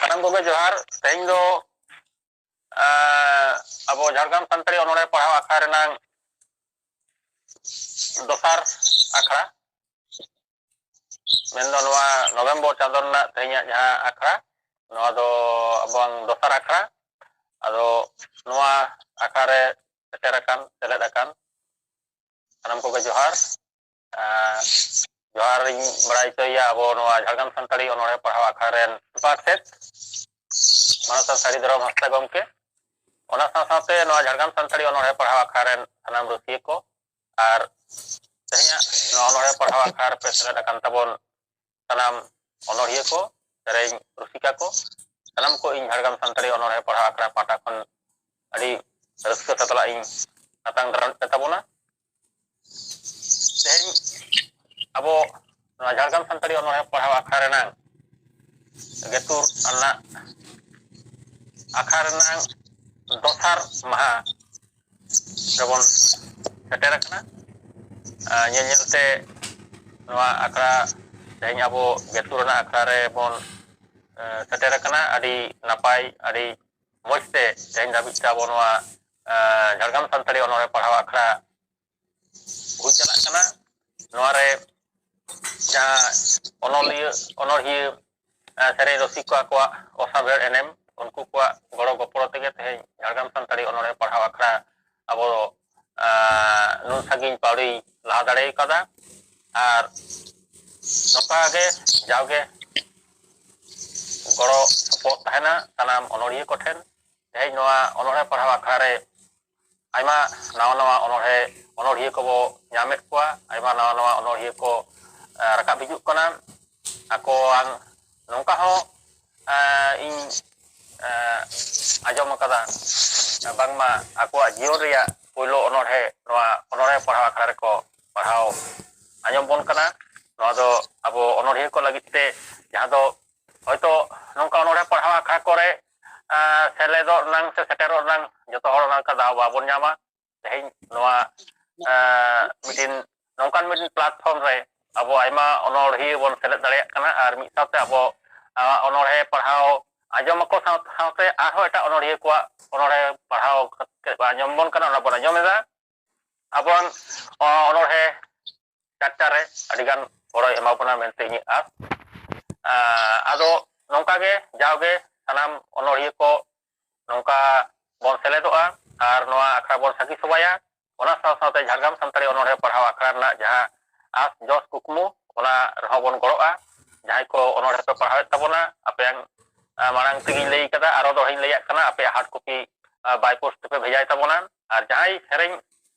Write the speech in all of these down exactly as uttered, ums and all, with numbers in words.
ᱥᱟᱱᱟᱢ ᱠᱚᱜᱮ ᱡᱚᱦᱟᱨ᱾ ᱛᱮᱦᱮᱧ ᱫᱚ ᱟᱵᱚ ᱡᱷᱟᱲᱜᱨᱟᱢ ᱥᱟᱱᱛᱟᱲᱤ ᱚᱱᱚᱬᱦᱮ ᱯᱟᱲᱦᱟᱣ ᱟᱠᱷᱲᱟ ᱨᱮᱱᱟᱝ ᱫᱚᱥᱟᱨ ᱟᱠᱷᱲᱟ᱾ ᱢᱮᱱᱫᱚ ᱱᱚᱣᱟ ᱱᱚᱵᱷᱮᱢᱵᱚᱨ ᱪᱟᱸᱫᱳ ᱨᱮᱱᱟᱜ ᱛᱮᱦᱮᱧᱟᱜ ᱡᱟᱦᱟᱸ ᱟᱠᱷᱲᱟ, ᱱᱚᱣᱟ ᱫᱚ ᱟᱵᱚᱣᱟᱜ ᱫᱚᱥᱟᱨ ᱟᱠᱷᱲᱟ᱾ ᱟᱫᱚ ᱱᱚᱣᱟ ᱟᱠᱷᱲᱟ ᱨᱮ ᱥᱮᱴᱮᱨ ᱟᱠᱟᱱ, ᱥᱮᱞᱮᱫ ᱟᱠᱟᱱ ᱥᱟᱱᱟᱢ ᱠᱚᱜᱮ ᱡᱚᱦᱟᱨ᱾ ᱡᱚᱦᱟᱨ ᱤᱧ ᱵᱟᱲᱟᱭ ᱦᱚᱪᱚᱭᱮᱭᱟ ᱟᱵᱚ ᱱᱚᱣᱟ ᱡᱷᱟᱲᱜᱨᱟᱢ ᱥᱟᱱᱛᱟᱲᱤ ᱚᱱᱚᱬᱦᱮ ᱯᱟᱲᱦᱟᱣ ᱟᱠᱷᱲᱟ ᱨᱮᱱ ᱯᱟᱨᱥᱮᱛ ᱢᱟᱱᱚᱛ ᱥᱟᱹᱨᱤ ᱫᱷᱚᱨᱚᱢ ᱦᱟᱸᱥᱫᱟ ᱜᱚᱢᱠᱮ᱾ ᱚᱱᱟ ᱥᱟᱶ ᱥᱟᱶᱛᱮ ᱱᱚᱣᱟ ᱡᱷᱟᱲᱜᱨᱟᱢ ᱥᱟᱱᱛᱟᱲᱤ ᱚᱱᱚᱬᱦᱮ ᱯᱟᱲᱦᱟᱣ ᱟᱠᱷᱲᱟ ᱨᱮᱱ ᱥᱟᱱᱟᱢ ᱨᱩᱥᱤᱭᱟᱹ ᱠᱚ ᱟᱨ ᱛᱮᱦᱮᱧᱟᱜ ᱱᱚᱣᱟ ᱚᱱᱚᱬᱦᱮ ᱯᱟᱲᱦᱟᱣ ᱟᱠᱷᱲᱟ ᱨᱮᱯᱮ ᱥᱮᱞᱮᱫ ᱟᱠᱟᱱ ᱛᱟᱵᱚᱱ ᱥᱟᱱᱟᱢ ᱚᱱᱚᱬᱦᱤᱭᱟᱹ ᱠᱚ, ᱥᱮᱨᱮᱧ ᱨᱩᱥᱤᱠᱟ ᱠᱚ, ᱥᱟᱱᱟᱢ ᱠᱚ ᱤᱧ ᱡᱷᱟᱲᱜᱨᱟᱢ ᱥᱟᱱᱛᱟᱲᱤ ᱚᱱᱚᱬᱦᱮ ᱯᱟᱲᱦᱟᱣ ᱟᱠᱷᱲᱟ ᱯᱟᱦᱴᱟ ᱠᱷᱚᱱ ᱟᱹᱰᱤ ᱨᱟᱹᱥᱠᱟᱹ ᱥᱟᱛᱞᱟᱜ ᱤᱧ ᱟᱛᱟᱝ ᱫᱟᱨᱟᱢᱮᱫ ᱛᱟᱵᱚᱱᱟ᱾ ᱛᱮᱦᱮᱧ ᱟᱵᱚ ᱱᱚᱣᱟ ᱡᱷᱟᱲᱜᱨᱟᱢ ᱥᱟᱱᱛᱟᱲᱤ ᱚᱱᱚᱬᱦᱮ ᱯᱟᱲᱦᱟᱣ ᱟᱠᱷᱲᱟ ᱨᱮᱱᱟᱜ ᱜᱮᱛᱩᱨ ᱟᱱᱟᱜ ᱟᱠᱷᱲᱟ ᱨᱮᱱᱟᱜ ᱫᱚᱥᱟᱨ ᱢᱟᱦᱟ ᱨᱮᱵᱚᱱ ᱥᱮᱴᱮᱨ ᱟᱠᱟᱱᱟ᱾ ᱧᱮᱞ ᱧᱮᱞᱛᱮ ᱱᱚᱣᱟ ᱟᱠᱷᱲᱟ, ᱛᱮᱦᱮᱧ ᱟᱵᱚ ᱜᱮᱛᱩᱨ ᱨᱮᱱᱟᱜ ᱟᱠᱷᱲᱟ ᱨᱮᱵᱚᱱ ᱥᱮᱴᱮᱨ ᱟᱠᱟᱱᱟ᱾ ᱟᱹᱰᱤ ᱱᱟᱯᱟᱭ, ᱟᱹᱰᱤ ᱢᱚᱡᱽ ᱛᱮ ᱛᱮᱦᱮᱧ ᱫᱷᱟᱹᱵᱤᱡ ᱛᱮ ᱟᱵᱚ ᱱᱚᱣᱟ ᱡᱷᱟᱲᱜᱨᱟᱢ ᱥᱟᱱᱛᱟᱲᱤ ᱚᱱᱚᱬᱦᱮ ᱯᱟᱲᱦᱟᱣ ᱟᱠᱷᱲᱟ ᱦᱩᱭ ᱪᱟᱞᱟᱜ ᱠᱟᱱᱟ᱾ ᱱᱚᱣᱟ ᱨᱮ ᱡᱟᱦᱟᱸ ᱚᱱᱚᱞᱤᱭᱟᱹ, ᱚᱱᱚᱬᱦᱤᱭᱟᱹ, ᱥᱮᱨᱮᱧ ᱨᱚᱥᱤᱠ ᱠᱚ ᱟᱠᱚᱣᱟᱜ ᱚᱥᱟᱵᱷᱮᱲ ᱮᱱᱮᱢ, ᱩᱱᱠᱩ ᱠᱚᱣᱟᱜ ᱜᱚᱲᱚ ᱜᱚᱯᱚᱲᱚ ᱛᱮᱜᱮ ᱛᱮᱦᱮᱧ ᱡᱷᱟᱲᱜᱨᱟᱢ ᱥᱟᱱᱛᱟᱲᱤ ᱚᱱᱚᱬᱦᱮ ᱯᱟᱲᱦᱟᱣ ᱟᱠᱷᱲᱟ ᱟᱵᱚ ᱱᱩᱱ ᱥᱟᱺᱜᱤᱧ ᱯᱟᱹᱣᱲᱤ ᱞᱟᱦᱟ ᱫᱟᱲᱮ ᱠᱟᱫᱟ᱾ ᱟᱨ ᱱᱚᱝᱠᱟ ᱜᱮ ᱡᱟᱣᱜᱮ ᱜᱚᱲᱚ ᱥᱚᱯᱚᱦᱚᱫ ᱛᱟᱦᱮᱱᱟ ᱥᱟᱱᱟᱢ ᱚᱱᱚᱬᱦᱤᱭᱟᱹ ᱠᱚᱴᱷᱮᱱ᱾ ᱛᱮᱦᱮᱧ ᱱᱚᱣᱟ ᱚᱱᱚᱬᱦᱮ ᱯᱟᱲᱦᱟᱣ ᱟᱠᱷᱲᱟ ᱨᱮ ᱟᱭᱢᱟ ᱱᱟᱣᱟ ᱱᱟᱣᱟ ᱚᱱᱚᱬᱦᱮ, ᱚᱱᱚᱬᱦᱤᱭᱟᱹ ᱠᱚᱵᱚ ᱧᱟᱢᱮᱫ ᱠᱚᱣᱟ᱾ ᱟᱭᱢᱟ ᱱᱟᱣᱟ ᱱᱟᱣᱟ ᱚᱱᱚᱬᱦᱤᱭᱟᱹ ᱠᱚ ᱨᱟᱠᱟᱵ ᱦᱤᱡᱩᱜ ᱠᱟᱱᱟ᱾ ᱟᱠᱚᱣᱟᱝ ᱱᱚᱝᱠᱟ ᱦᱚᱸ ᱤᱧ ᱟᱸᱡᱚᱢ ᱟᱠᱟᱫᱟ, ᱵᱟᱝᱢᱟ ᱟᱠᱚᱣᱟᱜ ᱡᱤᱭᱚᱱ ᱨᱮᱭᱟᱜ ᱯᱳᱭᱞᱳ ᱚᱱᱚᱬᱦᱮ ᱱᱚᱣᱟ ᱚᱱᱚᱬᱦᱮ ᱯᱟᱲᱦᱟᱣ ᱟᱠᱷᱲᱟ ᱨᱮᱠᱚ ᱯᱟᱲᱦᱟᱣ ᱟᱸᱡᱚᱢ ᱵᱚᱱ ᱠᱟᱱᱟ᱾ ᱱᱚᱣᱟ ᱫᱚ ᱟᱵᱚ ᱚᱱᱚᱬᱦᱤᱭᱟᱹ ᱠᱚ ᱞᱟᱹᱜᱤᱫ ᱛᱮ, ᱡᱟᱦᱟᱸ ᱫᱚ ᱦᱚᱭᱛᱳ ᱱᱚᱝᱠᱟ ᱚᱱᱚᱬᱦᱮ ᱯᱟᱲᱦᱟᱣ ᱟᱠᱷᱲᱟ ᱠᱚᱨᱮ ᱥᱮᱞᱮᱫᱚᱜ ᱨᱮᱱᱟᱜ ᱥᱮ ᱥᱮᱴᱮᱨᱚᱜ ᱨᱮᱱᱟᱜ ᱡᱚᱛᱚ ᱦᱚᱲ ᱚᱱᱠᱟ ᱫᱟᱣ ᱵᱟᱵᱚᱱ ᱧᱟᱢᱟ᱾ ᱛᱮᱦᱮᱧ ᱱᱚᱣᱟ ᱢᱤᱫᱴᱤᱱ ᱱᱚᱝᱠᱟᱱ ᱢᱤᱫᱴᱤᱱ ᱯᱞᱟᱴᱯᱷᱚᱨᱢ ᱨᱮ ᱟᱵᱚ ᱟᱭᱢᱟ ᱚᱱᱚᱬᱦᱤᱭᱟᱹ ᱵᱚᱱ ᱥᱮᱞᱮᱫ ᱫᱟᱲᱮᱭᱟᱜ ᱠᱟᱱᱟ ᱟᱨ ᱢᱤᱫ ᱥᱟᱶᱛᱮ ᱟᱵᱚ ᱚᱱᱚᱬᱦᱮ ᱯᱟᱲᱦᱟᱣ ᱟᱸᱡᱚᱢ ᱟᱠᱚ ᱥᱟᱶ ᱥᱟᱶᱛᱮ ᱟᱨᱦᱚᱸ ᱮᱴᱟᱜ ᱚᱱᱚᱲᱦᱤᱭᱟᱹ ᱠᱚᱣᱟᱜ ᱚᱱᱚᱲᱦᱮ ᱯᱟᱲᱦᱟᱣ ᱠᱟᱛᱮ ᱠᱚ ᱟᱸᱡᱚᱢ ᱵᱚᱱ ᱠᱟᱱᱟ, ᱚᱱᱟ ᱵᱚᱱ ᱟᱸᱡᱚᱢ ᱮᱫᱟ᱾ ᱟᱵᱚᱣᱟᱜ ᱚᱱᱚᱲᱦᱮ ᱪᱟᱨᱪᱟ ᱨᱮ ᱟᱹᱰᱤᱜᱟᱱ ᱜᱚᱲᱚᱭ ᱮᱢᱟ ᱵᱚᱱᱟ ᱢᱮᱱᱛᱮ ᱤᱧᱟᱹᱜ ᱟᱸᱥ᱾ ᱟᱫᱚ ᱱᱚᱝᱠᱟ ᱜᱮ ᱡᱟᱣᱜᱮ ᱥᱟᱱᱟᱢ ᱚᱱᱚᱲᱦᱤᱭᱟᱹ ᱠᱚ ᱱᱚᱝᱠᱟ ᱵᱚᱱ ᱥᱮᱞᱮᱫᱚᱜᱼᱟ ᱟᱨ ᱱᱚᱣᱟ ᱟᱠᱷᱲᱟ ᱵᱚᱱ ᱥᱟᱹᱠᱷᱤ ᱥᱚᱵᱷᱟᱭᱟ᱾ ᱚᱱᱟ ᱥᱟᱶ ᱥᱟᱶᱛᱮ ᱡᱷᱟᱲᱜᱨᱟᱢ ᱥᱟᱱᱛᱟᱲᱤ ᱚᱱᱚᱲᱦᱮ ᱯᱟᱲᱦᱟᱣ ᱟᱠᱷᱲᱟ ᱨᱮᱱᱟᱜ ᱡᱟᱦᱟᱸ ᱟᱸᱥ ᱡᱚᱥ ᱠᱩᱠᱢᱩ, ᱚᱱᱟ ᱨᱮᱦᱚᱸ ᱵᱚᱱ ᱜᱚᱲᱚᱜᱼᱟ᱾ ᱡᱟᱦᱟᱸᱭ ᱠᱚ ᱚᱱᱚᱲᱦᱮ ᱯᱮ ᱯᱟᱲᱦᱟᱣᱮᱫ ᱛᱟᱵᱚᱱᱟ, ᱟᱯᱮᱭᱟᱝ ᱢᱟᱲᱟᱝ ᱛᱮᱜᱮᱧ ᱞᱟᱹᱭ ᱠᱟᱫᱟ, ᱟᱨᱚ ᱫᱚᱦᱲᱟᱧ ᱞᱟᱹᱭᱟᱜ ᱠᱟᱱᱟ, ᱟᱯᱮᱭᱟᱜ ᱦᱟᱨᱰ ᱠᱚᱯᱤ ᱵᱟᱭ ᱯᱳᱥᱴ ᱛᱮᱯᱮ ᱵᱷᱮᱡᱟᱭ ᱛᱟᱵᱚᱱᱟ᱾ ᱟᱨ ᱡᱟᱦᱟᱸᱭ ᱥᱮᱨᱮᱧ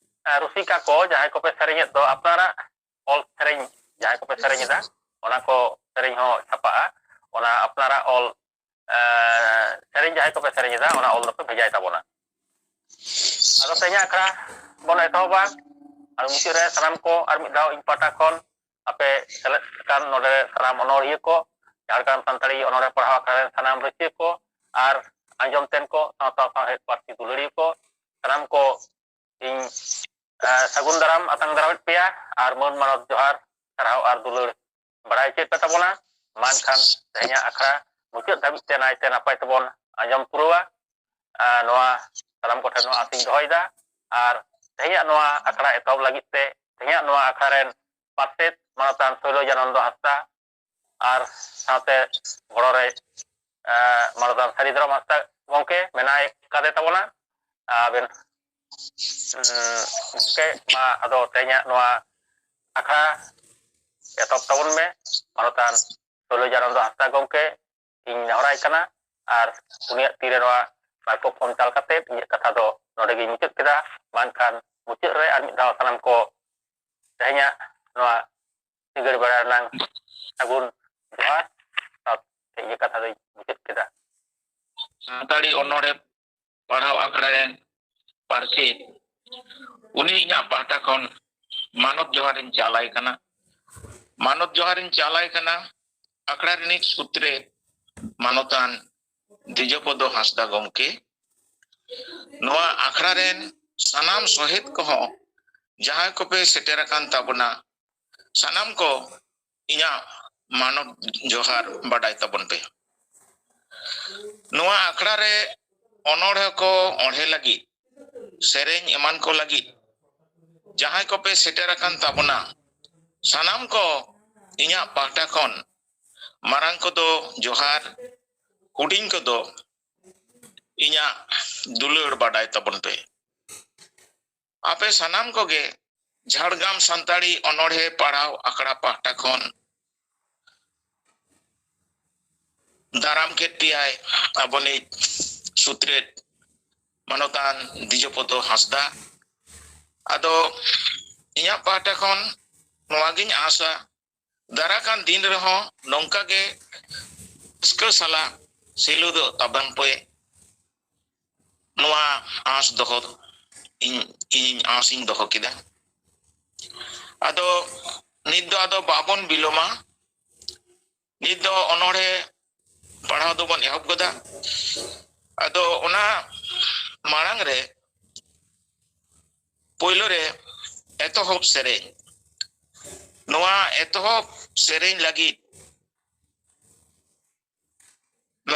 ᱨᱩᱥᱤᱠᱟ ᱠᱚ, ᱡᱟᱦᱟᱸᱭ ᱠᱚᱯᱮ ᱥᱮᱨᱮᱧᱮᱫ ᱫᱚ, ᱟᱯᱱᱟᱨᱟᱜ ᱚᱞ ᱥᱮᱨᱮᱧ, ᱡᱟᱦᱟᱸᱭ ᱠᱚᱯᱮ ᱥᱮᱨᱮᱧ ᱮᱫᱟ, ᱚᱱᱟ ᱠᱚ ᱥᱮᱨᱮᱧ ᱦᱚᱸ ᱪᱷᱟᱯᱟᱜᱼᱟ᱾ ᱚᱱᱟ ᱟᱯᱱᱟᱨᱟᱜ ᱚᱞ ᱥᱮᱨᱮᱧ ᱡᱟᱦᱟᱸᱭ ᱠᱚᱯᱮ ᱥᱮᱨᱮᱧ ᱮᱫᱟ, ᱚᱱᱟ ᱚᱞ ᱫᱚᱯᱮ ᱵᱷᱮᱡᱟᱭ ᱛᱟᱵᱚᱱᱟ᱾ ᱟᱫᱚ ᱛᱮᱦᱮᱧᱟᱜ ᱟᱠᱷᱲᱟ ᱵᱚᱱ ᱮᱛᱚᱦᱚᱵᱟ᱾ ᱟᱨ ᱢᱩᱪᱟᱹᱫ ᱨᱮ ᱥᱟᱱᱟᱢ ᱠᱚ ᱟᱨ ᱢᱤᱫ ᱫᱷᱟᱣ ᱤᱧ ᱯᱟᱦᱴᱟ ᱠᱷᱚᱱ ᱟᱯᱮ ᱥᱮᱞᱮᱫ ᱟᱠᱟᱱ ᱱᱚᱰᱮ ᱥᱟᱱᱟᱢ ᱚᱱᱚᱲᱦᱤᱭᱟᱹ ᱠᱚ, ᱡᱷᱟᱲᱜᱨᱟᱢ ᱥᱟᱱᱛᱟᱲᱤ ᱚᱱᱚᱲᱦᱮ ᱯᱟᱲᱦᱟᱣ ᱟᱠᱷᱲᱟ ᱨᱮᱱ ᱥᱟᱱᱟᱢ ᱨᱩᱥᱤᱭᱟᱹ ᱠᱚ ᱟᱨ ᱟᱸᱡᱚᱢ ᱛᱮᱱ ᱠᱚ, ᱥᱟᱶᱛᱟ ᱥᱟᱶᱦᱮᱫ ᱯᱟᱹᱨᱥᱤ ᱫᱩᱞᱟᱹᱲᱤᱭᱟᱹ ᱠᱚ, ᱥᱟᱱᱟᱢ ᱠᱚ ᱤᱧ ᱥᱟᱹᱜᱩᱱ ᱫᱟᱨᱟᱢ ᱟᱛᱟᱝ ᱫᱟᱨᱟᱢᱮᱫ ᱯᱮᱭᱟ ᱟᱨ ᱢᱟᱹᱱ ᱢᱟᱱᱚᱛ ᱡᱚᱦᱟᱨ, ᱥᱟᱨᱦᱟᱣ ᱟᱨ ᱫᱩᱞᱟᱹᱲ ᱵᱟᱲᱟᱭ ᱦᱚᱪᱚᱭᱮᱫ ᱯᱮ ᱛᱟᱵᱚᱱᱟ᱾ ᱢᱟ ᱮᱱᱠᱷᱟᱱ ᱛᱮᱦᱮᱧᱟᱜ ᱟᱠᱷᱲᱟ ᱢᱩᱪᱟᱹᱫ ᱫᱷᱟᱹᱵᱤᱡ ᱛᱮ ᱱᱟᱭᱛᱮ ᱱᱟᱯᱟᱭ ᱛᱮᱵᱚᱱ ᱟᱸᱡᱚᱢ ᱯᱩᱨᱟᱹᱣᱟ᱾ ᱱᱚᱣᱟ ᱥᱟᱱᱟᱢ ᱠᱚᱴᱷᱮᱱ ᱱᱚᱣᱟ ᱟᱥᱤᱧ ᱫᱚᱦᱚᱭᱮᱫᱟ᱾ ᱟᱨ ᱛᱮᱦᱮᱧᱟᱜ ᱱᱚᱣᱟ ᱟᱠᱷᱲᱟ ᱮᱛᱚᱦᱚᱵ ᱞᱟᱹᱜᱤᱫ ᱛᱮ ᱛᱮᱦᱮᱧᱟᱜ ᱱᱚᱣᱟ ᱟᱠᱷᱲᱟ ᱨᱮᱱ ᱯᱟᱨᱥᱮᱛ ᱢᱟᱱᱚᱛᱟᱱ ᱥᱳᱭᱞᱚᱡᱟᱱᱚᱱᱫᱚ ᱦᱟᱸᱥᱫᱟ ᱟᱨ ᱥᱟᱶᱛᱮ ᱜᱚᱲᱚ ᱨᱮ ᱢᱟᱱᱚᱛᱟᱱ ᱥᱟᱹᱨᱤᱫᱷᱚᱨᱚᱢ ᱦᱟᱸᱥᱫᱟ ᱜᱚᱢᱠᱮ ᱢᱮᱱᱟᱭ ᱠᱟᱫᱮ ᱛᱟᱵᱚᱱᱟ᱾ ᱟᱵᱮᱱ ᱜᱚᱢᱠᱮ, ᱢᱟ ᱟᱫᱚ ᱛᱮᱦᱮᱧᱟᱜ ᱱᱚᱣᱟ ᱟᱠᱷᱲᱟ ᱮᱛᱚᱦᱚᱵ ᱛᱟᱵᱚᱱ ᱢᱮ᱾ ᱢᱟᱱᱚᱛᱟᱱ ᱥᱳᱭᱞᱚᱡᱟᱱᱚᱱᱫᱚ ᱦᱟᱸᱥᱫᱟ ᱜᱚᱢᱠᱮ ᱤᱧ ᱱᱮᱦᱚᱨᱟᱭ ᱠᱟᱱᱟ ᱟᱨ ᱩᱱᱤᱭᱟᱜ ᱛᱤᱨᱮ ᱱᱚᱣᱟ ᱢᱟᱭᱠᱨᱳᱯᱷᱳᱱ ᱪᱟᱞ ᱠᱟᱛᱮ ᱤᱧᱟᱹᱜ ᱠᱟᱛᱷᱟ ᱫᱚ ᱱᱚᱰᱮ ᱜᱤᱧ ᱢᱩᱪᱟᱹᱫ ᱠᱮᱫᱟ᱾ ᱢᱟ ᱮᱱᱠᱷᱟᱱ ᱢᱩᱪᱟᱹᱫ ᱨᱮ ᱟᱨ ᱢᱤᱫ ᱫᱷᱟᱣ ᱥᱟᱱᱟᱢ ᱠᱚ ᱛᱮᱦᱮᱧᱟᱜ ᱱᱚᱣᱟ ᱥᱤᱸᱜᱟᱹᱲ ᱵᱮᱲᱟ ᱨᱮᱱᱟᱜ ᱥᱟᱹᱜᱩᱱ ᱡᱚᱦᱟᱨ ᱥᱟᱶᱛᱮ ᱤᱧᱟᱹᱜ ᱠᱟᱛᱷᱟ ᱫᱚᱧ ᱢᱩᱪᱟᱹᱫ ᱠᱮᱫᱟ᱾ ᱥᱟᱱᱛᱟᱲᱤ ᱚᱱᱚᱬᱦᱮ ᱯᱟᱲᱦᱟᱣ ᱟᱠᱷᱲᱟ ᱨᱮᱱ ᱯᱟᱨᱥᱮᱛ, ᱩᱱᱤ ᱤᱧᱟᱹᱜ ᱯᱟᱦᱴᱟ ᱠᱷᱚᱱ ᱢᱟᱱᱚᱛ ᱡᱚᱦᱟᱨ ᱤᱧ ᱪᱟᱞᱟᱭ ᱠᱟᱱᱟ᱾ ᱢᱟᱱᱚᱛ ᱡᱚᱦᱟᱨ ᱤᱧ ᱪᱟᱞᱟᱭ ᱠᱟᱱᱟ ᱟᱠᱷᱲᱟ ᱨᱤᱱᱤᱡ ᱥᱩᱛᱨᱮᱛ ᱢᱟᱱᱚᱛᱟᱱ ᱫᱤᱡᱚᱯᱚᱫᱚ ᱦᱟᱸᱥᱫᱟ ᱜᱚᱢᱠᱮ, ᱱᱚᱣᱟ ᱟᱠᱷᱲᱟ ᱨᱮᱱ ᱥᱟᱱᱟᱢ ᱥᱚᱦᱮᱫ ᱠᱚᱦᱚᱸ, ᱡᱟᱦᱟᱸᱭ ᱠᱚᱯᱮ ᱥᱮᱴᱮᱨ ᱟᱠᱟᱱ ᱛᱟᱵᱚᱱᱟ, ᱥᱟᱱᱟᱢ ᱠᱚ ᱤᱧᱟᱹᱜ ᱢᱟᱱᱚᱛ ᱡᱚᱦᱟᱨ ᱵᱟᱰᱟᱭ ᱛᱟᱵᱚᱱ ᱯᱮ᱾ ᱱᱚᱣᱟ ᱟᱠᱷᱲᱟ ᱨᱮ ᱚᱱᱚᱬᱦᱮ ᱠᱚ ᱚᱬᱦᱮ ᱞᱟᱹᱜᱤᱫ, ᱥᱮᱨᱮᱧ ᱮᱢᱟᱱ ᱠᱚ ᱞᱟᱹᱜᱤᱫ ᱡᱟᱦᱟᱸᱭ ᱠᱚᱯᱮ ᱥᱮᱴᱮᱨ ᱟᱠᱟᱱ ᱛᱟᱵᱚᱱᱟ, ᱥᱟᱱᱟᱢ ᱠᱚ ᱤᱧᱟᱹᱜ ᱯᱟᱦᱴᱟ ᱠᱷᱚᱱ ᱢᱟᱨᱟᱝ ᱠᱚᱫᱚ ᱡᱚᱦᱟᱨ, ᱦᱩᱰᱤᱧ ᱠᱚᱫᱚ ᱤᱧᱟᱹᱜ ᱫᱩᱞᱟᱹᱲ ᱵᱟᱰᱟᱭ ᱛᱟᱵᱚᱱ ᱯᱮ᱾ ᱟᱯᱮ ᱥᱟᱱᱟᱢ ᱠᱚᱜᱮ ᱡᱷᱟᱲᱜᱨᱟᱢ ᱥᱟᱱᱛᱟᱲᱤ ᱚᱱᱚᱬᱦᱮ ᱯᱟᱲᱦᱟᱣ ᱟᱠᱷᱲᱟ ᱯᱟᱦᱴᱟ ᱠᱷᱚᱱ ᱫᱟᱨᱟᱢ ᱠᱮᱫ ᱯᱮᱭᱟᱭ ᱟᱵᱚᱱᱤᱡ ᱥᱩᱛᱨᱮᱛ ᱢᱟᱱᱚᱛᱟᱱ ᱫᱤᱡᱚᱯᱚᱫᱚ ᱦᱟᱸᱥᱫᱟ᱾ ᱟᱫᱚ ᱤᱧᱟᱹᱜ ᱯᱟᱦᱴᱟ ᱠᱷᱚᱱ ᱱᱚᱣᱟᱜᱤᱧ ᱟᱸᱥᱟ, ᱫᱟᱨᱟ ᱠᱟᱱ ᱫᱤᱱ ᱨᱮᱦᱚᱸ ᱱᱚᱝᱠᱟ ᱜᱮ ᱨᱟᱹᱥᱠᱟᱹ ᱥᱟᱞᱟᱜ ᱥᱮᱞᱮᱫᱚᱜ ᱛᱟᱵᱚᱱ ᱯᱮ᱾ ᱱᱚᱣᱟ ᱟᱸᱥ ᱫᱚᱦᱚ ᱤᱧ, ᱤᱧ ᱟᱸᱥ ᱤᱧ ᱫᱚᱦᱚ ᱠᱮᱫᱟ᱾ ᱟᱫᱚ ᱱᱤᱛ ᱫᱚ ᱟᱫᱚ ᱵᱟᱵᱚᱱ ᱵᱤᱞᱚᱢᱟ, ᱱᱤᱛ ᱫᱚ ᱚᱱᱚᱬᱦᱮ ᱯᱟᱲᱦᱟᱣ ᱫᱚᱵᱚᱱ ᱮᱦᱚᱵ ᱜᱚᱫᱟ᱾ ᱟᱫᱚ ᱚᱱᱟ ᱢᱟᱲᱟᱝ ᱨᱮ ᱯᱳᱭᱞᱳ ᱨᱮ ᱮᱛᱚᱦᱚᱵ ᱥᱮᱨᱮᱧ, ᱱᱚᱣᱟ ᱮᱛᱚᱦᱚᱵ ᱥᱮᱨᱮᱧ ᱞᱟᱹᱜᱤᱫ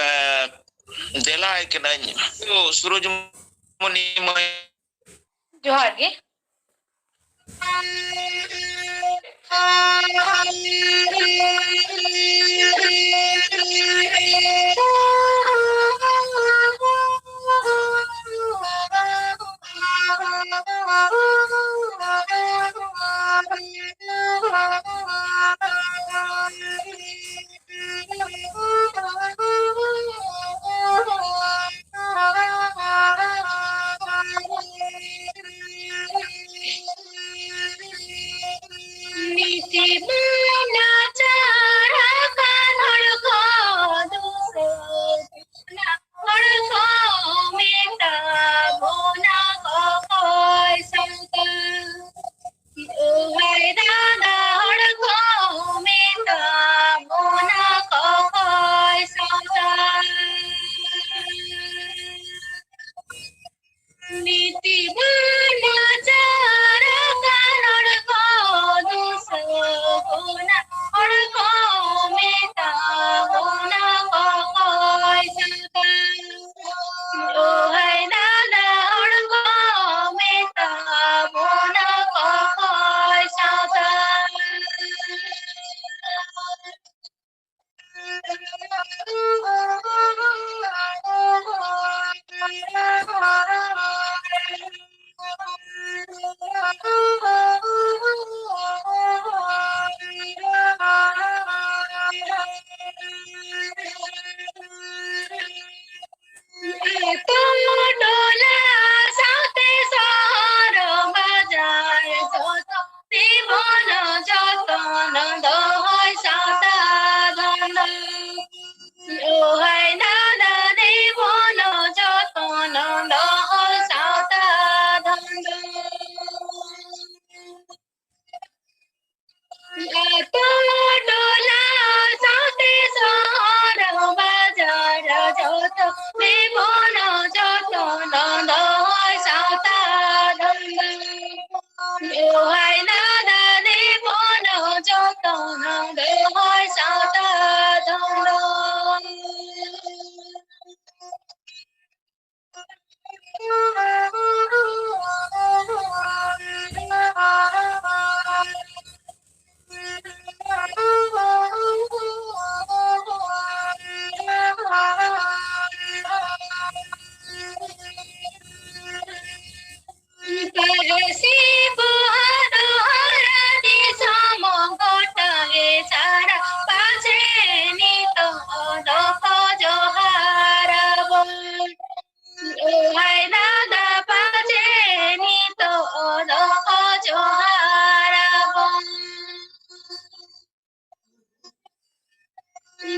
ᱮ, ᱫᱮᱞᱟᱭ ᱠᱟᱹᱱᱟᱹᱧ᱾ ᱥᱩᱨᱚᱡᱽᱢᱩᱱᱤ ᱢᱟᱹᱭ᱾ ᱡᱚᱦᱟᱨ ᱜᱮ᱾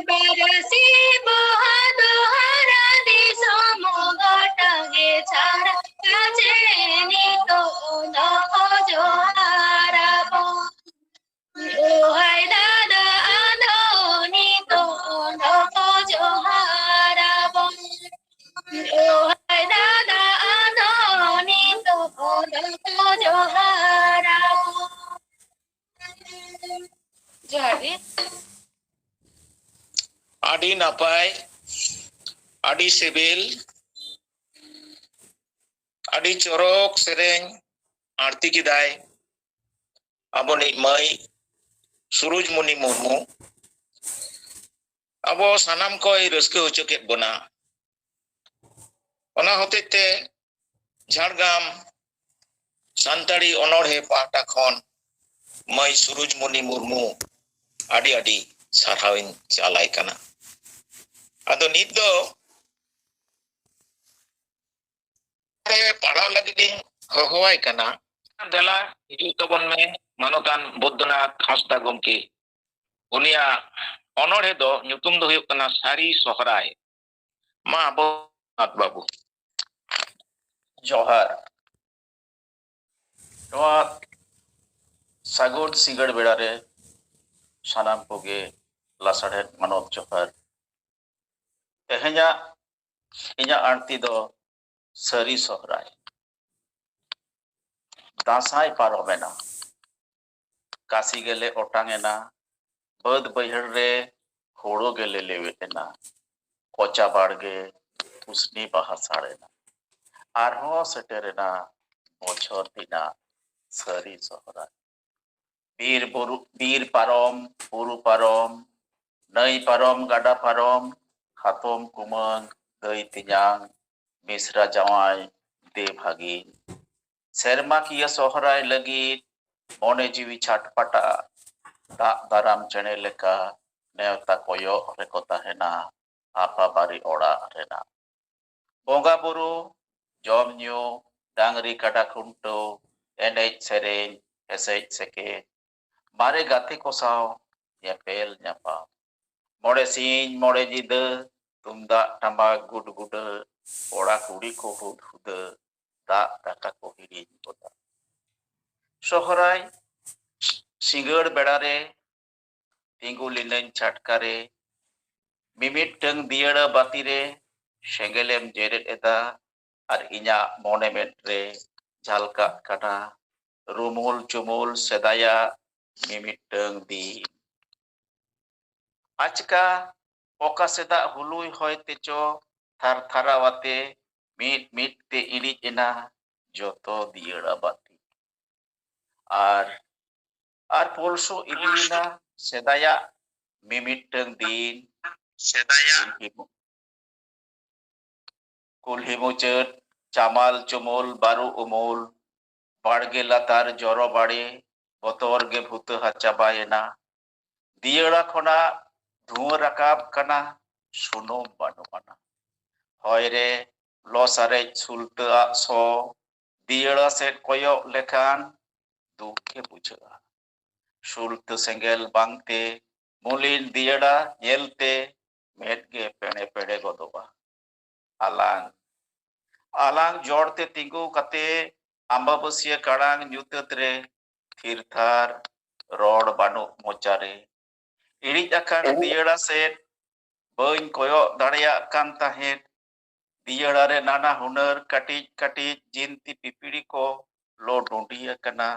ᱯᱟᱹᱨᱥᱤ ᱵᱚᱦᱟ ᱫᱚ ᱦᱟᱨᱟ ᱫᱤᱥᱚᱢ ᱜᱚᱴᱟ ᱜᱮ ᱪᱷᱟᱲᱟ ᱠᱟᱪᱮ ᱱᱤᱛᱚᱜ ᱫᱚᱠᱚ ᱡᱚᱦᱟᱨᱟᱵᱚᱱ᱾ ᱫᱚᱦᱟᱭ ᱫᱟᱫᱟ ᱟᱫᱚ ᱱᱤᱛᱚᱜ ᱫᱚᱠᱚ ᱡᱚᱦᱟᱨᱟᱵᱚᱱ᱾ ᱫᱚᱦᱟᱭ ᱫᱟᱫᱟ ᱟᱫᱚ ᱱᱤᱛᱚᱜ ᱫᱚᱠᱚ ᱡᱚᱦᱟᱨᱟᱵᱚᱱ᱾ ᱡᱚᱦᱟᱨ ᱜᱮ᱾ ᱟᱹᱰᱤ ᱱᱟᱯᱟᱭ, ᱟᱹᱰᱤ ᱥᱤᱵᱤᱞ, ᱟᱹᱰᱤ ᱪᱚᱨᱚᱠ ᱥᱮᱨᱮᱧ ᱟᱬᱛᱤ ᱠᱮᱫᱟᱭ ᱟᱵᱚᱱᱤᱡ ᱢᱟᱹᱭ ᱥᱩᱨᱩᱡᱽᱢᱩᱱᱤ ᱢᱩᱨᱢᱩ᱾ ᱟᱵᱚ ᱥᱟᱱᱟᱢ ᱠᱚᱭ ᱨᱟᱹᱥᱠᱟᱹ ᱦᱚᱪᱚ ᱠᱮᱫ ᱵᱚᱱᱟ᱾ ᱚᱱᱟ ᱦᱚᱛᱮᱡ ᱛᱮ ᱡᱷᱟᱲᱜᱨᱟᱢ ᱥᱟᱱᱛᱟᱲᱤ ᱚᱱᱚᱬᱦᱮ ᱯᱟᱦᱴᱟ ᱠᱷᱚᱱ ᱢᱟᱹᱭ ᱥᱩᱨᱩᱡᱽᱢᱩᱱᱤ ᱢᱩᱨᱢᱩ ᱟᱹᱰᱤ ᱟᱹᱰᱤ ᱥᱟᱨᱦᱟᱣᱤᱧ ᱪᱟᱞᱟᱭ ᱠᱟᱱᱟ᱾ ᱟᱫᱚ ᱱᱤᱛ ᱫᱚ ᱯᱟᱲᱦᱟᱣ ᱞᱟᱹᱜᱤᱫ ᱤᱧ ᱦᱚᱦᱚᱣᱟᱭ ᱠᱟᱱᱟ᱾ ᱫᱮᱞᱟ ᱦᱤᱡᱩᱜ ᱛᱟᱵᱚᱱ ᱢᱮ ᱢᱟᱱᱚᱛᱟᱱ ᱵᱳᱫᱽᱫᱚᱱᱟᱛᱷ ᱦᱟᱸᱥᱫᱟ ᱜᱚᱢᱠᱮ᱾ ᱩᱱᱤᱭᱟᱜ ᱚᱱᱚᱬᱦᱮ ᱫᱚ ᱧᱩᱛᱩᱢ ᱫᱚ ᱦᱩᱭᱩᱜ ᱠᱟᱱᱟ ᱥᱟᱹᱨᱤ ᱥᱚᱦᱨᱟᱭ᱾ ᱢᱟ ᱵᱳᱫᱽᱫᱚᱱᱟᱛᱷ ᱵᱟᱹᱵᱩ᱾ ᱡᱚᱦᱟᱨ᱾ ᱱᱚᱣᱟ ᱥᱟᱹᱜᱩᱱ ᱥᱤᱸᱜᱟᱹᱲ ᱵᱮᱲᱟ ᱨᱮ ᱥᱟᱱᱟᱢ ᱠᱚᱜᱮ ᱞᱟᱥᱟᱲᱦᱮᱫ ᱢᱟᱱᱚᱛ ᱡᱚᱦᱟᱨ᱾ ᱛᱮᱦᱮᱧᱟᱜ ᱤᱧᱟᱹᱜ ᱟᱬᱛᱤ ᱫᱚ ᱥᱟᱹᱨᱤ ᱥᱚᱦᱨᱟᱭ᱾ ᱫᱟᱸᱥᱟᱭ ᱯᱟᱨᱚᱢᱮᱱᱟ, ᱠᱟᱥᱤ ᱜᱮᱞᱮ ᱚᱴᱟᱝ ᱮᱱᱟ, ᱵᱟᱹᱫᱽ ᱵᱟᱹᱭᱦᱟᱹᱲ ᱨᱮ ᱦᱳᱲᱳ ᱜᱮᱞᱮ ᱞᱮᱣᱮᱫ ᱮᱱᱟ, ᱠᱚᱪᱟ ᱵᱟᱲᱜᱮ ᱠᱩᱥᱱᱤ ᱵᱟᱦᱟ ᱥᱟᱲ ᱮᱱᱟ᱾ ᱟᱨᱦᱚᱸ ᱥᱮᱴᱮᱨᱮᱱᱟ ᱵᱚᱪᱷᱚᱨ ᱫᱤᱱᱟᱜ ᱥᱟᱹᱨᱤ ᱥᱚᱦᱨᱟᱭ᱾ ᱵᱤᱨ ᱵᱩᱨᱩ, ᱵᱤᱨ ᱯᱟᱨᱚᱢ, ᱵᱩᱨᱩ ᱯᱟᱨᱚᱢ, ᱱᱟᱹᱭ ᱯᱟᱨᱚᱢ, ᱜᱟᱰᱟ ᱯᱟᱨᱚᱢ, ᱦᱟᱛᱚᱢ ᱠᱩᱢᱟᱹᱝ, ᱫᱟᱹᱭ ᱛᱮᱧᱟᱝ, ᱢᱤᱥᱨᱟ ᱡᱟᱶᱟᱭ, ᱫᱮ ᱵᱷᱟᱹᱜᱤᱱ᱾ ᱥᱮᱨᱢᱟ ᱠᱤᱭᱟᱹ ᱥᱚᱦᱨᱟᱭ ᱞᱟᱹᱜᱤᱫ ᱢᱚᱱᱮ ᱡᱤᱣᱤ ᱪᱷᱟᱴᱯᱟᱴᱟ, ᱫᱟᱜ ᱫᱟᱨᱟᱢ ᱪᱮᱬᱮ ᱞᱮᱠᱟ ᱱᱮᱣᱛᱟ ᱠᱚᱭᱚᱜ ᱨᱮᱠᱚ ᱛᱟᱦᱮᱱᱟ ᱟᱯᱟ ᱵᱟᱨᱮ ᱚᱲᱟᱜ ᱨᱮᱱᱟᱜ᱾ ᱵᱚᱸᱜᱟ ᱵᱩᱨᱩ, ᱡᱚᱢ ᱧᱩ, ᱰᱟᱝᱨᱤ ᱠᱟᱰᱟ ᱠᱷᱩᱱᱴᱟᱹᱣ, ᱮᱱᱮᱡ ᱥᱮᱨᱮᱧ, ᱦᱮᱥᱮᱡ ᱥᱮᱠᱮᱡ, ᱢᱟᱨᱮ ᱜᱟᱛᱮ ᱠᱚ ᱥᱟᱶ ᱧᱮᱯᱮᱞ ᱧᱟᱯᱟᱢ᱾ ᱢᱚᱬᱮ ᱥᱤᱧ ᱢᱚᱬᱮ ᱧᱤᱫᱟᱹ ᱛᱩᱢᱫᱟᱜ ᱴᱟᱢᱟᱠ ᱜᱩᱰᱜᱩᱰᱟᱹ, ᱠᱚᱲᱟ ᱠᱩᱲᱤ ᱠᱚ ᱦᱩᱫ ᱦᱩᱫᱟᱹ, ᱫᱟᱜ ᱫᱟᱠᱟ ᱠᱚ ᱦᱤᱲᱤᱧ ᱜᱚᱫᱟ᱾ ᱥᱚᱦᱨᱟᱭ ᱥᱤᱸᱜᱟᱹᱲ ᱵᱮᱲᱟ ᱨᱮ ᱛᱤᱸᱜᱩ ᱞᱤᱱᱟᱹᱧ ᱪᱷᱟᱴᱠᱟ ᱨᱮ, ᱢᱤᱢᱤᱫᱴᱟᱹᱝ ᱫᱤᱭᱟᱹᱲᱟ ᱵᱟᱹᱛᱤ ᱨᱮ ᱥᱮᱸᱜᱮᱞᱮᱢ ᱡᱮᱨᱮᱫ ᱮᱫᱟ, ᱟᱨ ᱤᱧᱟᱜ ᱢᱚᱱᱮ ᱢᱮᱫ ᱨᱮ ᱡᱷᱟᱞᱠᱟᱜ ᱠᱟᱱᱟ ᱨᱩᱢᱩᱞ ᱪᱩᱢᱩᱞ ᱥᱮᱫᱟᱭᱟᱜ ᱢᱤᱢᱤᱫᱴᱟᱹᱝ ᱫᱤᱱ᱾ ᱟᱪᱠᱟ ᱚᱠᱟ ᱥᱮᱫᱟᱜ ᱦᱩᱞᱩᱭ ᱦᱚᱭ ᱛᱮᱪᱚ ᱛᱷᱟᱨ ᱛᱷᱟᱨᱟᱣ ᱟᱛᱮ ᱢᱤᱫ ᱢᱤᱫ ᱛᱮ ᱤᱬᱤᱡ ᱮᱱᱟ ᱡᱚᱛᱚ ᱫᱤᱭᱟᱹᱲᱟ ᱵᱟᱹᱛᱤ᱾ ᱟᱨ ᱟᱨ ᱯᱩᱞᱥᱩ ᱤᱫᱤᱭᱮᱱᱟ ᱥᱮᱫᱟᱭᱟᱜ ᱢᱤᱢᱤᱫᱴᱟᱹᱝ ᱫᱤᱱ᱾ ᱥᱮᱫᱟᱭᱟᱜ ᱠᱩᱞᱦᱤ ᱢᱩ-, ᱠᱩᱞᱦᱤ ᱢᱩᱪᱟᱹᱫ ᱪᱟᱢᱟᱞ ᱪᱩᱢᱩᱞ ᱵᱟᱹᱨᱩ ᱩᱢᱩᱞ, ᱵᱟᱲᱜᱮ ᱞᱟᱛᱟᱨ ᱡᱚᱨᱚ ᱵᱟᱲᱮ, ᱵᱚᱛᱚᱨ ᱜᱮ ᱵᱷᱩᱛᱟᱹᱦᱟ ᱪᱟᱵᱟᱭᱮᱱᱟ᱾ ᱫᱤᱭᱟᱹᱲᱟ ᱠᱷᱚᱱᱟᱜ ᱫᱷᱩᱶᱟᱹ ᱨᱟᱠᱟᱵ ᱠᱟᱱᱟ, ᱥᱩᱱᱩᱢ ᱵᱟᱹᱱᱩᱜ ᱟᱱᱟ᱾ ᱦᱚᱭ ᱨᱮ ᱞᱚ ᱥᱟᱨᱮᱡ ᱥᱩᱞᱛᱟᱹ ᱟᱜ ᱥᱚ, ᱫᱤᱭᱟᱹᱲᱟ ᱥᱮᱫ ᱠᱚᱭᱚᱜ ᱞᱮᱠᱷᱟᱱ ᱫᱩᱠ ᱜᱮ ᱵᱩᱡᱷᱟᱹᱜᱼᱟ᱾ ᱥᱩᱞᱛᱟᱹ ᱥᱮᱸᱜᱮᱞ ᱵᱟᱝᱛᱮ ᱢᱩᱞᱤᱱ ᱫᱤᱭᱟᱹᱲᱟ ᱧᱮᱞᱛᱮ ᱢᱮᱫ ᱜᱮ ᱯᱮᱲᱮ ᱯᱮᱲᱮ ᱜᱚᱫᱚᱜᱼᱟ᱾ ᱟᱞᱟᱝ, ᱟᱞᱟᱝ ᱡᱚᱲ ᱛᱮ ᱛᱤᱸᱜᱩ ᱠᱟᱛᱮ ᱟᱢᱵᱟᱵᱟᱹᱥᱭᱟᱹ ᱠᱟᱲᱟᱝ ᱧᱩᱛᱟᱹᱛ ᱨᱮ ᱛᱷᱤᱨ ᱛᱷᱟᱨ, ᱨᱚᱲ ᱵᱟᱹᱱᱩᱜ ᱢᱚᱪᱟᱨᱮ᱾ ᱤᱬᱤᱡ ᱟᱠᱟᱱ ᱫᱤᱭᱟᱹᱲᱟ ᱥᱮᱫ ᱵᱟᱹᱧ ᱠᱚᱭᱚᱜ ᱫᱟᱲᱮᱭᱟᱜ ᱠᱟᱱ ᱛᱟᱦᱮᱸᱫ᱾ ᱫᱤᱭᱟᱹᱲᱟ ᱨᱮ ᱱᱟᱱᱟ ᱦᱩᱱᱟᱹᱨ ᱠᱟᱹᱴᱤᱡ ᱠᱟᱹᱴᱤᱡ ᱡᱤᱱᱛᱤ ᱯᱤᱯᱤᱲᱤ ᱠᱚ ᱞᱚ ᱰᱩᱸᱰᱤ ᱟᱠᱟᱱᱟ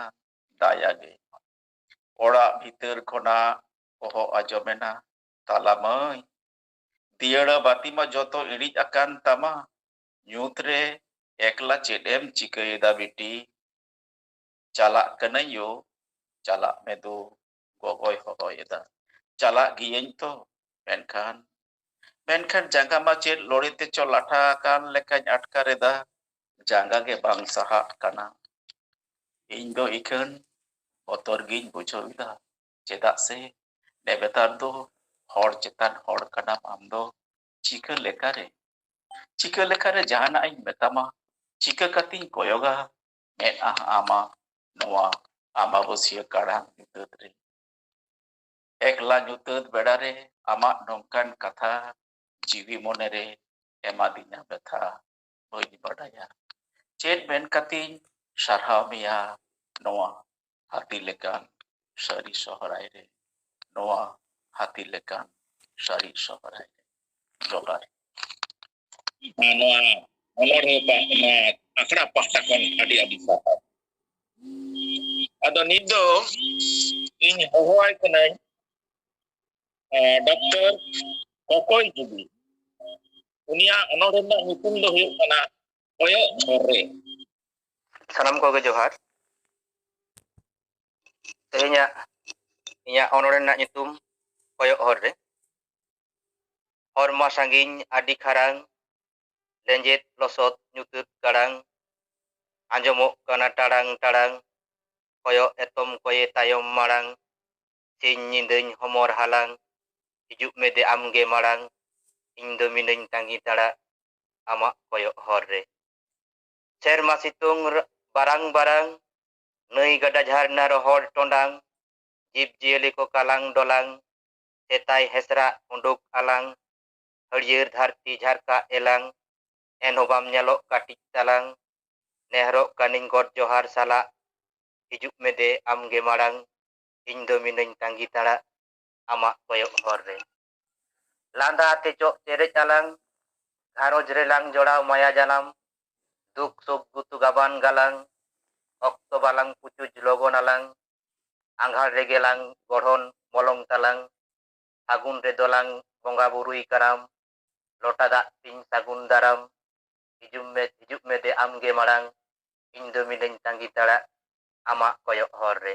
ᱫᱟᱭᱟ ᱜᱮ᱾ ᱚᱲᱟᱜ ᱵᱷᱤᱛᱟᱹᱨ ᱠᱷᱚᱱᱟᱜ ᱚᱦᱚ ᱟᱸᱡᱚᱢᱮᱱᱟ, "ᱛᱟᱞᱟ ᱢᱟᱹᱭ, ᱫᱤᱭᱟᱹᱲᱟ ᱵᱟᱹᱛᱤ ᱢᱟ ᱡᱚᱛᱚ ᱤᱬᱤᱡ ᱟᱠᱟᱱ ᱛᱟᱢᱟ, ᱧᱩᱛ ᱨᱮ ᱮᱠᱞᱟ ᱪᱮᱫ ᱮᱢ ᱪᱤᱠᱟᱹᱭᱮᱫᱟ ᱵᱤᱴᱤ?" "ᱪᱟᱞᱟᱜ ᱠᱟᱹᱱᱟᱹᱧ ᱭᱳ, ᱪᱟᱞᱟᱜ ᱢᱮ ᱫᱩ", ᱜᱚᱜᱚᱭ ᱦᱚᱦᱚᱭᱮᱫᱟ᱾ "ᱪᱟᱞᱟᱜ ᱜᱤᱭᱟᱹᱧ ᱛᱚ", ᱢᱮᱱᱠᱷᱟᱱ, ᱢᱮᱱᱠᱷᱟᱱ ᱡᱟᱸᱜᱟ ᱢᱟ ᱪᱮᱫ ᱞᱚᱲᱮ ᱛᱮᱪᱚ ᱞᱟᱴᱷᱟ ᱟᱠᱟᱱ ᱞᱮᱠᱟᱧ ᱟᱴᱠᱟᱨ ᱮᱫᱟ, ᱡᱟᱸᱜᱟ ᱜᱮ ᱵᱟᱝ ᱥᱟᱦᱟᱜ ᱠᱟᱱᱟ᱾ ᱤᱧ ᱫᱚ ᱤᱠᱷᱟᱹᱱ ᱵᱚᱛᱚᱨ ᱜᱤᱧ ᱵᱩᱡᱷᱟᱹᱣ ᱮᱫᱟ, ᱪᱮᱫᱟᱜ ᱥᱮ ᱱᱮᱵᱮᱛᱟᱨ ᱫᱚ ᱦᱚᱲ ᱪᱮᱛᱟᱱ ᱦᱚᱲ ᱠᱟᱱᱟᱢ ᱟᱢ ᱫᱚ᱾ ᱪᱤᱠᱟᱹ ᱞᱮᱠᱟᱨᱮ, ᱪᱤᱠᱟᱹ ᱞᱮᱠᱟᱨᱮ ᱡᱟᱦᱟᱱᱟᱜ ᱤᱧ ᱢᱮᱛᱟᱢᱟ? ᱪᱤᱠᱟᱹ ᱠᱟᱛᱮᱧ ᱠᱚᱭᱚᱜᱟ ᱢᱮᱫᱦᱟ ᱟᱢᱟᱜ ᱱᱚᱣᱟ ᱟᱢᱵᱟᱵᱟᱹᱥᱭᱟᱹ ᱠᱟᱲᱟᱝ ᱧᱩᱛᱟᱹᱛ ᱨᱮ? ᱮᱠᱞᱟ ᱧᱩᱛᱟᱹᱛ ᱵᱮᱲᱟ ᱨᱮ ᱟᱢᱟᱜ ᱱᱚᱝᱠᱟᱱ ᱠᱟᱛᱷᱟ ᱡᱤᱣᱤ ᱢᱚᱱᱮ ᱨᱮ ᱮᱢᱟᱫᱤᱧᱟ ᱵᱮᱛᱷᱟ᱾ ᱵᱟᱹᱧ ᱵᱟᱰᱟᱭᱟ ᱪᱮᱫ ᱢᱮᱱ ᱠᱟᱛᱮᱧ ᱥᱟᱨᱦᱟᱣ ᱢᱮᱭᱟ ᱱᱚᱣᱟ ᱦᱟᱹᱛᱤ ᱞᱮᱠᱟᱱ ᱥᱟᱹᱨᱤ ᱥᱚᱦᱨᱟᱭ ᱨᱮ, ᱱᱚᱣᱟ ᱦᱟᱹᱛᱤ ᱞᱮᱠᱟᱱ ᱥᱟᱹᱨᱤ ᱥᱚᱦᱨᱟᱭ ᱨᱮ᱾ ᱡᱚᱦᱟᱨ᱾ ᱱᱚᱣᱟ ᱚᱱᱚᱬᱦᱮ ᱯᱟ-, ᱱᱚᱣᱟ ᱟᱠᱷᱲᱟ ᱯᱟᱦᱴᱟ ᱠᱷᱚᱱ ᱟᱹᱰᱤ ᱟᱹᱰᱤ ᱥᱟᱨᱦᱟᱣ᱾ ᱟᱫᱚ ᱱᱤᱛ ᱫᱚ ᱤᱧ ᱦᱚᱦᱚᱣᱟᱭ ᱠᱟᱹᱱᱟᱹᱧ, ᱮ, ᱰᱚᱠᱴᱚᱨ ᱠᱚᱠᱚᱭ ᱡᱩᱵᱤ᱾ ᱩᱱᱤᱭᱟᱜ ᱚᱱᱚᱬᱦᱮ ᱨᱮᱱᱟᱜ ᱧᱩᱛᱩᱢ ᱫᱚ ᱦᱩᱭᱩᱜ ᱠᱟᱱᱟ ᱠᱚᱭᱚᱜ ᱦᱚᱨ ᱨᱮ᱾ ᱥᱟᱱᱟᱢ ᱠᱚᱜᱮ ᱡᱚᱦᱟᱨ᱾ ᱛᱮᱦᱮᱧᱟᱜ ᱤᱧᱟᱹᱜ ᱚᱱᱚᱬᱦᱮ ᱨᱮᱱᱟᱜ ᱧᱩᱛᱩᱢ ᱠᱚᱭᱚᱜ ᱦᱚᱨ ᱨᱮ᱾ ᱦᱚᱨ ᱢᱟ ᱥᱟᱺᱜᱤᱧ ᱟᱹᱰᱤ ᱠᱷᱟᱨᱟᱝ, ᱞᱮᱸᱡᱮᱫ ᱞᱚᱥᱚᱫ ᱧᱩᱛᱟᱹᱛ ᱠᱟᱲᱟᱝ, ᱟᱸᱡᱚᱢᱚᱜ ᱠᱟᱱᱟ ᱴᱟᱲᱟᱝ ᱴᱟᱲᱟᱝ, ᱠᱚᱭᱚᱜ ᱮᱛᱚᱢ ᱠᱚᱭᱮ ᱛᱟᱭᱚᱢ ᱢᱟᱲᱟᱝ, ᱥᱤᱧ ᱧᱤᱫᱟᱹᱧ ᱦᱚᱢᱚᱨ ᱦᱟᱞᱟᱝ, ᱦᱤᱡᱩᱜ ᱢᱮ ᱫᱮ ᱟᱢᱜᱮ ᱢᱟᱲᱟᱝ, ᱤᱧ ᱫᱚ ᱢᱤᱱᱟᱹᱧ ᱛᱟᱺᱜᱤ ᱛᱟᱲᱟᱜ ᱟᱢᱟᱜ ᱠᱚᱭᱚᱜ ᱦᱚᱨ ᱨᱮ᱾ ᱥᱮᱨᱢᱟ ᱥᱤᱛᱩᱝ ᱨ-, ᱵᱟᱨᱟᱝ ᱵᱟᱨᱟᱝ, ᱱᱟᱹᱭ ᱜᱟᱰᱟ ᱡᱷᱟᱨᱱᱟ ᱨᱚᱦᱚᱲ ᱴᱚᱸᱰᱟᱝ, ᱡᱤᱵᱽ ᱡᱤᱭᱟᱹᱞᱤ ᱠᱚ ᱠᱟᱞᱟᱝ ᱰᱚᱞᱟᱝ, ᱥᱮᱛᱟᱭ ᱦᱮᱥᱨᱟᱜ ᱩᱰᱩᱠ ᱟᱞᱟᱝ, ᱦᱟᱹᱨᱭᱟᱹᱲ ᱫᱷᱟᱹᱨᱛᱤ ᱡᱷᱟᱨᱠᱟᱜ ᱮᱞᱟᱝ, ᱮᱱᱦᱚᱸ ᱵᱟᱢ ᱧᱮᱞᱚᱜ ᱠᱟᱹᱴᱤᱡ ᱛᱟᱞᱟᱝ, ᱱᱮᱦᱚᱨᱚᱜ ᱠᱟᱹᱱᱤᱧ ᱜᱚᱰ ᱡᱚᱦᱟᱨ ᱥᱟᱞᱟᱜ, ᱦᱤᱡᱩᱜ ᱢᱮ ᱫᱮ ᱟᱢᱜᱮ ᱢᱟᱲᱟᱝ, ᱤᱧ ᱫᱚ ᱢᱤᱱᱟᱹᱧ ᱛᱟᱺᱜᱤ ᱛᱟᱲᱟᱜ ᱟᱢᱟᱜ ᱠᱚᱭᱚᱜ ᱦᱚᱨ ᱨᱮ᱾ ᱞᱟᱸᱫᱟ ᱟᱛᱮ ᱪᱚᱜ ᱪᱮᱨᱮᱡ ᱟᱞᱟᱝ, ᱜᱷᱟᱨᱚᱸᱡᱽ ᱨᱮᱞᱟᱝ ᱡᱚᱲᱟᱣ ᱢᱟᱭᱟ ᱡᱟᱞᱟᱢ, ᱫᱩᱠ ᱥᱩᱠ ᱜᱩᱛᱩ ᱜᱟᱵᱟᱱ ᱜᱟᱞᱟᱝ, ᱚᱠᱛᱚ ᱵᱟᱞᱟᱝ ᱯᱩᱪᱩᱡ ᱞᱚᱜᱚᱱ ᱟᱞᱟᱝ, ᱟᱸᱜᱷᱟᱲ ᱨᱮᱜᱮ ᱞᱟᱝ ᱜᱚᱲᱦᱚᱱ ᱢᱚᱞᱚᱝ ᱛᱟᱞᱟᱝ, ᱯᱷᱟᱹᱜᱩᱱ ᱨᱮᱫᱚ ᱞᱟᱝ ᱵᱚᱸᱜᱟ ᱵᱩᱨᱩᱭ ᱠᱟᱨᱟᱢ, ᱞᱚᱴᱟ ᱫᱟᱜ ᱛᱤᱧ ᱥᱟᱹᱜᱩᱱ ᱫᱟᱨᱟᱢ, ᱦᱤᱡᱩᱜ ᱢᱮ, ᱦᱤᱡᱩᱜ ᱢᱮ ᱫᱮ ᱟᱢᱜᱮ ᱢᱟᱲᱟᱝ, ᱤᱧ ᱫᱚ ᱢᱤᱱᱟᱹᱧ ᱛᱟᱺᱜᱤ ᱛᱟᱲᱟᱜ ᱟᱢᱟᱜ ᱠᱚᱭᱚᱜ ᱦᱚᱨ ᱨᱮ᱾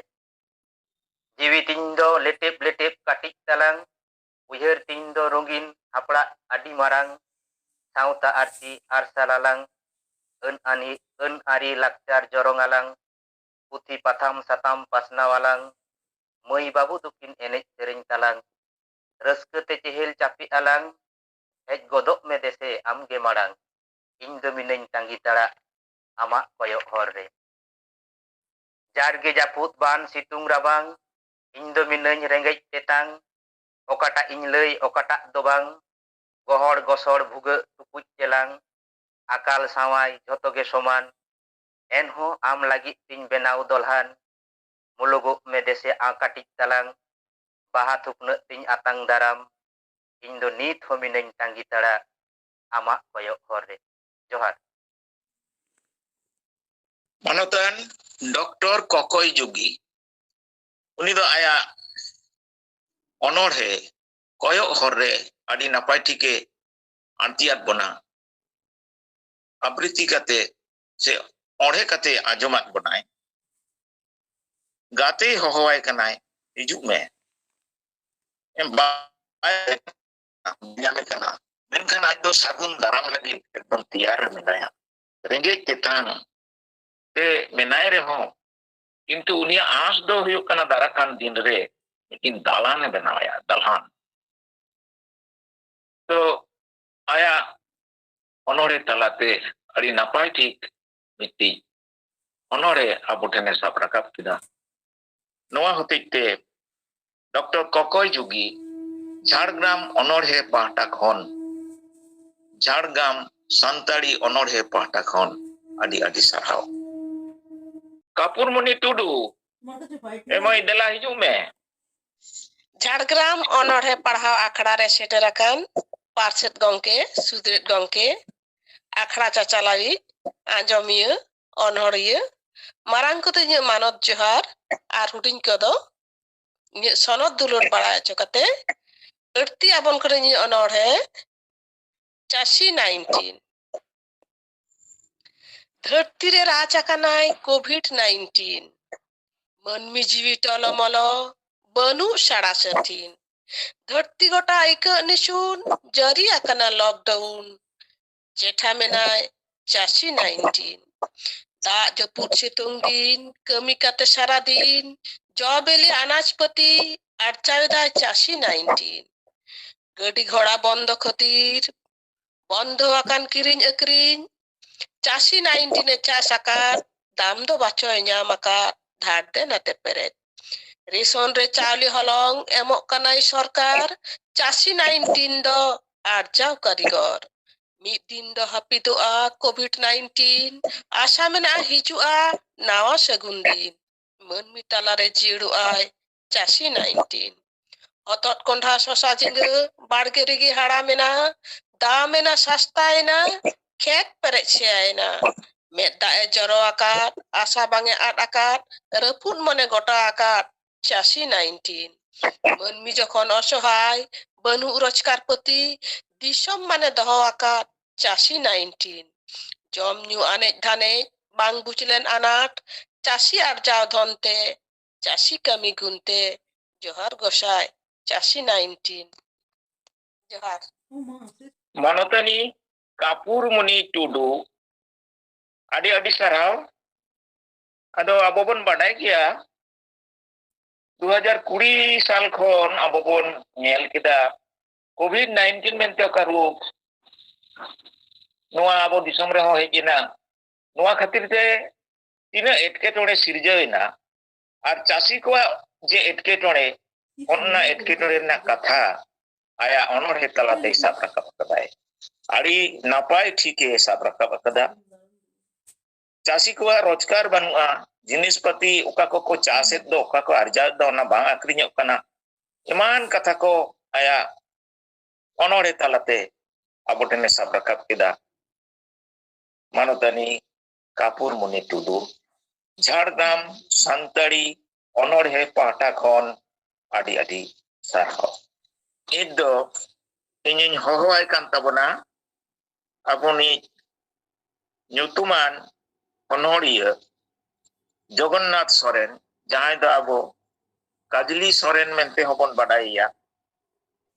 ᱡᱤᱣᱤ ᱛᱤᱧ ᱫᱚ ᱞᱮᱴᱮᱵ ᱞᱮᱴᱮᱵ ᱠᱟᱹᱴᱤᱡ ᱛᱟᱞᱟᱝ, ᱩᱭᱦᱟᱹᱨ ᱛᱤᱧ ᱫᱚ ᱨᱚᱸᱜᱤᱱ ᱦᱟᱯᱲᱟᱜ ᱟᱹᱰᱤ ᱢᱟᱨᱟᱝ, ᱥᱟᱶᱛᱟ ᱟᱹᱨᱥᱤ ᱟᱨᱥᱟᱞ ᱟᱞᱟᱝ, ᱟᱹᱱ ᱟᱹᱱᱤ, ᱟᱹᱱ ᱟᱹᱨᱤ ᱞᱟᱠᱪᱟᱨ ᱡᱚᱨᱚᱝ ᱟᱞᱟᱝ, ᱯᱩᱛᱷᱤ ᱯᱟᱛᱷᱟᱢ ᱥᱟᱛᱟᱢ ᱯᱟᱥᱱᱟᱣ ᱟᱞᱟᱝ, ᱢᱟᱹᱭ ᱵᱟᱹᱵᱩ ᱫᱚᱠᱤᱱ ᱮᱱᱮᱡ ᱥᱮᱨᱮᱧ ᱛᱟᱞᱟᱝ, ᱨᱟᱹᱥᱠᱟᱹ ᱛᱮ ᱪᱮᱦᱮᱞ ᱪᱟᱯᱮᱜ ᱟᱞᱟᱝ, ᱦᱮᱡ ᱜᱚᱫᱚᱜ ᱢᱮ ᱫᱮᱥᱮ ᱟᱢᱜᱮ ᱢᱟᱲᱟᱝ, ᱤᱧ ᱫᱚ ᱢᱤᱱᱟᱹᱧ ᱛᱟᱺᱜᱤ ᱛᱟᱲᱟᱜ ᱟᱢᱟᱜ ᱠᱚᱭᱚᱜ ᱦᱚᱨ ᱨᱮ᱾ ᱡᱟᱨᱜᱮ ᱡᱟᱹᱯᱩᱫ ᱵᱟᱱ ᱥᱤᱛᱩᱝ ᱨᱟᱵᱟᱝ, ᱤᱧ ᱫᱚ ᱢᱤᱱᱟᱹᱧ ᱨᱮᱸᱜᱮᱡ ᱛᱮᱛᱟᱝ, ᱚᱠᱟᱴᱟᱜ ᱤᱧ ᱞᱟᱹᱭ ᱚᱠᱟᱴᱟᱜ ᱫᱚ ᱵᱟᱝ, ᱜᱚᱦᱚᱲ ᱜᱚᱥᱚᱲ ᱵᱷᱩᱜᱟᱹᱜ ᱴᱩᱠᱩᱡ ᱪᱮᱞᱟᱝ, ᱟᱠᱟᱞ ᱥᱟᱶᱟᱭ ᱡᱷᱚᱛᱚ ᱜᱮ ᱥᱚᱢᱟᱱ, ᱮᱱᱦᱚᱸ ᱟᱢ ᱞᱟᱹᱜᱤᱫ ᱛᱤᱧ ᱵᱮᱱᱟᱣ ᱫᱚᱞᱦᱟᱱ, ᱢᱩᱞᱩᱜᱚᱜ ᱢᱮ ᱫᱮᱥᱮ ᱟ ᱠᱟᱹᱴᱤᱡ ᱛᱟᱞᱟᱝ, ᱵᱟᱦᱟ ᱛᱷᱩᱯᱱᱟᱹᱜ ᱛᱤᱧ ᱟᱛᱟᱝ ᱫᱟᱨᱟᱢ, ᱤᱧ ᱫᱚ ᱱᱤᱛ ᱦᱚᱸ ᱢᱤᱱᱟᱹᱧ ᱛᱟᱸᱜᱤ ᱛᱟᱲᱟᱜ ᱟᱢᱟᱜ ᱠᱚᱭᱚᱜ ᱦᱚᱨ ᱨᱮ᱾ ᱡᱚᱦᱟᱨ᱾ ᱢᱟᱱᱚᱛᱟᱱ ᱰᱚᱠᱴᱚᱨ ᱠᱚᱠᱚᱭ ᱡᱩᱜᱤ, ᱩᱱᱤ ᱫᱚ ᱟᱭᱟᱜ ᱚᱱᱚᱬᱦᱮ ᱠᱚᱭᱚᱜ ᱦᱚᱨ ᱨᱮ ᱟᱹᱰᱤ ᱱᱟᱯᱟᱭ ᱴᱷᱤᱠᱮ ᱟᱬᱛᱤᱭᱟᱫ ᱵᱚᱱᱟ᱾ ᱟᱵᱨᱤᱛᱤ ᱠᱟᱛᱮ ᱥᱮ ᱚᱬᱦᱮ ᱠᱟᱛᱮ ᱟᱸᱡᱚᱢᱟᱫ ᱵᱚᱱᱟᱭ᱾ ᱜᱟᱛᱮᱭ ᱦᱚᱦᱚᱣᱟᱭ ᱠᱟᱱᱟᱭ, "ᱦᱤᱡᱩᱜ ᱢᱮ᱾" ᱵᱟᱭ ᱧᱟᱢᱮ ᱠᱟᱱᱟ, ᱢᱮᱱᱠᱷᱟᱱ ᱟᱡ ᱫᱚ ᱥᱟᱹᱜᱩᱱ ᱫᱟᱨᱟᱢ ᱞᱟᱹᱜᱤᱫ ᱮᱠᱫᱚᱢ ᱛᱮᱭᱟᱨ ᱨᱮ ᱢᱮᱱᱟᱭᱟ᱾ ᱨᱮᱸᱜᱮᱡ ᱛᱮᱛᱟᱝ ᱛᱮ ᱢᱮᱱᱟᱭ ᱨᱮᱦᱚᱸ, ᱠᱤᱱᱛᱩ ᱩᱱᱤᱭᱟᱜ ᱟᱸᱥ ᱫᱚ ᱦᱩᱭᱩᱜ ᱠᱟᱱᱟ ᱫᱟᱨᱟ ᱠᱟᱱ ᱫᱤᱱ ᱨᱮ ᱢᱤᱫᱴᱤᱱ ᱫᱟᱞᱟᱱᱮ ᱵᱮᱱᱟᱣᱟᱭᱟ, ᱫᱟᱞᱦᱟᱱ᱾ ᱛᱚ ᱟᱭᱟᱜ ᱚᱱᱚᱬᱦᱮ ᱛᱟᱞᱟᱛᱮ ᱟᱹᱰᱤ ᱱᱟᱯᱟᱭ ᱴᱷᱤᱠ ᱢᱤᱫᱴᱤᱡ ᱚᱱᱚᱬᱦᱮ ᱟᱵᱚ ᱴᱷᱮᱱᱮ ᱥᱟᱵ ᱨᱟᱠᱟᱵ ᱠᱮᱫᱟ᱾ ᱱᱚᱣᱟ ᱦᱚᱛᱮᱡ ᱛᱮ ᱰᱚᱠᱴᱚᱨ ᱠᱚᱠᱚᱭ ᱡᱩᱜᱤ ᱡᱷᱟᱲᱜᱨᱟᱢ ᱚᱱᱚᱬᱦᱮ ᱯᱟᱦᱴᱟ ᱠᱷᱚᱱ, ᱡᱷᱟᱲᱜᱨᱟᱢ ᱥᱟᱱᱛᱟᱲᱤ ᱚᱱᱚᱬᱦᱮ ᱯᱟᱦᱴᱟ ᱠᱷᱚᱱ ᱟᱹᱰᱤ ᱟᱹᱰᱤ ᱥᱟᱨᱦᱟᱣ᱾ ᱠᱟᱯᱩᱨᱢᱚᱱᱤ ᱴᱩᱰᱩ, ᱮ ᱢᱟᱹᱭ, ᱫᱮᱞᱟ ᱦᱤᱡᱩᱜ ᱢᱮ᱾ ᱡᱷᱟᱲᱜᱨᱟᱢ ᱚᱱᱚᱬᱦᱮ ᱯᱟᱲᱦᱟᱣ ᱟᱠᱷᱲᱟ ᱨᱮ ᱥᱮᱴᱮᱨ ᱟᱠᱟᱱ ᱯᱟᱨᱥᱮᱛ ᱜᱚᱢᱠᱮ, ᱥᱩᱫᱽᱨᱮᱫ ᱜᱚᱢᱠᱮ, ᱟᱠᱷᱲᱟ ᱪᱟᱪᱟᱞᱟᱣᱤᱡ, ᱟᱸᱡᱚᱢᱤᱭᱟᱹ, ᱚᱱᱚᱬᱦᱤᱭᱟᱹ, ᱢᱟᱨᱟᱝ ᱠᱚᱫᱚ ᱤᱧᱟᱹᱜ ᱢᱟᱱᱚᱛ ᱡᱚᱦᱟᱨ ᱟᱨ ᱦᱩᱰᱤᱧ ᱠᱚᱫᱚ ᱤᱧᱟᱹᱜ ᱥᱚᱱᱚᱛ ᱫᱩᱞᱟᱹᱲ ᱵᱟᱲᱟᱭ ᱦᱚᱪᱚ ᱠᱟᱛᱮ ᱟᱹᱲᱛᱤ ᱟᱵᱚᱱ ᱠᱟᱹᱱᱟᱹᱧ ᱤᱧᱟᱹᱜ ᱚᱱᱚᱬᱦᱮ ᱪᱟᱹᱥᱤ ᱱᱟᱭᱤᱱᱴᱤᱱ᱾ ᱫᱷᱟᱹᱨᱛᱤ ᱨᱮ ᱨᱟᱡᱽ ᱟᱠᱟᱱᱟᱭ ᱠᱳᱵᱷᱤᱰ ᱱᱟᱭᱤᱱᱴᱤᱱ᱾ ᱢᱟᱹᱱᱢᱤ ᱡᱤᱣᱤ ᱴᱚᱞᱚᱢᱚᱞᱚ, ᱵᱟᱹᱱᱩᱜ ᱥᱟᱲᱟ ᱥᱟᱹᱛᱷᱤᱱ᱾ ᱫᱷᱟᱹᱨᱛᱤ ᱜᱚᱴᱟ ᱟᱹᱭᱠᱟᱹᱜ ᱱᱤᱥᱩᱱ, ᱡᱟᱹᱨᱤ ᱟᱠᱟᱱᱟ ᱞᱚᱠᱰᱟᱣᱩᱱ᱾ ᱪᱮᱴᱷᱟ ᱢᱮᱱᱟᱭ ᱪᱟᱹᱥᱤ ᱱᱟᱭᱤᱱᱴᱤᱱ᱾ ᱫᱟᱜ ᱡᱟᱹᱯᱩᱫ ᱥᱤᱛᱩᱝ ᱫᱤᱱ, ᱠᱟᱹᱢᱤ ᱠᱟᱛᱮ ᱥᱟᱨᱟ ᱫᱤᱱ, ᱡᱚ ᱵᱤᱞᱤ ᱟᱱᱟᱡ ᱯᱟᱹᱛᱤ ᱟᱨᱪᱟᱣ ᱮᱫᱟᱭ ᱪᱟᱹᱥᱤ ᱱᱟᱭᱤᱱᱴᱤᱱ᱾ ᱜᱟᱹᱰᱤ ᱜᱷᱚᱲᱟ ᱵᱚᱱᱫᱚ ᱠᱷᱟᱹᱛᱤᱨ, ᱵᱚᱱᱫᱚ ᱟᱠᱟᱱ ᱠᱤᱨᱤᱧ ᱟᱹᱠᱷᱨᱤᱧ᱾ ᱪᱟᱹᱥᱤ ᱱᱟᱭᱤᱱᱴᱤᱱ ᱮ ᱪᱟᱥ ᱟᱠᱟᱫ, ᱫᱟᱢ ᱫᱚ ᱵᱟᱪᱚᱭ ᱧᱟᱢ ᱟᱠᱟᱫ, ᱫᱷᱟᱨ ᱫᱮᱱᱟᱛᱮ ᱯᱮᱨᱮᱡ᱾ ᱨᱮᱥᱚᱱ ᱨᱮ ᱪᱟᱣᱞᱮ ᱦᱚᱞᱚᱝ ᱮᱢᱚᱜ ᱠᱟᱱᱟᱭ ᱥᱚᱨᱠᱟᱨ, ᱪᱟᱹᱥᱤ ᱱᱟᱭᱤᱱᱴᱤᱱ ᱫᱚ ᱟᱨᱡᱟᱣ ᱠᱟᱹᱨᱤᱜᱚᱨ᱾ ᱢᱤᱫ ᱫᱤᱱ ᱫᱚ ᱦᱟᱹᱯᱤᱫᱚᱜᱼᱟ ᱠᱳᱵᱷᱤᱰ ᱱᱟᱭᱤᱱᱴᱤᱱ, ᱟᱥᱟ ᱢᱮᱱᱟᱜᱼᱟ ᱦᱤᱡᱩᱜᱼᱟ ᱱᱟᱣᱟ ᱥᱟᱹᱜᱩᱱ ᱫᱤᱱ᱾ ᱢᱟᱹᱱᱢᱤ ᱛᱟᱞᱟᱨᱮ ᱡᱤᱭᱟᱹᱲᱚᱜᱼᱟᱭ ᱪᱟᱹᱥᱤ ᱱᱟᱭᱤᱱᱴᱤᱱ᱾ ᱦᱚᱛᱚᱫ, ᱠᱚᱸᱰᱷᱟ, ᱥᱚᱥᱟ, ᱡᱷᱤᱸᱜᱟᱹ ᱵᱟᱲᱜᱮ ᱨᱮᱜᱮ ᱦᱟᱲᱟᱢᱮᱱᱟ, ᱫᱟᱢᱮᱱᱟ, ᱥᱟᱥᱛᱟᱭᱮᱱᱟ, ᱠᱷᱮᱛ ᱯᱮᱨᱮᱡ ᱥᱮᱭᱟᱭᱮᱱᱟ᱾ ᱢᱮᱫ ᱫᱟᱜ ᱮ ᱡᱚᱨᱚ ᱟᱠᱟᱫ, ᱟᱥᱟ ᱵᱟᱝ ᱮ ᱟᱫ ᱟᱠᱟᱫ, ᱨᱟᱹᱯᱩᱫ ᱢᱚᱱᱮ ᱜᱚᱴᱟ ᱟᱠᱟᱫ ᱪᱟᱹᱥᱤ ᱱᱟᱭᱤᱱᱴᱤᱱ᱾ ᱢᱟᱹᱱᱢᱤ ᱡᱚᱠᱷᱚᱱ ᱚᱥᱚᱦᱟᱭ, ᱵᱟᱹᱱᱩᱜ ᱨᱳᱡᱽᱜᱟᱨ ᱯᱟᱹᱛᱤ, ᱫᱤᱥᱚᱢ ᱢᱟᱱᱮ ᱫᱚᱦᱚ ᱟᱠᱟᱫ ᱪᱟᱹᱥᱤ ᱱᱟᱭᱤᱱᱴᱤᱱ᱾ ᱡᱚᱢ ᱧᱩ ᱟᱱᱮᱡ ᱫᱷᱟᱱᱮᱡ ᱵᱟᱝ ᱵᱩᱡᱽ ᱞᱮᱱ ᱟᱱᱟᱴ, ᱪᱟᱹᱥᱤ ᱟᱨᱡᱟᱣ ᱫᱷᱚᱱ ᱛᱮ, ᱪᱟᱹᱥᱤ ᱠᱟᱹᱢᱤ ᱜᱩᱱ ᱛᱮ, ᱡᱚᱦᱟᱨ ᱜᱚᱸᱥᱟᱭ ᱪᱟᱹᱥᱤ ᱱᱟᱭᱤᱱᱴᱤᱱ᱾ ᱡᱚᱦᱟᱨ᱾ ᱢᱟᱱᱚᱛᱟᱱᱤ ᱠᱟᱯᱩᱨᱢᱩᱱᱤ ᱴᱩᱰᱩ, ᱟᱹᱰᱤ ᱟᱹᱰᱤ ᱥᱟᱨᱦᱟᱣ᱾ ᱟᱫᱚ ᱟᱵᱚ ᱵᱚᱱ ᱵᱟᱰᱟᱭ ᱜᱮᱭᱟ, ᱫᱩ ᱦᱟᱡᱟᱨ ᱠᱩᱲᱤ ᱥᱟᱞ ᱠᱷᱚᱱ ᱟᱵᱚ ᱵᱚᱱ ᱧᱮᱞ ᱠᱮᱫᱟ ᱠᱳᱵᱷᱤᱰ ᱱᱟᱭᱤᱱᱴᱤᱱ ᱢᱮᱱᱛᱮ ᱚᱠᱟ ᱨᱳᱜᱽ ᱱᱚᱣᱟ ᱟᱵᱚ ᱫᱤᱥᱚᱢ ᱨᱮᱦᱚᱸ ᱦᱮᱡ ᱮᱱᱟ᱾ ᱱᱚᱣᱟ ᱠᱷᱟᱹᱛᱤᱨ ᱛᱮ ᱛᱤᱱᱟᱹᱜ ᱮᱴᱠᱮᱴᱚᱬᱮ ᱥᱤᱨᱡᱟᱹᱣ ᱮᱱᱟ, ᱟᱨ ᱪᱟᱹᱥᱤ ᱠᱚᱣᱟᱜ ᱡᱮ ᱮᱴᱠᱮᱴᱚᱬᱮ, ᱚᱱᱟ ᱮᱴᱠᱮᱴᱚᱬᱮ ᱨᱮᱱᱟᱜ ᱠᱟᱛᱷᱟ ᱟᱭᱟᱜ ᱚᱱᱚᱬᱦᱮ ᱛᱟᱞᱟᱛᱮᱭ ᱥᱟᱵ ᱨᱟᱠᱟᱵ ᱟᱠᱟᱫᱟᱭ᱾ ᱟᱹᱰᱤ ᱱᱟᱯᱟᱭ ᱴᱷᱤᱠᱮ ᱥᱟᱵ ᱨᱟᱠᱟᱵ ᱟᱠᱟᱫᱟ᱾ ᱪᱟᱹᱥᱤ ᱠᱚᱣᱟᱜ ᱨᱳᱡᱽᱜᱟᱨ ᱵᱟᱹᱱᱩᱜᱼᱟ, ᱡᱤᱱᱤᱥ ᱯᱟᱹᱛᱤ ᱚᱠᱟ ᱠᱚᱠᱚ ᱪᱟᱥᱮᱫ ᱫᱚ, ᱚᱠᱟ ᱠᱚ ᱟᱨᱡᱟᱣᱮᱫ ᱫᱚ, ᱚᱱᱟ ᱵᱟᱝ ᱟᱠᱷᱨᱤᱧᱚᱜ ᱠᱟᱱᱟ, ᱮᱢᱟᱱ ᱠᱟᱛᱷᱟ ᱠᱚ ᱟᱭᱟᱜ ᱚᱱᱚᱬᱦᱮ ᱛᱟᱞᱟᱛᱮ ᱟᱵᱚ ᱴᱷᱮᱱᱮ ᱥᱟᱵ ᱨᱟᱠᱟᱵ ᱠᱮᱫᱟ᱾ ᱢᱟᱱᱚᱛᱟᱱᱤ ᱠᱟᱯᱩᱨᱢᱩᱱᱤ ᱴᱩᱰᱩ, ᱡᱷᱟᱲᱜᱨᱟᱢ ᱥᱟᱱᱛᱟᱲᱤ ᱚᱱᱚᱬᱦᱮ ᱯᱟᱦᱴᱟ ᱠᱷᱚᱱ ᱟᱹᱰᱤ ᱟᱹᱰᱤ ᱥᱟᱨᱦᱟᱣ᱾ ᱱᱤᱛ ᱫᱚ ᱤᱧᱤᱧ ᱦᱚᱦᱚᱣᱟᱭ ᱠᱟᱱ ᱛᱟᱵᱚᱱᱟ ᱟᱵᱚᱱᱤᱡ ᱧᱩᱛᱩᱢᱟᱱ ᱚᱱᱚᱬᱦᱤᱭᱟᱹ ᱡᱚᱜᱚᱱᱱᱟᱛᱷ ᱥᱚᱨᱮᱱ, ᱡᱟᱦᱟᱸᱭ ᱫᱚ ᱟᱵᱚ ᱠᱟᱡᱽᱞᱤ ᱥᱚᱨᱮᱱ ᱢᱮᱱᱛᱮ ᱦᱚᱸᱵᱚᱱ ᱵᱟᱰᱟᱭᱮᱭᱟ᱾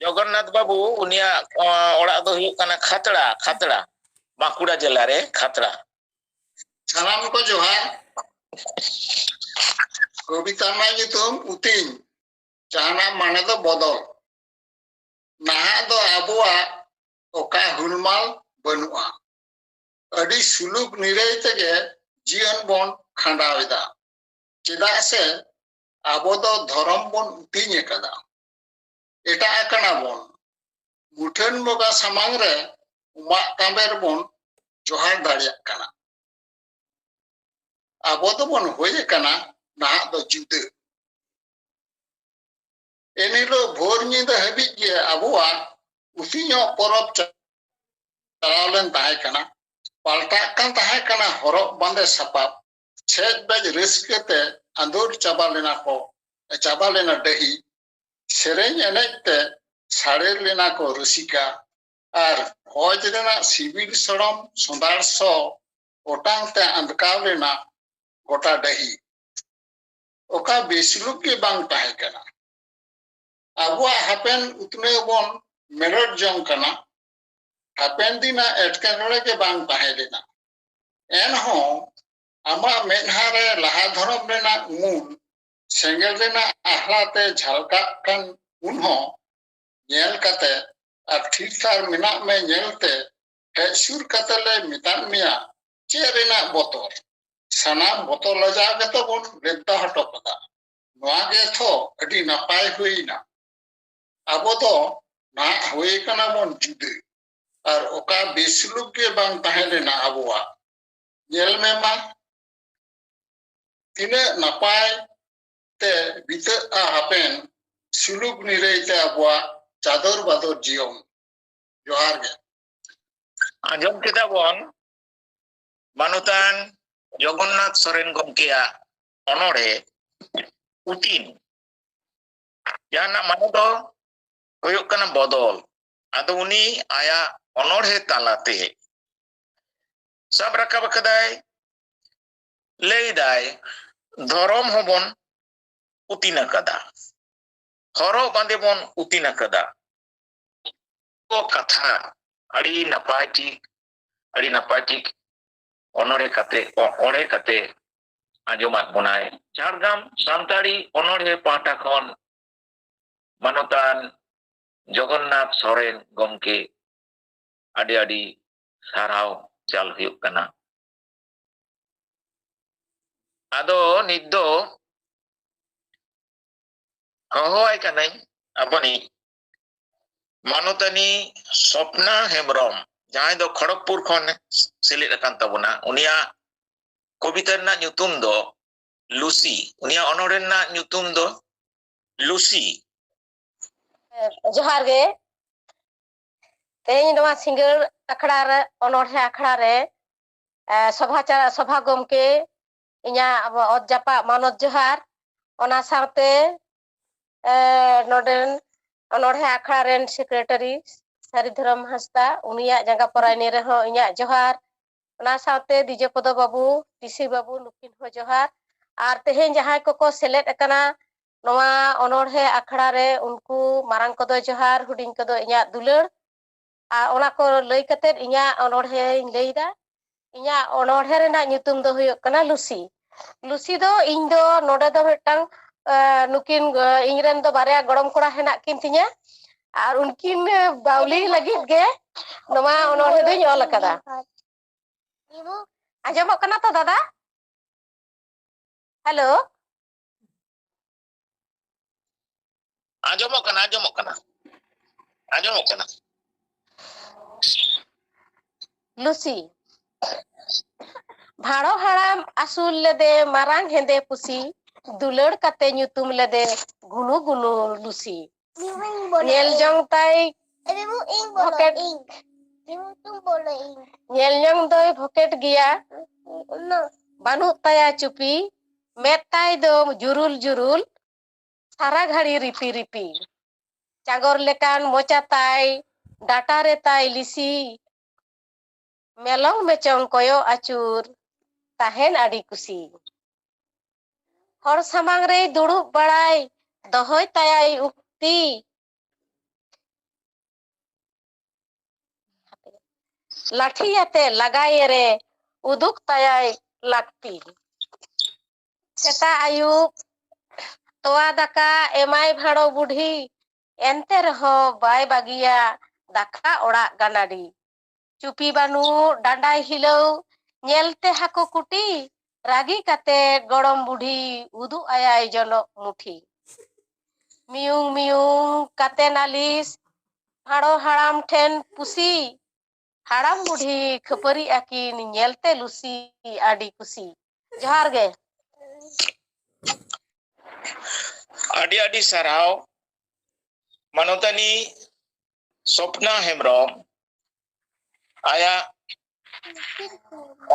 ᱡᱚᱜᱚᱱᱱᱟᱛᱷ ᱵᱟᱹᱵᱩ, ᱩᱱᱤᱭᱟᱜ, ᱚ, ᱚᱲᱟᱜ ᱫᱚ ᱦᱩᱭᱩᱜ ᱠᱟᱱᱟ ᱠᱷᱟᱛᱲᱟ, ᱠᱷᱟᱛᱲᱟ, ᱵᱟᱸᱠᱩᱲᱟ ᱡᱮᱞᱟ ᱨᱮ ᱠᱷᱟᱛᱲᱟ᱾ ᱥᱟᱱᱟᱢ ᱠᱚ ᱡᱚᱦᱟᱨ᱾ ᱠᱚᱵᱤᱛᱟ ᱨᱮᱱᱟᱜ ᱧᱩᱛᱩᱢ ᱩᱛᱤᱧ, ᱡᱟᱦᱟᱱᱟᱜ ᱢᱟᱱᱮ ᱫᱚ ᱵᱚᱫᱚᱞ᱾ ᱱᱟᱦᱟᱜ ᱫᱚ ᱟᱵᱚᱣᱟᱜ ᱚᱠᱟ ᱦᱩᱞᱢᱟᱞ ᱵᱟᱹᱱᱩᱜᱼᱟ᱾ ᱟᱹᱰᱤ ᱥᱩᱞᱩᱠ ᱱᱤᱨᱟᱹᱭ ᱛᱮᱜᱮ ᱡᱤᱭᱚᱱ ᱵᱚᱱ ᱠᱷᱟᱸᱰᱟᱣ ᱮᱫᱟ᱾ ᱪᱮᱫᱟᱜ ᱥᱮ ᱟᱵᱚ ᱫᱚ ᱫᱷᱚᱨᱚᱢ ᱵᱚᱱ ᱩᱛᱤᱧ ᱟᱠᱟᱫᱟ᱾ ᱮᱴᱟᱜ ᱟᱠᱟᱱᱟ ᱵᱚᱱ᱾ ᱢᱩᱴᱷᱟᱹᱱ ᱵᱚᱸᱜᱟ ᱥᱟᱢᱟᱝ ᱨᱮ ᱩᱢᱟᱜ ᱛᱟᱢᱵᱮᱨ ᱵᱚᱱ ᱡᱚᱦᱟᱨ ᱫᱟᱲᱮᱭᱟᱜ ᱠᱟᱱᱟ᱾ ᱟᱵᱚ ᱫᱚᱵᱚᱱ ᱦᱩᱭ ᱟᱠᱟᱱᱟ ᱱᱟᱦᱟᱜ ᱫᱚ ᱡᱩᱫᱟᱹ᱾ ᱮᱱᱦᱤᱞᱳᱜ ᱵᱷᱳᱨ ᱧᱤᱫᱟᱹ ᱦᱟᱹᱵᱤᱡ ᱜᱮ ᱟᱵᱚᱣᱟᱜ ᱠᱩᱥᱤ ᱧᱚᱜ ᱯᱚᱨᱚᱵᱽ ᱪᱟᱞᱟᱣ ᱞᱮᱱ ᱛᱟᱦᱮᱸ ᱠᱟᱱᱟ᱾ ᱯᱟᱞᱴᱟᱜ ᱠᱟᱱ ᱛᱟᱦᱮᱸ ᱠᱟᱱᱟ ᱦᱚᱨᱚᱜ ᱵᱟᱸᱫᱮ ᱥᱟᱯᱟᱵ᱾ ᱪᱷᱮᱡ ᱵᱮᱡ ᱨᱟᱹᱥᱠᱟᱹ ᱛᱮ ᱟᱸᱫᱳᱲ ᱪᱟᱵᱟ ᱞᱮᱱᱟ ᱠᱚ, ᱪᱟᱵᱟ ᱞᱮᱱᱟ ᱰᱟᱹᱦᱤ᱾ ᱥᱮᱨᱮᱧ ᱮᱱᱮᱡ ᱛᱮ ᱥᱟᱲᱮᱨ ᱞᱮᱱᱟ ᱠᱚ ᱨᱩᱥᱤᱠᱟ᱾ ᱟᱨ ᱵᱷᱚᱡᱽ ᱨᱮᱱᱟᱜ ᱥᱤᱵᱤᱞ ᱥᱚᱲᱚᱢ ᱥᱚᱸᱫᱷᱟᱲ ᱥᱚ ᱚᱴᱟᱝ ᱛᱮ ᱟᱸᱫᱽᱠᱟᱣ ᱞᱮᱱᱟ ᱜᱚᱴᱟ ᱰᱟᱹᱦᱤ᱾ ᱚᱠᱟ ᱵᱮᱥᱞᱩᱠ ᱜᱮ ᱵᱟᱝ ᱛᱟᱦᱮᱸ ᱠᱟᱱᱟ᱾ ᱟᱵᱚᱣᱟᱜ ᱦᱟᱯᱮᱱ ᱩᱛᱱᱟᱹᱣ ᱵᱚᱱ ᱢᱮᱲᱚᱰ ᱡᱚᱝ ᱠᱟᱱᱟ᱾ ᱦᱟᱯᱮᱱ ᱫᱤᱱᱟᱜ ᱮᱴᱠᱮᱴᱚᱬᱮ ᱜᱮ ᱵᱟᱝ ᱛᱟᱦᱮᱸ ᱞᱮᱱᱟ᱾ ᱮᱱᱦᱚᱸ ᱟᱢᱟᱜ ᱢᱮᱫᱦᱟ ᱨᱮ ᱞᱟᱦᱟ ᱫᱷᱚᱨᱚᱢ ᱨᱮᱱᱟᱜ ᱩᱢᱩᱞ ᱥᱮᱸᱜᱮᱞ ᱨᱮᱱᱟᱜ ᱟᱦᱞᱟ ᱛᱮ ᱡᱷᱟᱞᱠᱟᱜ ᱠᱟᱱ ᱩᱱᱦᱚᱸ ᱧᱮᱞ ᱠᱟᱛᱮ ᱟᱨ ᱛᱷᱤᱨ ᱛᱷᱟᱨ ᱢᱮᱱᱟᱜ ᱢᱮ ᱧᱮᱞᱛᱮ ᱦᱮᱡ ᱥᱩᱨ ᱠᱟᱛᱮ ᱞᱮ ᱢᱮᱛᱟᱫ ᱢᱮᱭᱟ, ᱪᱮᱫ ᱨᱮᱱᱟᱜ ᱵᱚᱛᱚᱨ? ᱥᱟᱱᱟᱢ ᱵᱚᱛᱚᱨ ᱞᱟᱡᱟᱣ ᱜᱮᱛᱚ ᱵᱚᱱ ᱵᱮᱵᱫᱟ ᱦᱚᱴᱚ ᱠᱟᱫᱟ᱾ ᱱᱚᱣᱟ ᱜᱮ ᱛᱷᱚ ᱟᱹᱰᱤ ᱱᱟᱯᱟᱭ ᱦᱩᱭᱱᱟ᱾ ᱟᱵᱚ ᱫᱚ ᱱᱟᱦᱟᱜ ᱦᱩᱭ ᱠᱟᱱᱟ ᱵᱚᱱ ᱡᱩᱫᱟᱹ᱾ ᱟᱨ ᱚᱠᱟ ᱵᱮᱥᱩᱞᱩᱠ ᱜᱮ ᱵᱟᱝ ᱛᱟᱦᱮᱸ ᱞᱮᱱᱟ ᱟᱵᱚᱣᱟᱜ᱾ ᱧᱮᱞ ᱢᱮ ᱢᱟ, ᱛᱤᱱᱟᱹᱜ ᱱᱟᱯᱟᱭ ᱛᱮ ᱵᱤᱛᱟᱹᱜᱼᱟ ᱦᱟᱯᱮᱱ ᱥᱩᱞᱩᱠ ᱱᱤᱨᱟᱹᱭ ᱛᱮ ᱟᱵᱚᱣᱟᱜ ᱪᱟᱫᱚᱨ ᱵᱟᱫᱚᱨ ᱡᱤᱭᱚᱱ᱾ ᱡᱚᱦᱟᱨ ᱜᱮ᱾ ᱟᱸᱡᱚᱢ ᱠᱮᱫᱟ ᱵᱚᱱ ᱢᱟᱱᱚᱛᱟᱱ ᱡᱚᱜᱚᱱᱱᱟᱛᱷ ᱥᱚᱨᱮᱱ ᱜᱚᱢᱠᱮᱭᱟᱜ ᱚᱱᱚᱬᱦᱮ ᱩᱛᱤᱱ, ᱡᱟᱦᱟᱱᱟᱜ ᱢᱟᱱᱮ ᱫᱚ ᱦᱩᱭᱩᱜ ᱠᱟᱱᱟ ᱵᱚᱫᱚᱞ᱾ ᱟᱫᱚ ᱩᱱᱤ ᱟᱭᱟᱜ ᱚᱱᱚᱬᱦᱮ ᱛᱟᱞᱟᱛᱮ ᱥᱟᱵ ᱨᱟᱠᱟᱵ ᱟᱠᱟᱫᱟᱭ, ᱞᱟᱹᱭᱫᱟᱭ, ᱫᱷᱚᱨᱚᱢ ᱦᱚᱸᱵᱚᱱ ᱩᱛᱤᱱ ᱟᱠᱟᱫᱟ, ᱦᱚᱨᱚᱜ ᱵᱟᱸᱫᱮ ᱵᱚᱱ ᱩᱛᱤᱱ ᱟᱠᱟᱫᱟ᱾ ᱠᱚ ᱠᱟᱛᱷᱟ ᱟᱹᱰᱤ ᱱᱟᱯᱟᱭ ᱴᱷᱤᱠ, ᱟᱹᱰᱤ ᱱᱟᱯᱟᱭ ᱴᱷᱤᱠ ᱚᱱᱚᱬᱦᱮ ᱠᱟᱛᱮ, ᱚ-, ᱚᱬᱦᱮ ᱠᱟᱛᱮ ᱟᱸᱡᱚᱢᱟᱫ ᱵᱚᱱᱟᱭ᱾ ᱡᱷᱟᱲᱜᱨᱟᱢ ᱥᱟᱱᱛᱟᱲᱤ ᱚᱱᱚᱬᱦᱮ ᱯᱟᱦᱴᱟ ᱠᱷᱚᱱ ᱢᱟᱱᱚᱛᱟᱱ ᱡᱚᱜᱚᱱᱱᱟᱛᱷ ᱥᱚᱨᱮᱱ ᱜᱚᱢᱠᱮ ᱟᱹᱰᱤ ᱟᱹᱰᱤ ᱥᱟᱨᱦᱟᱣ ᱪᱟᱞ ᱦᱩᱭᱩᱜ ᱠᱟᱱᱟ᱾ ᱟᱫᱚ ᱱᱤᱛ ᱫᱚ ᱦᱚᱦᱚᱣᱟᱭ ᱠᱟᱹᱱᱟᱹᱧ ᱟᱵᱚᱱᱤᱡ ᱢᱟᱱᱚᱛᱟᱱᱤ ᱥᱚᱯᱱᱟ ᱦᱮᱢᱵᱨᱚᱢ, ᱡᱟᱦᱟᱸᱭ ᱫᱚ ᱠᱷᱚᱲᱚᱜᱽᱯᱩᱨ ᱠᱷᱚᱱ ᱥᱮᱞᱮᱫ ᱟᱠᱟᱱ ᱛᱟᱵᱚᱱᱟ᱾ ᱩᱱᱤᱭᱟᱜ ᱠᱚᱵᱤᱛᱟ ᱨᱮᱱᱟᱜ ᱧᱩᱛᱩᱢ ᱫᱚ ᱞᱩᱥᱤ᱾ ᱩᱱᱤᱭᱟᱜ ᱚᱱᱚᱬᱦᱮ ᱨᱮᱱᱟᱜ ᱧᱩᱛᱩᱢ ᱫᱚ ᱞᱩᱥᱤ᱾ ᱡᱚᱦᱟᱨ ᱜᱮ᱾ ᱛᱮᱦᱮᱧ ᱱᱚᱣᱟ ᱥᱤᱸᱜᱟᱹᱲ ᱟᱠᱷᱲᱟ ᱨᱮ, ᱚᱱᱚᱬᱦᱮ ᱟᱠᱷᱲᱟ ᱨᱮ, ᱮ, ᱥᱚᱵᱷᱟ ᱪᱟ-, ᱥᱚᱵᱷᱟ ᱜᱚᱢᱠᱮ, ᱤᱧᱟᱹᱜ ᱚᱛ ᱡᱟᱯᱟᱜ ᱢᱟᱱᱚᱛ ᱡᱚᱦᱟᱨ᱾ ᱚᱱᱟ ᱥᱟᱶᱛᱮ, ᱮ, ᱱᱚᱰᱮᱱ ᱚᱱᱚᱬᱦᱮ ᱟᱠᱷᱲᱟ ᱨᱮᱱ ᱥᱮᱠᱨᱮᱴᱟᱨᱤ ᱥᱟᱹᱨᱤ ᱫᱷᱚᱨᱚᱢ ᱦᱟᱸᱥᱫᱟ, ᱩᱱᱤᱭᱟᱜ ᱡᱟᱸᱜᱟ ᱯᱚᱨᱟᱭᱱᱤ ᱨᱮᱦᱚᱸ ᱤᱧᱟᱹᱜ ᱡᱚᱦᱟᱨ᱾ ᱚᱱᱟ ᱥᱟᱶᱛᱮ ᱫᱤᱡᱚᱯᱚᱫᱚ ᱵᱟᱹᱵᱩ, ᱴᱤᱥᱤ ᱵᱟᱹᱵᱩ, ᱱᱩᱠᱤᱱ ᱦᱚᱸ ᱡᱚᱦᱟᱨ᱾ ᱟᱨ ᱛᱮᱦᱮᱧ ᱡᱟᱦᱟᱸᱭ ᱠᱚᱠᱚ ᱥᱮᱞᱮᱫ ᱟᱠᱟᱱᱟ ᱱᱚᱣᱟ ᱚᱱᱚᱬᱦᱮ ᱟᱠᱷᱲᱟ ᱨᱮ, ᱩᱱᱠᱩ ᱢᱟᱨᱟᱝ ᱠᱚᱫᱚ ᱡᱚᱦᱟᱨ, ᱦᱩᱰᱤᱧ ᱠᱚᱫᱚ ᱤᱧᱟᱹᱜ ᱫᱩᱞᱟᱹᱲ᱾ ᱟᱨ ᱚᱱᱟ ᱠᱚ ᱞᱟᱹᱭ ᱠᱟᱛᱮᱫ ᱤᱧᱟᱹᱜ ᱚᱱᱚᱬᱦᱮᱧ ᱞᱟᱹᱭᱫᱟ᱾ ᱤᱧᱟᱹᱜ ᱚᱱᱚᱬᱦᱮ ᱨᱮᱱᱟᱜ ᱧᱩᱛᱩᱢ ᱫᱚ ᱦᱩᱭᱩᱜ ᱠᱟᱱᱟ ᱞᱩᱥᱤ᱾ ᱞᱩᱥᱤ ᱫᱚ ᱤᱧ ᱫᱚ ᱱᱚᱰᱮ ᱫᱚ ᱢᱤᱫᱴᱟᱝ, ᱮ, ᱱᱩᱠᱤᱱ, ᱮ, ᱤᱧ ᱨᱮᱱ ᱫᱚ ᱵᱟᱨᱭᱟ ᱜᱚᱲᱚᱢ ᱠᱚᱲᱟ ᱦᱮᱱᱟᱜ ᱠᱤᱱ ᱛᱤᱧᱟ, ᱟᱨ ᱩᱱᱠᱤᱱ ᱵᱟᱣᱞᱤ ᱞᱟᱹᱜᱤᱫ ᱜᱮ ᱱᱚᱣᱟ ᱚᱱᱚᱬᱦᱮ ᱫᱚᱧ ᱚᱞ ᱟᱠᱟᱫᱟ᱾ ᱟᱸᱡᱚᱢᱚᱜ ᱠᱟᱱᱟ ᱛᱚ, ᱫᱟᱫᱟ? ᱦᱮᱞᱳ? ᱟᱸᱡᱚᱢᱚᱜ ᱠᱟᱱᱟ, ᱟᱸᱡᱚᱢᱚᱜ ᱠᱟᱱᱟ, ᱟᱸᱡᱚᱢᱚᱜ ᱠᱟᱱᱟ᱾ ᱞᱩᱥᱤ᱾ ᱵᱷᱟᱲᱚ ᱦᱟᱲᱟᱢ ᱟᱹᱥᱩᱞ ᱞᱮᱫᱮ ᱢᱟᱨᱟᱝ ᱦᱮᱸᱫᱮ ᱯᱩᱥᱤ, ᱫᱩᱞᱟᱹᱲ ᱠᱟᱛᱮ ᱧᱩᱛᱩᱢ ᱞᱮᱫᱮ ᱜᱩᱱᱩ ᱜᱩᱱᱩ ᱞᱩᱥᱤ᱾ ᱧᱮᱞ ᱡᱚᱝ ᱛᱟᱭ ᱵᱷᱚᱠᱮᱴ, ᱧᱮᱞ ᱡᱚᱝ ᱫᱚᱭ ᱵᱷᱚᱠᱮᱴ ᱜᱮᱭᱟ, ᱵᱟᱹᱱᱩᱜ ᱛᱟᱭᱟ ᱪᱩᱯᱤ, ᱢᱮᱫ ᱛᱟᱭ ᱫᱚ ᱡᱩᱨᱩᱞ ᱡᱩᱨᱩᱞ, ᱥᱟᱨᱟ ᱜᱷᱟᱹᱲᱤ ᱨᱤᱯᱤ ᱨᱤᱯᱤ᱾ ᱪᱟᱸᱜᱚᱨ ᱞᱮᱠᱟᱱ ᱢᱚᱪᱟ ᱛᱟᱭ, ᱰᱟᱴᱟ ᱨᱮ ᱛᱟᱭ ᱞᱤᱥᱤ, ᱢᱮᱞᱚᱝ ᱢᱮᱪᱚᱝ ᱠᱚᱭᱚᱜ ᱟᱹᱪᱩᱨ, ᱛᱟᱦᱮᱱ ᱟᱹᱰᱤ ᱠᱩᱥᱤ᱾ ᱦᱚᱲ ᱥᱟᱢᱟᱝ ᱨᱮᱭ ᱫᱩᱲᱩᱵ ᱵᱟᱲᱟᱭ, ᱫᱚᱦᱚᱭ ᱛᱟᱭᱟᱭ ᱩᱠᱛᱤ᱾ ᱞᱟᱴᱷᱤᱭᱟᱛᱮ ᱞᱟᱜᱟᱭᱮ ᱨᱮ, ᱩᱫᱩᱜ ᱛᱟᱭᱟᱭ ᱞᱟᱹᱠᱛᱤ᱾ ᱥᱮᱛᱟᱜ ᱟᱹᱭᱩᱵ ᱛᱚᱣᱟ ᱫᱟᱠᱟ ᱮᱢᱟᱭ ᱵᱷᱟᱲᱚ ᱵᱩᱰᱷᱤ, ᱮᱱᱛᱮ ᱨᱮᱦᱚᱸ ᱵᱟᱭ ᱵᱟᱹᱜᱤᱭᱟ ᱫᱟᱠᱟ ᱚᱲᱟᱜ ᱜᱟᱱᱟᱰᱤ᱾ ᱪᱩᱯᱤ ᱵᱟᱹᱱᱩᱜ ᱰᱟᱸᱰᱟᱭ ᱦᱤᱞᱟᱹᱣ, ᱧᱮᱞᱛᱮ ᱦᱟᱠᱚ ᱠᱩᱴᱤ, ᱨᱟᱹᱜᱤ ᱠᱟᱛᱮ ᱜᱚᱲᱚᱢ ᱵᱩᱰᱷᱤ ᱩᱫᱩᱜ ᱟᱭᱟᱭ ᱡᱚᱱᱚᱜ ᱢᱩᱴᱷᱤ᱾ ᱢᱤᱭᱩᱝ ᱢᱤᱭᱩᱝ ᱠᱟᱛᱮ ᱱᱟᱞᱤᱥ, ᱦᱟᱲᱚ ᱦᱟᱲᱟᱢ ᱴᱷᱮᱱ ᱯᱩᱥᱤ, ᱦᱟᱲᱟᱢ ᱵᱩᱰᱷᱤ ᱠᱷᱟᱹᱯᱟᱹᱨᱤᱜ ᱟᱹᱠᱤᱱ, ᱧᱮᱞᱛᱮ ᱞᱩᱥᱤ ᱟᱹᱰᱤ ᱠᱩᱥᱤ᱾ ᱡᱚᱦᱟᱨ ᱜᱮ᱾ ᱟᱹᱰᱤ ᱟᱹᱰᱤ ᱥᱟᱨᱦᱟᱣ ᱢᱟᱱᱚᱛᱟᱱᱤ ᱥᱚᱯᱱᱟ ᱦᱮᱢᱵᱨᱚᱢ, ᱟᱭᱟᱜ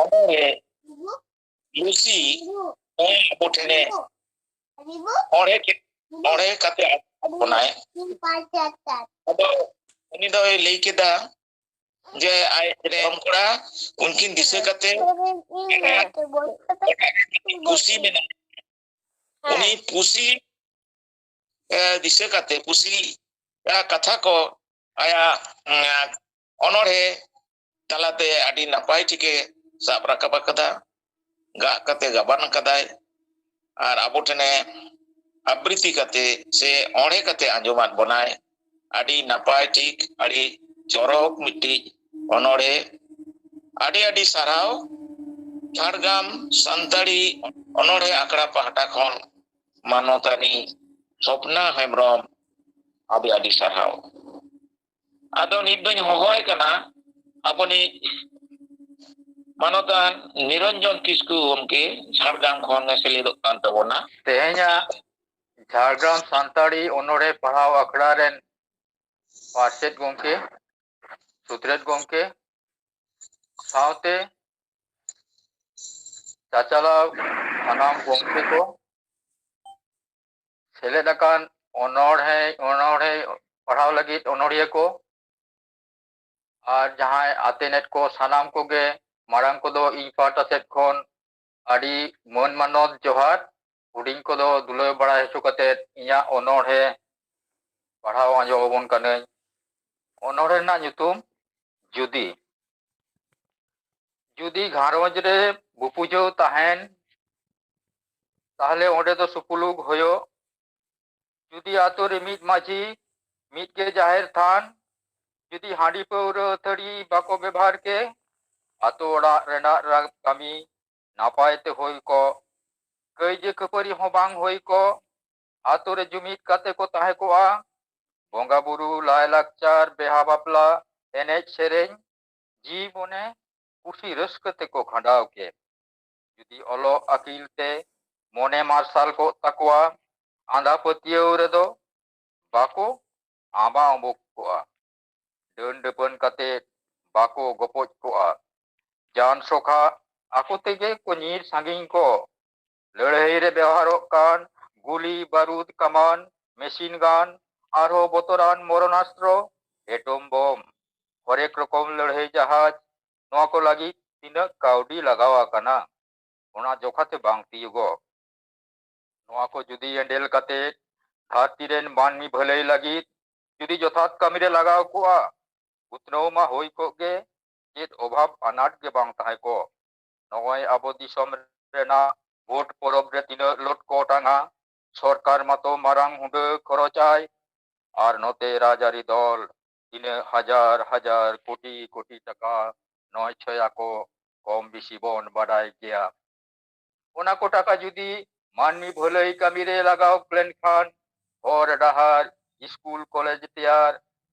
ᱚᱱᱚᱬᱦᱮ ᱞᱩᱥᱤ ᱚᱱᱟ ᱟᱵᱚ ᱴᱷᱮᱱᱮ ᱚᱬᱦᱮ ᱠᱮ-, ᱚᱬᱦᱮ ᱠᱟᱛᱮ ᱟᱵᱚᱱᱟᱭ᱾ ᱟᱫᱚ ᱩᱱᱤ ᱫᱚᱭ ᱞᱟᱹᱭ ᱠᱮᱫᱟ ᱡᱮ ᱟᱡ ᱨᱮᱱ ᱠᱚᱲᱟ ᱩᱱᱠᱤᱱ ᱫᱤᱥᱟᱹ ᱠᱟᱛᱮ ᱯᱩᱥᱤ ᱢᱮᱱᱟᱜᱼᱟ᱾ ᱩᱱᱤ ᱯᱩᱥᱤ, ᱮ, ᱫᱤᱥᱟᱹ ᱠᱟᱛᱮ ᱯᱩᱥᱤ, ᱮ, ᱠᱟᱛᱷᱟ ᱠᱚ ᱟᱭᱟᱜ, ᱮ, ᱚᱱᱚᱬᱦᱮ ᱛᱟᱞᱟᱛᱮ ᱟᱹᱰᱤ ᱱᱟᱯᱟᱭ ᱴᱷᱤᱠᱮ ᱥᱟᱵ ᱨᱟᱠᱟᱵ ᱟᱠᱟᱫᱟ, ᱜᱟᱜ ᱠᱟᱛᱮ ᱜᱟᱵᱟᱱ ᱟᱠᱟᱫᱟᱭ, ᱟᱨ ᱟᱵᱚ ᱴᱷᱮᱱᱮ ᱟᱵᱨᱤᱛᱤ ᱠᱟᱛᱮ ᱥᱮ ᱚᱬᱦᱮ ᱠᱟᱛᱮ ᱟᱸᱡᱚᱢᱟᱫ ᱵᱚᱱᱟᱭ᱾ ᱟᱹᱰᱤ ᱱᱟᱯᱟᱭ ᱴᱷᱤᱠ, ᱟᱹᱰᱤ ᱪᱚᱨᱚᱠ ᱢᱤᱫᱴᱤᱡ ᱚᱱᱚᱬᱦᱮ᱾ ᱟᱹᱰᱤ ᱟᱹᱰᱤ ᱥᱟᱨᱦᱟᱣ ᱡᱷᱟᱲᱜᱨᱟᱢ ᱥᱟᱱᱛᱟᱲᱤ ᱚᱱᱚᱬᱦᱮ ᱟᱠᱷᱲᱟ ᱯᱟᱦᱴᱟ ᱠᱷᱚᱱ ᱢᱟᱱᱚᱛᱟᱱᱤ ᱥᱚᱯᱱᱟ ᱦᱮᱢᱵᱨᱚᱢ, ᱟᱹᱰᱤ ᱟᱹᱰᱤ ᱥᱟᱨᱦᱟᱣ᱾ ᱟᱫᱚ ᱱᱤᱛ ᱫᱚᱧ ᱦᱚᱦᱚᱭ ᱠᱟᱱᱟ ᱟᱵᱚᱱᱤᱡ ᱢᱟᱱᱚᱛᱟᱱ ᱱᱤᱨᱚᱧᱡᱚᱱ ᱠᱤᱥᱠᱩ ᱜᱚᱢᱠᱮ, ᱡᱷᱟᱲᱜᱨᱟᱢ ᱠᱷᱚᱱ ᱮ ᱥᱮᱞᱮᱫᱚᱜ ᱠᱟᱱ ᱛᱟᱵᱚᱱᱟ᱾ ᱛᱮᱦᱮᱧᱟᱜ ᱡᱷᱟᱲᱜᱨᱟᱢ ᱥᱟᱱᱛᱟᱲᱤ ᱚᱱᱚᱬᱦᱮ ᱯᱟᱲᱦᱟᱣ ᱟᱠᱷᱲᱟ ᱨᱮᱱ ᱯᱟᱨᱥᱮᱛ ᱜᱚᱢᱠᱮ, ᱥᱩᱛᱨᱮᱛ ᱜᱚᱢᱠᱮ, ᱥᱟᱶᱛᱮ ᱪᱟᱪᱟᱞᱟᱣ ᱥᱟᱱᱟᱢ ᱜᱚᱢᱠᱮ ᱠᱚ, ᱥᱮᱞᱮᱫ ᱟᱠᱟᱱ ᱚᱱᱚᱬᱦᱮ, ᱚᱱᱚᱬᱦᱮ ᱯᱟᱲᱦᱟᱣ ᱞᱟᱹᱜᱤᱫ ᱚᱱᱚᱬᱦᱤᱭᱟᱹ ᱠᱚ, ᱟᱨ ᱡᱟᱦᱟᱸᱭ ᱟᱛᱮᱱᱮᱫ ᱠᱚ, ᱥᱟᱱᱟᱢ ᱠᱚᱜᱮ ᱢᱟᱨᱟᱝ ᱠᱚᱫᱚ ᱤᱧ ᱯᱟᱦᱴᱟ ᱥᱮᱫ ᱠᱷᱚᱱ ᱟᱹᱰᱤ ᱢᱟᱹᱱ ᱢᱟᱱᱚᱛ ᱡᱚᱦᱟᱨ, ᱦᱩᱰᱤᱧ ᱠᱚᱫᱚ ᱫᱩᱞᱟᱹᱲ ᱵᱟᱲᱟᱭ ᱦᱚᱪᱚ ᱠᱟᱛᱮ ᱤᱧᱟᱹᱜ ᱚᱱᱚᱬᱦᱮ ᱯᱟᱲᱦᱟᱣ ᱟᱸᱡᱚᱢ ᱟᱵᱚᱱ ᱠᱟᱹᱱᱟᱹᱧ᱾ ᱚᱱᱚᱬᱦᱮ ᱨᱮᱱᱟᱜ ᱧᱩᱛᱩᱢ ᱡᱩᱫᱤ᱾ ᱡᱩᱫᱤ ᱜᱷᱟᱨᱚᱸᱡᱽ ᱨᱮ ᱵᱩᱯᱩᱡᱷᱟᱹᱣ ᱛᱟᱦᱮᱱ, ᱛᱟᱦᱞᱮ ᱚᱸᱰᱮ ᱫᱚ ᱥᱩᱯᱩᱞᱩᱜ ᱦᱩᱭᱩᱜ᱾ ᱡᱩᱫᱤ ᱟᱛᱳ ᱨᱮ ᱢᱤᱫ ᱢᱟᱹᱡᱷᱤ, ᱢᱤᱫ ᱜᱮ ᱡᱟᱦᱮᱨ ᱛᱷᱟᱱ, ᱡᱩᱫᱤ ᱦᱟᱺᱰᱤ ᱯᱟᱹᱣᱨᱟᱹ ᱟᱹᱛᱷᱟᱹᱲᱤ ᱵᱟᱠᱚ ᱵᱮᱵᱷᱟᱨ ᱠᱮ, ᱟᱛᱳ ᱚᱲᱟᱜ ᱨᱮᱱᱟᱜ ᱨᱟ-, ᱠᱟᱹᱢᱤ ᱱᱟᱯᱟᱭ ᱛᱮ ᱦᱩᱭ ᱠᱚᱜ, ᱠᱟᱹᱭᱡᱟᱹ ᱠᱷᱟᱹᱯᱟᱹᱨᱤ ᱦᱚᱸ ᱵᱟᱝ ᱦᱩᱭ ᱠᱚᱜ, ᱟᱛᱳ ᱨᱮ ᱡᱩᱢᱤᱫ ᱠᱟᱛᱮ ᱠᱚ ᱛᱟᱦᱮᱸ ᱠᱚᱜᱼᱟ᱾ ᱵᱚᱸᱜᱟ ᱵᱩᱨᱩ, ᱞᱟᱭ ᱞᱟᱠᱪᱟᱨ, ᱵᱮᱦᱟ ᱵᱟᱯᱞᱟ, ᱮᱱᱮᱡ ᱥᱮᱨᱮᱧ, ᱡᱤᱣᱤ ᱢᱚᱱᱮ ᱠᱩᱥᱤ ᱨᱟᱹᱥᱠᱟᱹ ᱛᱮᱠᱚ ᱠᱷᱟᱸᱰᱟᱣ ᱠᱮ᱾ ᱡᱩᱫᱤ ᱚᱞᱚᱜ ᱟᱹᱠᱤᱞ ᱛᱮ ᱢᱚᱱᱮ ᱢᱟᱨᱥᱟᱞ ᱠᱚᱜ ᱛᱟᱠᱚᱣᱟ, ᱟᱸᱫᱷᱟ ᱯᱟᱹᱛᱭᱟᱹᱣ ᱨᱮᱫᱚ ᱵᱟᱠᱚ ᱟᱸᱵᱟ ᱚᱸᱵᱚᱠ ᱠᱚᱜᱼᱟ᱾ ᱰᱟᱹᱱ ᱰᱟᱹᱯᱟᱹᱱ ᱠᱟᱛᱮ ᱵᱟᱠᱚ ᱜᱚᱯᱚᱡ ᱠᱚᱜᱼᱟ᱾ ᱡᱟᱱ ᱥᱚᱠᱷᱟ ᱟᱠᱚ ᱛᱮᱜᱮ ᱠᱚ ᱧᱤᱨ ᱥᱟᱺᱜᱤᱧ ᱠᱚ᱾ ᱞᱟᱹᱲᱦᱟᱹᱭ ᱨᱮ ᱵᱮᱣᱦᱟᱨᱚᱜ ᱠᱟᱱ ᱜᱩᱞᱤ, ᱵᱟᱹᱨᱩᱫ, ᱠᱟᱢᱟᱱ, ᱢᱮᱥᱤᱱ ᱜᱟᱱ, ᱟᱨᱦᱚᱸ ᱵᱚᱛᱚᱨᱟᱱ ᱢᱚᱨᱚᱱᱟᱥᱛᱨᱚ, ᱮᱴᱚᱢ ᱵᱚᱢ, ᱦᱚᱨᱮᱠ ᱨᱚᱠᱚᱢ ᱞᱟᱹᱲᱦᱟᱹᱭ ᱡᱟᱦᱟᱡᱽ, ᱱᱚᱣᱟ ᱠᱚ ᱞᱟᱹᱜᱤᱫ ᱛᱤᱱᱟᱹᱜ ᱠᱟᱹᱣᱰᱤ ᱞᱟᱜᱟᱣ ᱟᱠᱟᱱᱟ, ᱚᱱᱟ ᱡᱚᱠᱷᱟᱛᱮ ᱵᱟᱝ ᱛᱤᱭᱳᱜᱚᱜ᱾ ᱱᱚᱣᱟ ᱠᱚ ᱡᱩᱫᱤ ᱮᱸᱰᱮᱞ ᱠᱟᱛᱮ ᱫᱷᱟᱹᱨᱛᱤ ᱨᱮᱱ ᱢᱟᱹᱱᱢᱤ ᱵᱷᱟᱹᱞᱟᱹᱭ ᱞᱟᱹᱜᱤᱫ ᱡᱩᱫᱤ ᱡᱚᱛᱷᱟᱛ ᱠᱟᱹᱢᱤ ᱨᱮ ᱞᱟᱜᱟᱣ ᱠᱚᱜᱼᱟ, ᱩᱛᱱᱟᱹᱣ ᱢᱟ ᱦᱩᱭ ᱠᱚᱜ ᱜᱮ, ᱪᱮᱫ ᱚᱵᱷᱟᱵᱽ ᱟᱱᱟᱴ ᱜᱮ ᱵᱟᱝ ᱛᱟᱦᱮᱸ ᱠᱚᱜ᱾ ᱱᱚᱜᱼᱚᱭ ᱟᱵᱚ ᱫᱤᱥᱚᱢ ᱨᱮᱱᱟᱜ ᱵᱷᱳᱴ ᱯᱚᱨᱚᱵᱽ ᱨᱮ ᱛᱤᱱᱟᱹᱜ ᱞᱳᱴ ᱠᱚ ᱚᱴᱟᱝᱟ, ᱥᱚᱨᱠᱟᱨ ᱢᱟᱛᱚ ᱢᱟᱨᱟᱝ ᱦᱩᱰᱟᱹ ᱠᱷᱚᱨᱚᱪᱟᱭ, ᱟᱨ ᱱᱚᱛᱮ ᱨᱟᱡᱽᱟᱹᱨᱤ ᱫᱚᱞ ᱛᱤᱱᱟᱹᱜ ᱦᱟᱡᱟᱨ ᱦᱟᱡᱟᱨ ᱠᱳᱴᱤ ᱠᱳᱴᱤ ᱴᱟᱠᱟ ᱱᱚᱭ ᱪᱷᱚᱭ ᱟᱠᱚ, ᱠᱚᱢ ᱵᱮᱥᱤ ᱵᱚᱱ ᱵᱟᱰᱟᱭ ᱜᱮᱭᱟ᱾ ᱚᱱᱟ ᱠᱚ ᱴᱟᱠᱟ ᱡᱩᱫᱤ ᱢᱟᱹᱱᱢᱤ ᱵᱷᱟᱹᱞᱟᱹᱭ ᱠᱟᱹᱢᱤ ᱨᱮ ᱞᱟᱜᱟᱣ ᱞᱮᱱᱠᱷᱟᱱ, ᱦᱚᱨ ᱰᱟᱦᱟᱨ, ᱥᱠᱩᱞ ᱠᱚᱞᱮᱡᱽ ᱛᱮᱭᱟᱨ,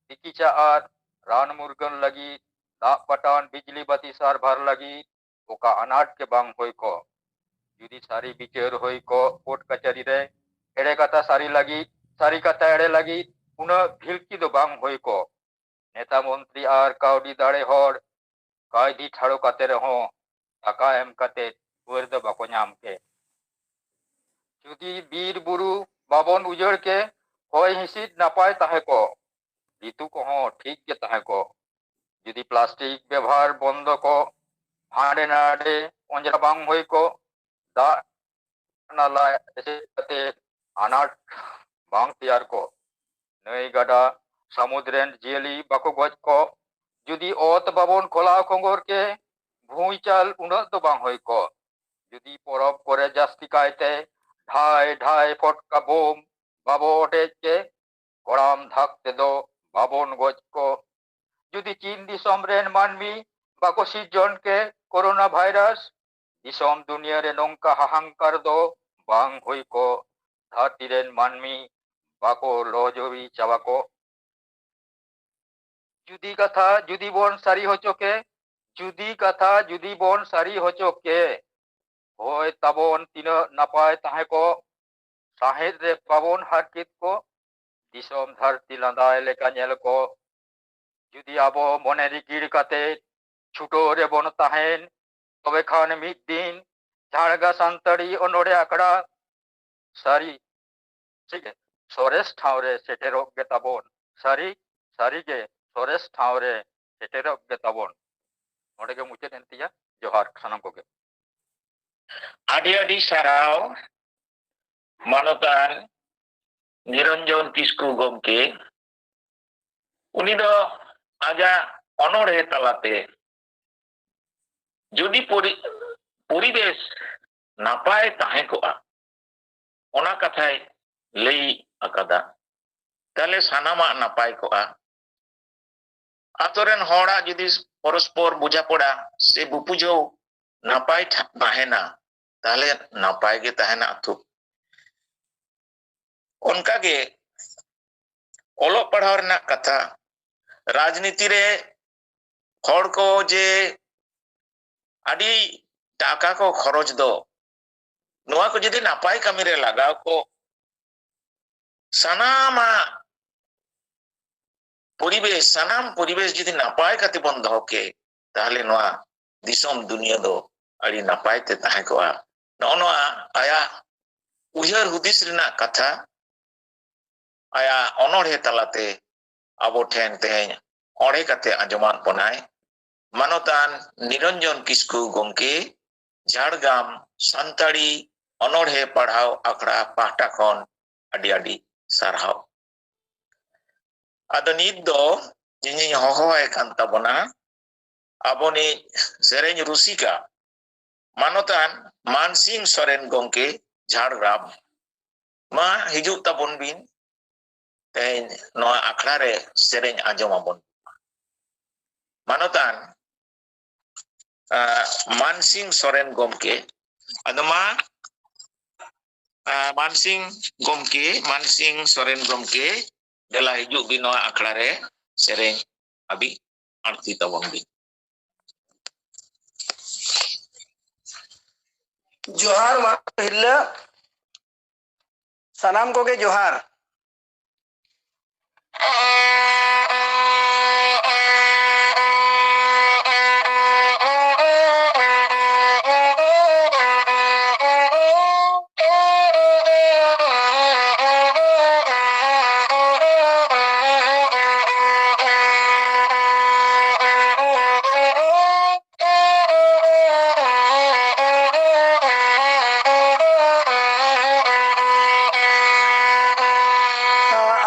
ᱛᱤᱠᱤᱪᱷᱟ ᱟᱨ ᱨᱟᱱ ᱢᱩᱨᱜᱟᱹᱱ ᱞᱟᱹᱜᱤᱫ, ᱫᱟᱜ ᱯᱟᱴᱟᱱ, ᱵᱤᱡᱽᱞᱤ ᱵᱟᱹᱛᱤ ᱥᱟᱨᱵᱷᱟᱨ ᱞᱟᱹᱜᱤᱫ ᱚᱠᱟ ᱟᱱᱟᱴ ᱜᱮ ᱵᱟᱝ ᱦᱩᱭ ᱠᱚᱜ᱾ ᱡᱩᱫᱤ ᱥᱟᱹᱨᱤ ᱵᱤᱪᱟᱹᱨ ᱦᱩᱭ ᱠᱚᱜ ᱠᱳᱨᱴ ᱠᱟᱪᱷᱟᱹᱨᱤ ᱨᱮ, ᱮᱲᱮ ᱠᱟᱛᱷᱟ ᱥᱟᱹᱨᱤ ᱞᱟᱹᱜᱤᱫ, ᱥᱟᱹᱨᱤ ᱠᱟᱛᱷᱟ ᱮᱲᱮ ᱞᱟᱹᱜᱤᱫ ᱩᱱᱟᱹᱜ ᱵᱷᱤᱞᱠᱤ ᱫᱚ ᱵᱟᱝ ᱦᱩᱭ ᱠᱚᱜ᱾ ᱱᱮᱛᱟ ᱢᱚᱱᱛᱨᱤ ᱟᱨ ᱠᱟᱹᱣᱰᱤ ᱫᱟᱲᱮ ᱦᱚᱲ ᱠᱟᱹᱭᱫᱤ ᱴᱷᱟᱲᱚ ᱠᱟᱛᱮ ᱨᱮᱦᱚᱸ ᱴᱟᱠᱟ ᱮᱢ ᱠᱟᱛᱮ ᱯᱟᱹᱨ ᱫᱚ ᱵᱟᱠᱚ ᱧᱟᱢ ᱠᱮ᱾ ᱡᱩᱫᱤ ᱵᱤᱨ ᱵᱩᱨᱩ ᱵᱟᱵᱚᱱ ᱩᱡᱟᱹᱲ ᱠᱮ, ᱦᱚᱭ ᱦᱤᱸᱥᱤᱫ ᱱᱟᱯᱟᱭ ᱛᱟᱦᱮᱸ ᱠᱚᱜ, ᱨᱤᱛᱩ ᱠᱚᱦᱚᱸ ᱴᱷᱤᱠ ᱜᱮ ᱛᱟᱦᱮᱸ ᱠᱚᱜ᱾ ᱡᱩᱫᱤ ᱯᱞᱟᱥᱴᱤᱠ ᱵᱮᱵᱚᱦᱟᱨ ᱵᱚᱱᱫᱚ ᱠᱚᱜ, ᱦᱟᱸᱰᱮ ᱱᱟᱰᱮ ᱚᱸᱡᱽᱨᱟ ᱵᱟᱝ ᱦᱩᱭ ᱠᱚᱜ, ᱫᱟᱜ ᱱᱟᱞᱟ ᱮᱥᱮᱫ ᱠᱟᱛᱮ ᱟᱱᱟᱴ ᱵᱟᱝ ᱛᱮᱭᱟᱨ ᱠᱚᱜ, ᱱᱟᱹᱭ ᱜᱟᱰᱟ ᱥᱟᱹᱢᱩᱫ ᱨᱮᱱ ᱡᱤᱭᱟᱹᱞᱤ ᱵᱟᱠᱚ ᱜᱚᱡ ᱠᱚᱜ, ᱡᱩᱫᱤ ᱚᱛ ᱵᱟᱵᱚᱱ ᱠᱷᱚᱞᱟᱣ ᱠᱷᱚᱸᱜᱚᱨ ᱠᱮ, ᱵᱷᱩᱸᱭᱪᱟᱞ ᱩᱱᱟᱹᱜ ᱫᱚ ᱵᱟᱝ ᱦᱩᱭ ᱠᱚᱜ᱾ ᱡᱩᱫᱤ ᱯᱚᱨᱚᱵᱽ ᱠᱚᱨᱮ ᱡᱟᱹᱥᱛᱤ ᱠᱟᱭᱛᱮ ᱰᱷᱟᱭ ᱰᱷᱟᱭ ᱯᱷᱚᱴᱠᱟ ᱵᱳᱢ ᱵᱟᱵᱚ ᱚᱴᱮᱡ ᱠᱮ, ᱠᱚᱲᱟᱢ ᱫᱷᱟᱠ ᱛᱮᱫᱚ ᱵᱟᱵᱚᱱ ᱜᱚᱡ ᱠᱚᱜ᱾ ᱡᱩᱫᱤ ᱪᱤᱱ ᱫᱤᱥᱚᱢ ᱨᱮᱱ ᱢᱟᱹᱱᱢᱤ ᱵᱟᱠᱚ ᱥᱤᱨᱡᱚᱱ ᱠᱮ ᱠᱳᱨᱳᱱᱟ ᱵᱷᱟᱭᱨᱟᱥ, ᱫᱤᱥᱚᱢ ᱫᱩᱱᱤᱭᱟᱹ ᱨᱮ ᱱᱚᱝᱠᱟ ᱦᱟᱦᱟᱝᱠᱟᱨ ᱫᱚ ᱵᱟᱝ ᱦᱩᱭ ᱠᱚᱜ᱾ ᱫᱷᱟᱹᱨᱛᱤ ᱨᱮᱱ ᱢᱟᱹᱱᱢᱤ ᱵᱟᱠᱚ ᱞᱚ ᱡᱚᱵᱤ ᱪᱟᱵᱟ ᱠᱚᱜ᱾ ᱡᱩᱫᱤ ᱠᱟᱛᱷᱟ ᱡᱩᱫᱤ ᱵᱚᱱ ᱥᱟᱹᱨᱤ ᱦᱚᱪᱚ ᱠᱮ, ᱡᱩᱫᱤ ᱠᱟᱛᱷᱟ ᱡᱩᱫᱤ ᱵᱚᱱ ᱥᱟᱹᱨᱤ ᱦᱚᱪᱚ ᱠᱮ, ᱦᱳᱭ ᱛᱟᱵᱚᱱ ᱛᱤᱱᱟᱹᱜ ᱱᱟᱯᱟᱭ ᱛᱟᱦᱮᱸ ᱠᱚᱜ, ᱥᱟᱦᱮᱫ ᱨᱮ ᱵᱟᱵᱚᱱ ᱦᱟᱨᱠᱮᱛ ᱠᱚᱜ, ᱫᱤᱥᱚᱢ ᱫᱷᱟᱹᱨᱛᱤ ᱞᱟᱸᱫᱟᱭ ᱞᱮᱠᱟ ᱧᱮᱞ ᱠᱚᱜ᱾ ᱡᱩᱫᱤ ᱟᱵᱚ ᱢᱚᱱᱮ ᱨᱤᱠᱤᱲ ᱠᱟᱛᱮ ᱪᱷᱩᱴᱟᱹᱣ ᱨᱮᱵᱚᱱ ᱛᱟᱦᱮᱱ, ᱛᱚᱵᱮ ᱠᱷᱟᱱ ᱢᱤᱫ ᱫᱤᱱ ᱡᱷᱟᱲᱜᱟ ᱥᱟᱱᱛᱟᱲᱤ ᱚᱱᱚᱬᱦᱮ ᱟᱠᱷᱲᱟ ᱥᱟᱹᱨᱤ ᱥᱟᱹᱨᱤᱜᱮ ᱥᱚᱨᱮᱥ ᱴᱷᱟᱶ ᱨᱮ ᱥᱮᱴᱮᱨᱚᱜ ᱜᱮ ᱛᱟᱵᱚᱱ᱾ ᱥᱟᱹᱨᱤ ᱥᱟᱹᱨᱤᱜᱮ ᱥᱚᱨᱮᱥ ᱴᱷᱟᱶ ᱨᱮ ᱥᱮᱴᱮᱨᱚᱜ ᱜᱮ ᱛᱟᱵᱚᱱ᱾ ᱱᱚᱰᱮ ᱜᱮ ᱢᱩᱪᱟᱹᱫ ᱮᱱ ᱛᱤᱧᱟ᱾ ᱡᱚᱦᱟᱨ ᱥᱟᱱᱟᱢ ᱠᱚᱜᱮ᱾ ᱟᱹᱰᱤ ᱟᱹᱰᱤ ᱥᱟᱨᱦᱟᱣ ᱢᱟᱱᱚᱛᱟᱱ ᱱᱤᱨᱚᱧᱡᱚᱱ ᱠᱤᱥᱠᱩ ᱜᱚᱢᱠᱮ᱾ ᱩᱱᱤ ᱫᱚ ᱟᱡᱟᱜ ᱚᱱᱚᱬᱦᱮ ᱛᱟᱞᱟᱛᱮ ᱡᱩᱫᱤ ᱯᱚᱨᱤ-, ᱯᱚᱨᱤᱵᱮᱥ ᱱᱟᱯᱟᱭ ᱛᱟᱦᱮᱸ ᱠᱚᱜᱼᱟ, ᱚᱱᱟ ᱠᱟᱛᱷᱟᱭ ᱞᱟᱹᱭ ᱟᱠᱟᱫᱟ, ᱛᱟᱦᱞᱮ ᱥᱟᱱᱟᱢᱟᱜ ᱱᱟᱯᱟᱭ ᱠᱚᱜᱼᱟ᱾ ᱟᱛᱳ ᱨᱮᱱ ᱦᱚᱲᱟᱜ ᱡᱩᱫᱤ ᱯᱚᱨᱚᱥᱯᱚᱨ ᱵᱩᱡᱷᱟᱹᱯᱚᱲᱟ ᱥᱮ ᱵᱩᱯᱩᱡᱷᱟᱹᱣ ᱱᱟᱯᱟᱭ ᱴᱷᱟ-, ᱛᱟᱦᱮᱱᱟ, ᱛᱟᱦᱞᱮ ᱱᱟᱯᱟᱭ ᱜᱮ ᱛᱟᱦᱮᱱᱟ ᱟᱛᱳ᱾ ᱚᱱᱠᱟᱜᱮ ᱚᱞᱚᱜ ᱯᱟᱲᱦᱟᱣ ᱨᱮᱱᱟᱜ ᱠᱟᱛᱷᱟ, ᱨᱟᱡᱽᱱᱤᱛᱤ ᱨᱮ ᱦᱚᱲ ᱠᱚ ᱡᱮ ᱟᱹᱰᱤ ᱴᱟᱠᱟ ᱠᱚ ᱠᱷᱚᱨᱚᱪ ᱫᱚ, ᱱᱚᱣᱟ ᱠᱚ ᱡᱩᱫᱤ ᱱᱟᱯᱟᱭ ᱠᱟᱹᱢᱤ ᱨᱮ ᱞᱟᱜᱟᱣ ᱠᱚ, ᱥᱟᱱᱟᱢᱟᱜ ᱯᱚᱨᱤᱵᱮᱥ, ᱥᱟᱱᱟᱢ ᱯᱚᱨᱤᱵᱮᱥ ᱡᱩᱫᱤ ᱱᱟᱯᱟᱭ ᱠᱟᱛᱮ ᱵᱚᱱ ᱫᱚᱦᱚ ᱠᱮ, ᱛᱟᱦᱞᱮ ᱱᱚᱣᱟ ᱫᱤᱥᱚᱢ ᱫᱩᱱᱤᱭᱟᱹ ᱫᱚ ᱟᱹᱰᱤ ᱱᱟᱯᱟᱭ ᱛᱮ ᱛᱟᱦᱮᱸ ᱠᱚᱜᱼᱟ᱾ ᱱᱚᱜᱼᱚ ᱱᱚᱣᱟ ᱟᱭᱟᱜ ᱩᱭᱦᱟᱹᱨ ᱦᱩᱫᱤᱥ ᱨᱮᱱᱟᱜ ᱠᱟᱛᱷᱟ ᱟᱭᱟᱜ ᱚᱱᱚᱬᱦᱮ ᱛᱟᱞᱟᱛᱮ ᱟᱵᱚ ᱴᱷᱮᱱ ᱛᱮᱦᱮᱧ ᱚᱬᱦᱮ ᱠᱟᱛᱮ ᱟᱸᱡᱚᱢᱟᱫ ᱵᱚᱱᱟᱭ ᱢᱟᱱᱚᱛᱟᱱ ᱱᱤᱨᱚᱧᱡᱚᱱ ᱠᱤᱥᱠᱩ ᱜᱚᱢᱠᱮ, ᱡᱷᱟᱲᱜᱨᱟᱢ ᱥᱟᱱᱛᱟᱲᱤ ᱚᱱᱚᱬᱦᱮ ᱯᱟᱲᱦᱟᱣ ᱟᱠᱷᱲᱟ ᱯᱟᱦᱴᱟ ᱠᱷᱚᱱ ᱟᱹᱰᱤ ᱟᱹᱰᱤ ᱥᱟᱨᱦᱟᱣ᱾ ᱟᱫᱚ ᱱᱤᱛ ᱫᱚ ᱤᱧᱤᱧ ᱦᱚᱦᱚᱣᱟᱭ ᱠᱟᱱ ᱛᱟᱵᱚᱱᱟ ᱟᱵᱚᱱᱤᱡ ᱥᱮᱨᱮᱧ ᱨᱩᱥᱤᱠᱟ ᱢᱟᱱᱚᱛᱟᱱ ᱢᱟᱱᱥᱤᱝ ᱥᱚᱨᱮᱱ ᱜᱚᱢᱠᱮ, ᱡᱷᱟᱲᱜᱨᱟᱢ᱾ ᱢᱟ ᱦᱤᱡᱩᱜ ᱛᱟᱵᱚᱱ ᱵᱤᱱ, ᱛᱮᱦᱮᱧ ᱱᱚᱣᱟ ᱟᱠᱷᱲᱟ ᱨᱮ ᱥᱮᱨᱮᱧ ᱟᱸᱡᱚᱢ ᱟᱵᱚᱱ᱾ ᱢᱟᱱᱚᱛᱟᱱ ᱟᱸ, ᱢᱟᱱᱥᱤᱝ ᱥᱚᱨᱮᱱ ᱜᱚᱢᱠᱮ, ᱟᱫᱚ ᱢᱟ ᱟᱸ, ᱢᱟᱱᱥᱤᱝ ᱜᱚᱢᱠᱮ, ᱢᱟᱱᱥᱤᱝ ᱥᱚᱨᱮᱱ ᱜᱚᱢᱠᱮ, ᱫᱮᱞᱟ ᱦᱤᱡᱩᱜ ᱵᱤᱱ ᱱᱚᱣᱟ ᱟᱠᱷᱲᱟ ᱨᱮ, ᱥᱮᱨᱮᱧ ᱟᱹᱵᱤᱱ ᱟᱬᱛᱤ ᱛᱟᱵᱚᱱ ᱵᱤᱱ᱾ ᱡᱚᱦᱟᱨ ᱢᱟ ᱛᱤᱨᱞᱟᱹ, ᱥᱟᱱᱟᱢ ᱠᱚᱜᱮ ᱡᱚᱦᱟᱨ᱾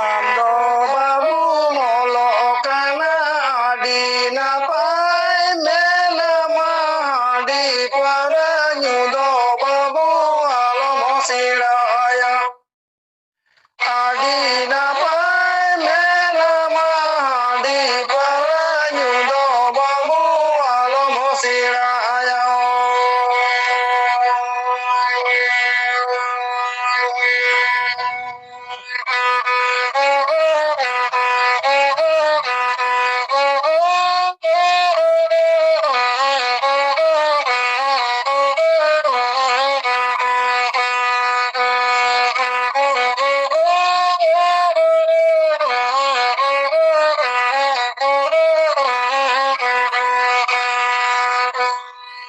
ᱟᱢ ᱫᱚ ᱵᱟᱹᱵᱩᱢ ᱚᱞᱚᱜ ᱠᱟᱱᱟ, ᱟᱹᱰᱤ ᱱᱟᱯᱟᱭ ᱢᱮᱱᱟᱢᱟ᱾ ᱦᱟᱺᱰᱤ ᱯᱟᱹᱣᱨᱟᱹ ᱧᱩ ᱫᱚ ᱵᱟᱹᱵᱩ ᱟᱞᱚᱢ ᱥᱮᱬᱟᱭᱟ᱾ ᱟᱹᱰᱤ ᱱᱟᱯᱟᱭ ᱢᱮᱱᱟᱢᱟ, ᱦᱟᱺᱰᱤ ᱯᱟᱹᱣᱨᱟᱹ ᱧᱩ ᱫᱚ ᱵᱟᱹᱵᱩ ᱟᱞᱚᱢ ᱥᱮᱬᱟᱭᱟ᱾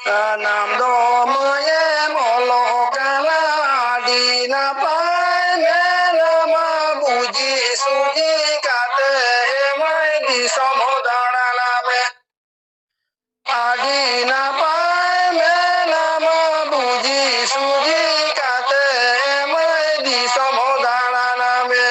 ᱥᱟᱱᱟᱢ ᱫᱚ ᱢᱟᱹᱭᱮᱢ ᱚᱞᱚᱜ ᱠᱟᱱᱟ, ᱟᱹᱰᱤ ᱱᱟᱯᱟᱭ ᱢᱮᱱᱟᱢᱟ᱾ ᱵᱩᱡᱷᱤ ᱥᱩᱡᱷᱤ ᱠᱟᱛᱮ ᱮ ᱢᱟᱹᱭ ᱫᱤᱥᱚᱢ ᱫᱟᱬᱟᱱ ᱢᱮ᱾ ᱟᱹᱰᱤ ᱱᱟᱯᱟᱭ ᱢᱮᱱᱟᱢᱟ, ᱵᱩᱡᱷᱤ ᱥᱩᱡᱷᱤ ᱠᱟᱛᱮ ᱮ ᱢᱟᱹᱭ ᱫᱤᱥᱚᱢ ᱫᱟᱬᱟᱱ ᱢᱮ᱾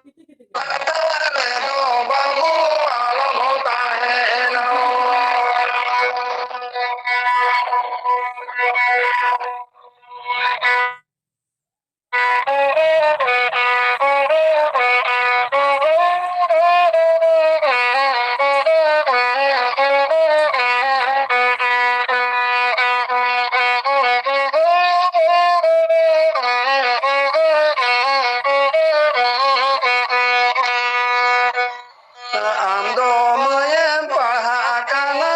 ᱠᱟᱛᱷᱟ ᱨᱮᱫᱚ ᱵᱟᱹᱵᱩ ᱟᱞᱚᱢ ᱛᱟᱦᱮᱱᱟ᱾ ᱟᱢ ᱫᱚ ᱢᱟᱹᱭᱮᱢ ᱯᱟᱲᱦᱟᱜ ᱠᱟᱱᱟ,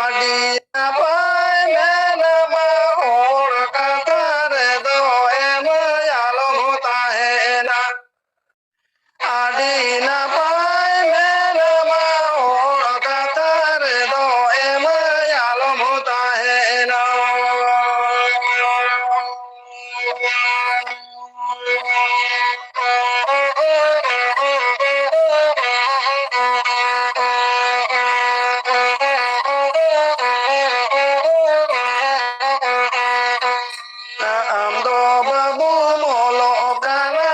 ᱟᱹᱰᱤ ᱱᱟᱯᱟᱭ ᱢᱮᱱᱟᱢᱟ, ᱦᱚᱲ ᱠᱟᱛᱷᱟ ᱨᱮᱫᱚ ᱮ ᱢᱟᱹᱭ ᱟᱞᱚᱢ ᱛᱟᱦᱮᱱᱟ᱾ ᱟᱹᱰᱤ ᱱᱟᱯᱟᱭ ᱢᱮᱱᱟᱢᱟ, ᱦᱚᱲ ᱠᱟᱛᱷᱟ ᱨᱮᱫᱚ ᱮ ᱢᱟᱹᱭ ᱟᱞᱚᱢ ᱛᱟᱦᱮᱱᱟ᱾ ᱟᱢ ᱫᱚ ᱵᱟᱹᱵᱩᱢ ᱚᱞᱚᱜ ᱠᱟᱱᱟ,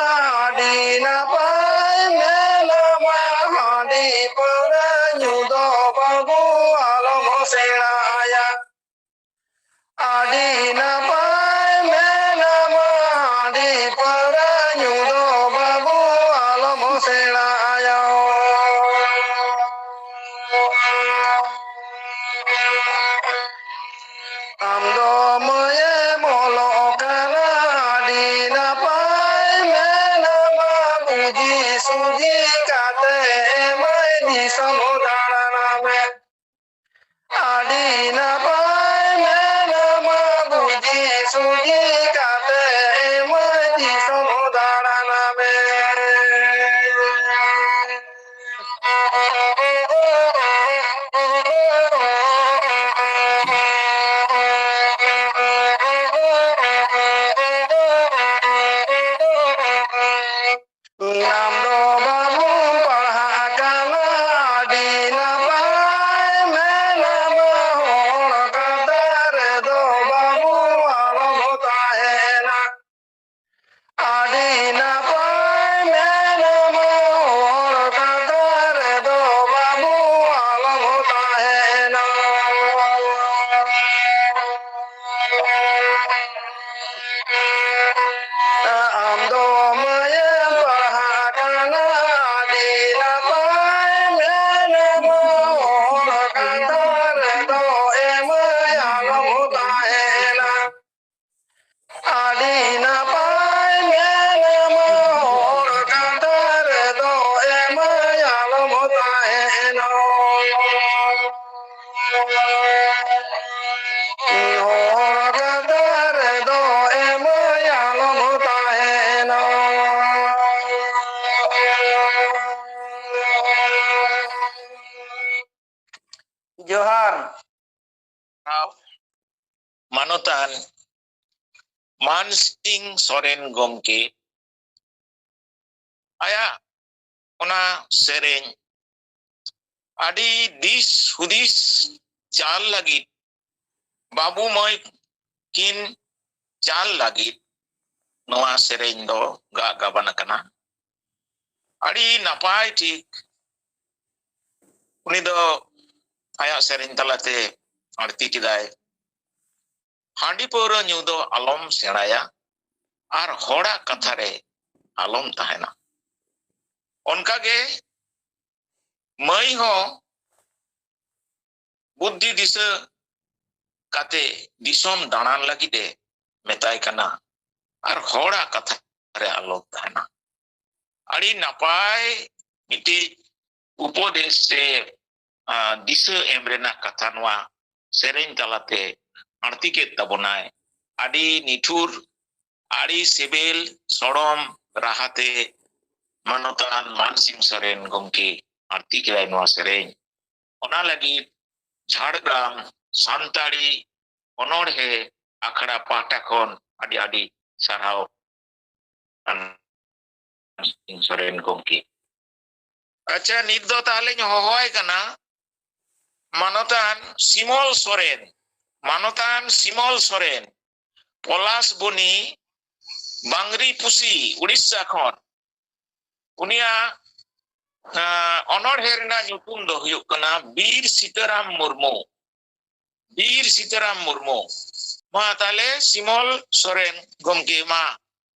ᱟᱹᱰᱤ ᱱᱟᱯᱟᱭ ᱢᱮᱱᱟᱢᱟ᱾ ᱦᱟᱺᱰᱤ ᱯᱟᱹᱣᱨᱟᱹ ᱧᱩ ᱫᱚ ᱵᱟᱹᱵᱩ ᱟᱞᱚᱢ ᱥᱮᱬᱟᱭᱟ᱾ ᱟᱹᱰᱤ ᱱᱟᱯᱟᱭ ᱢᱮᱱᱟᱢᱟ, ᱦᱟᱺᱰᱤ ᱯᱟᱹᱣᱨᱟᱹ ᱧᱩ ᱫᱚ ᱵᱟᱹᱵᱩ ᱟᱞᱚᱢ ᱥᱮᱬᱟᱭᱟ᱾ ᱟᱢ ᱫᱚ ᱢᱟᱹᱭᱮᱢ ᱚᱞᱚᱜ ᱠᱟᱱᱟ, ᱟᱹᱰᱤ ᱱᱟᱯᱟᱭ ᱢᱮᱱᱟᱢᱟ, ᱵᱩᱡᱷᱤ ᱥᱩᱡᱷᱤ ᱠᱟᱛᱮ ᱢᱟᱹᱭ ᱫᱤᱥᱚᱢ ᱫᱟᱬᱟᱱ ᱢᱮ᱾ ᱟᱹᱰᱤ ᱱᱟᱯᱟᱭ ᱢᱮᱱᱟᱢᱟ, ᱵᱩᱡᱷᱤ ᱥᱩᱡᱷᱤ ᱠᱟᱛᱮ ᱢᱟᱹᱭ ᱫᱤᱥᱚᱢ ᱫᱟᱬᱟᱱ ᱢᱮ᱾ ᱟᱢ ᱫᱚ ᱵᱟᱹᱵᱩᱢ ᱯᱟᱲᱦᱟᱜ ᱠᱟᱱᱟ, ᱟᱹᱰᱤ ᱱᱟᱯᱟᱭ ᱢᱮᱱᱟᱢᱟ, ᱦᱚᱲ ᱦᱚᱲ ᱜᱟᱫᱟ ᱨᱮᱫᱚ ᱮᱢᱟᱭᱟ ᱞᱚᱜᱚ ᱛᱟᱦᱮᱱᱟ᱾ ᱡᱚᱦᱟᱨ᱾ ᱢᱟᱱᱚᱛᱟᱱ ᱢᱟᱱᱥᱤᱝ ᱥᱚᱨᱮᱱ ᱜᱚᱢᱠᱮ ᱟᱭᱟᱜ ᱚᱱᱟ ᱥᱮᱨᱮᱧ ᱟᱹᱰᱤ ᱫᱤᱥ ᱦᱩᱫᱤᱥ ᱪᱟᱞ ᱞᱟᱹᱜᱤᱫ, ᱵᱟᱹᱵᱩ ᱢᱟᱹᱭ ᱠᱤᱱ ᱪᱟᱞ ᱞᱟᱹᱜᱤᱫ ᱱᱚᱣᱟ ᱥᱮᱨᱮᱧ ᱫᱚ ᱜᱟᱜ ᱜᱟᱵᱟᱱ ᱟᱠᱟᱱᱟ᱾ ᱟᱹᱰᱤ ᱱᱟᱯᱟᱭ ᱴᱷᱤᱠ ᱩᱱᱤ ᱫᱚ ᱟᱭᱟᱜ ᱥᱮᱨᱮᱧ ᱛᱟᱞᱟᱛᱮ ᱟᱹᱲᱛᱤ ᱠᱮᱫᱟᱭ, "ᱦᱟᱺᱰᱤ ᱯᱟᱹᱣᱨᱟᱹ ᱧᱩ ᱫᱚ ᱟᱞᱚᱢ ᱥᱮᱬᱟᱭᱟ ᱟᱨ ᱦᱚᱲᱟᱜ ᱠᱟᱛᱷᱟ ᱨᱮ ᱟᱞᱚᱢ ᱛᱟᱦᱮᱱᱟ᱾" ᱚᱱᱠᱟᱜᱮ ᱢᱟᱹᱭ ᱦᱚᱸ ᱵᱩᱫᱽᱫᱷᱤ ᱫᱤᱥᱟᱹ ᱠᱟᱛᱮ ᱫᱤᱥᱚᱢ ᱫᱟᱬᱟᱱ ᱞᱟᱹᱜᱤᱫ ᱮ ᱢᱮᱛᱟᱭ ᱠᱟᱱᱟ ᱟᱨ ᱦᱚᱲᱟᱜ ᱠᱟᱛᱷᱟ ᱨᱮ ᱟᱞᱚᱢ ᱛᱟᱦᱮᱱᱟ᱾ ᱟᱹᱰᱤ ᱱᱟᱯᱟᱭ ᱢᱤᱫᱴᱤᱡ ᱩᱯᱚᱫᱮᱥ ᱥᱮ, ᱟ, ᱫᱤᱥᱟᱹ ᱮᱢ ᱨᱮᱱᱟᱜ ᱠᱟᱛᱷᱟ ᱱᱚᱣᱟ ᱥᱮᱨᱮᱧ ᱛᱟᱞᱟᱛᱮ ᱟᱬᱛᱤ ᱠᱮᱫ ᱛᱟᱵᱚᱱᱟᱭ᱾ ᱟᱹᱰᱤ ᱱᱤᱴᱷᱩᱨ, ᱟᱹᱰᱤ ᱥᱤᱵᱤᱞ ᱥᱚᱲᱚᱢ ᱨᱟᱦᱟᱛᱮ ᱢᱟᱱᱚᱛᱟᱱ ᱢᱟᱱᱥᱤᱝ ᱥᱚᱨᱮᱱ ᱜᱚᱢᱠᱮ ᱟᱬᱛᱤ ᱠᱮᱫᱟᱭ ᱱᱚᱣᱟ ᱥᱮᱨᱮᱧ᱾ ᱚᱱᱟ ᱞᱟᱹᱜᱤᱫ ᱡᱷᱟᱲᱜᱨᱟᱢ ᱥᱟᱱᱛᱟᱲᱤ ᱚᱱᱚᱬᱦᱮ ᱟᱠᱷᱲᱟ ᱯᱟᱦᱴᱟ ᱠᱷᱚᱱ ᱟᱹᱰᱤ ᱟᱹᱰᱤ ᱥᱟᱨᱦᱟᱣ᱾ ᱥᱚᱨᱮᱱ ᱜᱚᱢᱠᱮ᱾ ᱟᱪᱪᱷᱟ, ᱱᱤᱛ ᱫᱚ ᱛᱟᱦᱞᱮᱧ ᱦᱚᱦᱚᱣᱟᱭ ᱠᱟᱱᱟ ᱢᱟᱱᱚᱛᱟᱱ ᱥᱤᱢᱚᱞ ᱥᱚᱨᱮᱱ, ᱢᱟᱱᱚᱛᱟᱱ ᱥᱤᱢᱚᱞ ᱥᱚᱨᱮᱱ, ᱯᱚᱞᱟᱥᱵᱚᱱᱤ, ᱵᱟᱝᱨᱤᱯᱩᱥᱤ, ᱩᱲᱤᱥᱥᱟ ᱠᱷᱚᱱ᱾ ᱩᱱᱤᱭᱟᱜ, ᱟᱸ, ᱚᱱᱚᱬᱦᱮ ᱨᱮᱱᱟᱜ ᱧᱩᱛᱩᱢ ᱫᱚ ᱦᱩᱭᱩᱜ ᱠᱟᱱᱟ ᱵᱤᱨ ᱥᱤᱛᱟᱹᱨᱟᱢ ᱢᱩᱨᱢᱩ᱾ ᱵᱤᱨ ᱥᱤᱛᱟᱹᱨᱟᱢ ᱢᱩᱨᱢᱩ᱾ ᱢᱟ ᱛᱟᱦᱞᱮ ᱥᱤᱢᱚᱞ ᱥᱚᱨᱮᱱ ᱜᱚᱢᱠᱮ, ᱢᱟ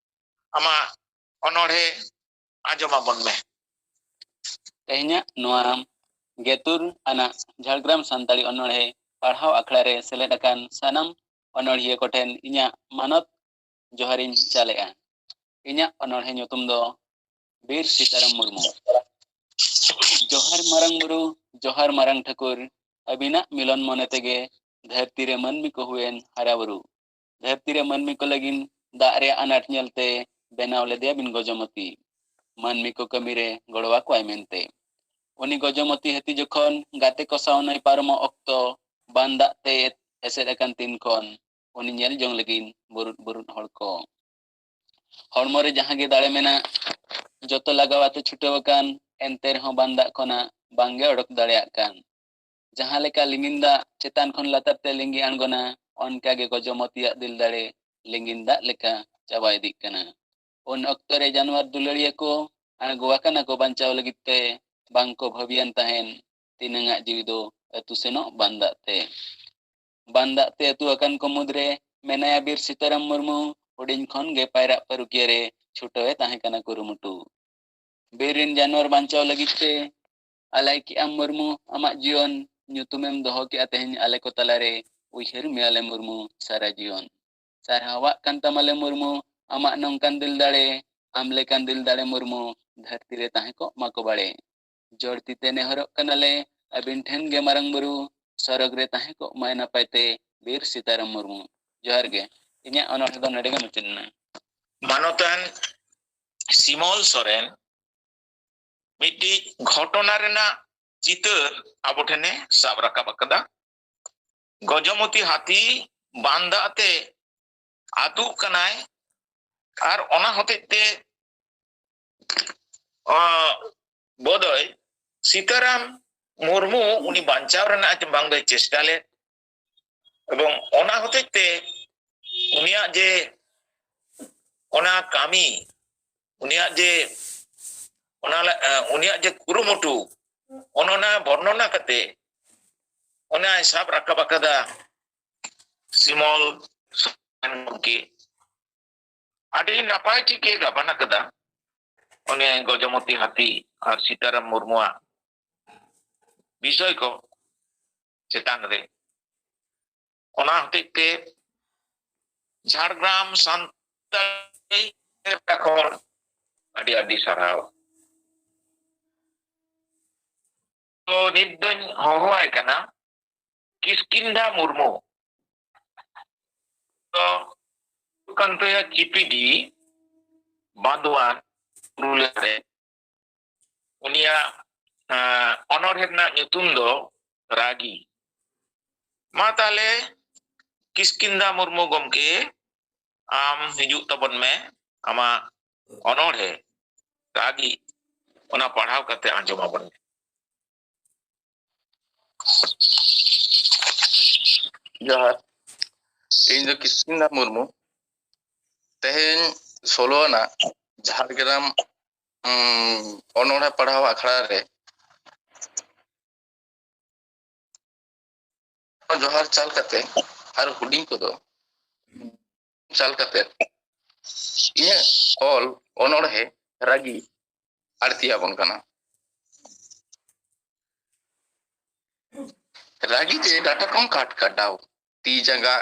ᱟᱢᱟᱜ ᱚᱱᱚᱬᱦᱮ ᱟᱸᱡᱚᱢ ᱟᱵᱚᱱ ᱢᱮ᱾ ᱛᱮᱦᱮᱧᱟᱜ ᱱᱚᱣᱟ ᱜᱮᱛᱩᱨ ᱟᱱᱟᱜ ᱡᱷᱟᱲᱜᱨᱟᱢ ᱥᱟᱱᱛᱟᱲᱤ ᱚᱱᱚᱬᱦᱮ ᱯᱟᱲᱦᱟᱣ ᱟᱠᱷᱲᱟ ᱨᱮ ᱥᱮᱞᱮᱫ ᱟᱠᱟᱱ ᱥᱟᱱᱟᱢ ᱚᱱᱚᱬᱦᱤᱭᱟᱹ ᱠᱚᱴᱷᱮᱱ ᱤᱧᱟᱹᱜ ᱢᱟᱱᱚᱛ ᱡᱚᱦᱟᱨᱤᱧ ᱪᱟᱞᱮᱜᱼᱟ᱾ ᱤᱧᱟᱹᱜ ᱚᱱᱚᱬᱦᱮ ᱧᱩᱛᱩᱢ ᱫᱚ ᱵᱤᱨ ᱥᱤᱛᱟᱨᱟᱢ ᱢᱩᱨᱢᱩ᱾ ᱡᱚᱦᱟᱨ ᱢᱟᱨᱟᱝ ᱵᱩᱨᱩ, ᱡᱚᱦᱟᱨ ᱢᱟᱨᱟᱝ ᱴᱷᱟᱹᱠᱩᱨ, ᱟᱹᱵᱤᱱᱟᱜ ᱢᱤᱞᱚᱱ ᱢᱚᱱᱮ ᱛᱮᱜᱮ ᱫᱷᱟᱹᱨᱛᱤ ᱨᱮ ᱢᱟᱹᱱᱢᱤ ᱠᱚ ᱦᱩᱭᱮᱱ ᱦᱟᱨᱟ ᱵᱩᱨᱩ᱾ ᱫᱷᱟᱹᱨᱛᱤ ᱨᱮ ᱢᱟᱹᱱᱢᱤ ᱠᱚ ᱞᱟᱹᱜᱤᱫ ᱫᱟᱜ ᱨᱮᱭᱟᱜ ᱟᱱᱟᱴ ᱧᱮᱞᱛᱮ ᱵᱮᱱᱟᱣ ᱞᱮᱫᱮᱭᱟ ᱵᱤᱱ ᱜᱚᱡᱚᱢᱚᱛᱤ᱾ ᱢᱟᱹᱱᱢᱤ ᱠᱚ ᱠᱟᱹᱢᱤ ᱨᱮ ᱜᱚᱲᱚ ᱟᱠᱚᱣᱟᱭ ᱢᱮᱱᱛᱮ᱾ ᱩᱱᱤ ᱜᱚᱡᱚᱢᱚᱛᱤ ᱦᱟᱹᱛᱤ ᱡᱚᱠᱷᱚᱱ ᱜᱟᱛᱮ ᱠᱚ ᱥᱟᱶ ᱱᱟᱹᱭ ᱯᱟᱨᱚᱢᱚᱜ ᱚᱠᱛᱚ ᱵᱟᱱ ᱫᱟᱜ ᱛᱮ ᱮᱥᱮᱫ ᱟᱠᱟᱱ ᱛᱤᱱ ᱠᱷᱚᱱ ᱩᱱᱤ ᱧᱮᱞ ᱡᱚᱝ ᱞᱟᱹᱜᱤᱫ ᱵᱩᱨᱩᱫ ᱵᱩᱨᱩᱫ ᱦᱚᱲ ᱠᱚ᱾ ᱦᱚᱲᱢᱚ ᱨᱮ ᱡᱟᱦᱟᱸ ᱜᱮ ᱫᱟᱲᱮ ᱢᱮᱱᱟᱜ, ᱡᱚᱛᱚ ᱞᱟᱜᱟᱣ ᱟᱛᱮ ᱪᱷᱩᱴᱟᱹᱣ ᱟᱠᱟᱱ, ᱮᱱᱛᱮ ᱨᱮᱦᱚᱸ ᱵᱟᱱ ᱫᱟᱜ ᱠᱷᱚᱱᱟᱜ ᱵᱟᱝ ᱜᱮ ᱚᱰᱚᱠ ᱫᱟᱲᱮᱭᱟᱜ ᱠᱟᱱ᱾ ᱡᱟᱦᱟᱸ ᱞᱮᱠᱟ ᱞᱤᱸᱜᱤᱱ ᱫᱟᱜ ᱪᱮᱛᱟᱱ ᱠᱷᱚᱱ ᱞᱟᱛᱟᱨ ᱛᱮ ᱞᱤᱸᱜᱤ ᱟᱬᱜᱚᱱᱟ, ᱚᱱᱠᱟ ᱜᱮ ᱜᱚᱡᱚᱢᱚᱛᱤᱭᱟᱜ ᱫᱤᱞ ᱫᱟᱲᱮ ᱞᱤᱸᱜᱤᱱ ᱫᱟᱜ ᱞᱮᱠᱟ ᱪᱟᱵᱟ ᱤᱫᱤᱜ ᱠᱟᱱᱟ᱾ ᱩᱱ ᱚᱠᱛᱚ ᱨᱮ ᱡᱟᱱᱣᱟᱨ ᱫᱩᱞᱟᱹᱲᱤᱭᱟᱹ ᱠᱚ ᱟᱬᱜᱚ ᱟᱠᱟᱱᱟ ᱠᱚ ᱵᱟᱧᱪᱟᱣ ᱞᱟᱹᱜᱤᱫ ᱛᱮ, ᱵᱟᱝ ᱠᱚ ᱵᱷᱟᱹᱵᱤᱭᱟᱱ ᱛᱟᱦᱮᱸᱱ ᱛᱤᱱᱟᱹᱝ ᱟᱜ ᱡᱤᱣᱤ ᱫᱚ ᱟᱹᱛᱩ ᱥᱮᱱᱚᱜ ᱵᱟᱱ ᱫᱟᱜ ᱛᱮ᱾ ᱵᱟᱱ ᱫᱟᱜ ᱛᱮ ᱟᱹᱛᱩ ᱟᱠᱟᱱ ᱠᱚ ᱢᱩᱫᱽᱨᱮ ᱢᱮᱱᱟᱭᱟ ᱵᱤᱨ ᱥᱤᱛᱟᱨᱟᱢ ᱢᱩᱨᱢᱩ᱾ ᱦᱩᱰᱤᱧ ᱠᱷᱚᱱ ᱜᱮ ᱯᱟᱭᱨᱟᱜ ᱯᱟᱹᱨᱩᱠᱷᱤᱭᱟᱹ ᱨᱮ ᱪᱷᱩᱴᱟᱹᱣ ᱮ ᱛᱟᱦᱮᱸ ᱠᱟᱱᱟ ᱠᱩᱨᱩᱢᱩᱴᱩ᱾ ᱵᱤᱨ ᱨᱮᱱ ᱡᱟᱱᱣᱟᱨ ᱵᱟᱧᱪᱟᱣ ᱞᱟᱹᱜᱤᱫ ᱛᱮ ᱟᱞᱟᱭ ᱠᱮᱜᱼᱟᱢ ᱢᱩᱨᱢᱩ, ᱟᱢᱟᱜ ᱡᱤᱭᱚᱱ ᱧᱩᱛᱩᱢᱮᱢ ᱫᱚᱦᱚ ᱠᱮᱜᱼᱟ ᱛᱮᱦᱮᱧ ᱟᱞᱮ ᱠᱚ ᱛᱟᱞᱟᱨᱮ, ᱩᱭᱦᱟᱹᱨ ᱢᱮᱭᱟᱞᱮ ᱢᱩᱨᱢᱩ ᱥᱟᱨᱟ ᱡᱤᱭᱚᱱ᱾ ᱥᱟᱨᱦᱟᱣᱟᱜ ᱠᱟᱱ ᱛᱟᱢᱟᱞᱮ ᱢᱩᱨᱢᱩ, ᱟᱢᱟᱜ ᱱᱚᱝᱠᱟᱱ ᱫᱤᱞ ᱫᱟᱲᱮ, ᱟᱢ ᱞᱮᱠᱟᱱ ᱫᱤᱞ ᱫᱟᱲᱮ ᱢᱩᱨᱢᱩ ᱫᱷᱟᱹᱨᱛᱤ ᱨᱮ ᱛᱟᱦᱮᱸ ᱠᱚᱜ ᱢᱟᱠᱚ ᱵᱟᱲᱮ᱾ ᱡᱚᱲ ᱛᱤ ᱛᱮ ᱱᱮᱦᱚᱨᱚᱜ ᱠᱟᱱᱟᱞᱮ ᱟᱹᱵᱤᱱ ᱴᱷᱮᱱ ᱜᱮ ᱢᱟᱨᱟᱝ ᱵᱩᱨᱩ, ᱥᱚᱨᱚᱜᱽ ᱨᱮ ᱛᱟᱦᱮᱸ ᱠᱚᱜ ᱢᱟᱭ ᱱᱟᱯᱟᱭ ᱛᱮ ᱵᱤᱨ ᱥᱤᱛᱟᱨᱟᱢ ᱢᱩᱨᱢᱩ᱾ ᱡᱚᱦᱟᱨ ᱜᱮ᱾ ᱤᱧᱟᱹᱜ ᱚᱱᱚᱬᱦᱮ ᱫᱚ ᱱᱚᱰᱮ ᱜᱮ ᱢᱩᱪᱟᱹᱫ ᱮᱱᱟ᱾ ᱢᱟᱱᱚᱛᱟᱱ ᱥᱤᱢᱚᱞ ᱥᱚᱨᱮᱱ ᱢᱤᱫᱴᱤᱡ ᱜᱷᱚᱴᱚᱱᱟ ᱨᱮᱱᱟᱜ ᱪᱤᱛᱟᱹᱨ ᱟᱵᱚ ᱴᱷᱮᱱᱮ ᱥᱟᱵ ᱨᱟᱠᱟᱵ ᱟᱠᱟᱫᱟ᱾ ᱜᱚᱡᱚᱢᱚᱛᱤ ᱦᱟᱹᱛᱤ ᱵᱟᱱ ᱫᱟᱜ ᱛᱮ ᱟᱹᱛᱩᱜ ᱠᱟᱱᱟᱭ ᱟᱨ ᱚᱱᱟ ᱦᱚᱛᱮᱡ ᱛᱮ, ᱟᱸ, ᱵᱚᱫᱚᱭ ᱥᱤᱛᱟᱨᱟᱢ ᱢᱩᱨᱢᱩ ᱩᱱᱤ ᱵᱟᱧᱪᱟᱣ ᱨᱮᱱᱟᱜ ᱵᱟᱝ ᱫᱚᱭ ᱪᱮᱥᱴᱟ ᱞᱮᱫ, ᱮᱵᱚᱝ ᱚᱱᱟ ᱦᱚᱛᱮᱡ ᱛᱮ ᱩᱱᱤᱭᱟᱜ ᱡᱮ ᱚᱱᱟ ᱠᱟᱹᱢᱤ, ᱩᱱᱤᱭᱟᱜ ᱡᱮ ᱚᱱᱟ ᱞᱮ-, ᱮ, ᱩᱱᱤᱭᱟᱜ ᱡᱮ ᱠᱩᱨᱩᱢᱩᱴᱩ, ᱚᱱ ᱚᱱᱟ ᱵᱚᱨᱱᱚᱱᱟ ᱠᱟᱛᱮ ᱚᱱᱟᱭ ᱥᱟᱵ ᱨᱟᱠᱟᱵ ᱟᱠᱟᱫᱟ ᱥᱤᱢᱚᱞ ᱥᱚᱨᱮᱱ ᱜᱚᱢᱠᱮ᱾ ᱟᱹᱰᱤ ᱱᱟᱯᱟᱭ ᱴᱷᱤᱠ ᱮ ᱜᱟᱵᱟᱱ ᱟᱠᱟᱫᱟ᱾ ᱚᱱᱮ ᱜᱚᱡᱚᱢᱚᱛᱤ ᱦᱟᱹᱛᱤ ᱟᱨ ᱥᱤᱛᱟᱨᱟᱢ ᱢᱩᱨᱢᱩᱣᱟᱜ ᱵᱤᱥᱚᱭ ᱠᱚ ᱪᱮᱛᱟᱱ ᱨᱮ᱾ ᱚᱱᱟ ᱦᱚᱛᱮᱡ ᱛᱮ ᱡᱷᱟᱲᱜᱨᱟᱢ ᱥᱟᱱᱛᱟᱲᱤ ᱠᱷᱚᱱ ᱟᱹᱰᱤ ᱟᱹᱰᱤ ᱥᱟᱨᱦᱟᱣ᱾ ᱛᱚ ᱱᱤᱛ ᱫᱚᱧ ᱦᱚᱦᱚᱣᱟᱭ ᱠᱟᱱᱟ ᱠᱤᱥᱠᱤᱱᱫᱷᱟ ᱢᱩᱨᱢᱩ᱾ ᱛᱚ ᱦᱩᱭᱩᱜ ᱠᱟᱱ ᱛᱟᱭᱟ ᱪᱤᱯᱤᱰᱤ ᱵᱟᱸᱫᱣᱟᱱ ᱯᱩᱨᱩᱞᱤᱭᱟᱹ ᱨᱮ᱾ ᱩᱱᱤᱭᱟᱜ, ᱟᱸ, ᱚᱱᱚᱬᱦᱮ ᱨᱮᱱᱟᱜ ᱧᱩᱛᱩᱢ ᱫᱚ ᱨᱟᱜᱤ᱾ ᱢᱟ ᱛᱟᱦᱞᱮ ᱠᱤᱥᱠᱤᱱᱫᱟ ᱢᱩᱨᱢᱩ ᱜᱚᱢᱠᱮ, ᱟᱢ ᱦᱤᱡᱩᱜ ᱛᱟᱵᱚᱱ ᱢᱮ, ᱟᱢᱟᱜ ᱚᱱᱚᱬᱦᱮ ᱨᱟᱜᱤ, ᱚᱱᱟ ᱯᱟᱲᱦᱟᱣ ᱠᱟᱛᱮ ᱟᱸᱡᱚᱢ ᱟᱵᱚᱱ ᱢᱮ᱾ ᱡᱚᱦᱟᱨ, ᱤᱧ ᱫᱚ ᱠᱤᱥᱠᱤᱱᱫᱟ ᱢᱩᱨᱢᱩ᱾ ᱛᱮᱦᱮᱧ ᱥᱳᱞᱳ ᱟᱱᱟᱜ ᱡᱷᱟᱲᱜᱨᱟᱢ, ᱩᱸ, ᱚᱱᱚᱬᱦᱮ ᱯᱟᱲᱦᱟᱣ ᱟᱠᱷᱲᱟ ᱨᱮ ᱡᱚᱦᱟᱨ ᱪᱟᱞ ᱠᱟᱛᱮ ᱟᱨ ᱦᱩᱰᱤᱧ ᱠᱚᱫᱚ ᱪᱟᱞ ᱠᱟᱛᱮ ᱤᱧᱟᱹᱜ ᱚᱞ ᱚᱱᱚᱬᱦᱮ ᱨᱟᱹᱜᱤ ᱟᱹᱲᱛᱤ ᱟᱵᱚᱱ ᱠᱟᱱᱟ᱾ ᱨᱟᱹᱜᱤ ᱛᱮ ᱰᱟᱴᱟ ᱠᱚᱢ ᱠᱟᱴ ᱠᱟᱴᱟᱣ, ᱛᱤ ᱡᱟᱸᱜᱟ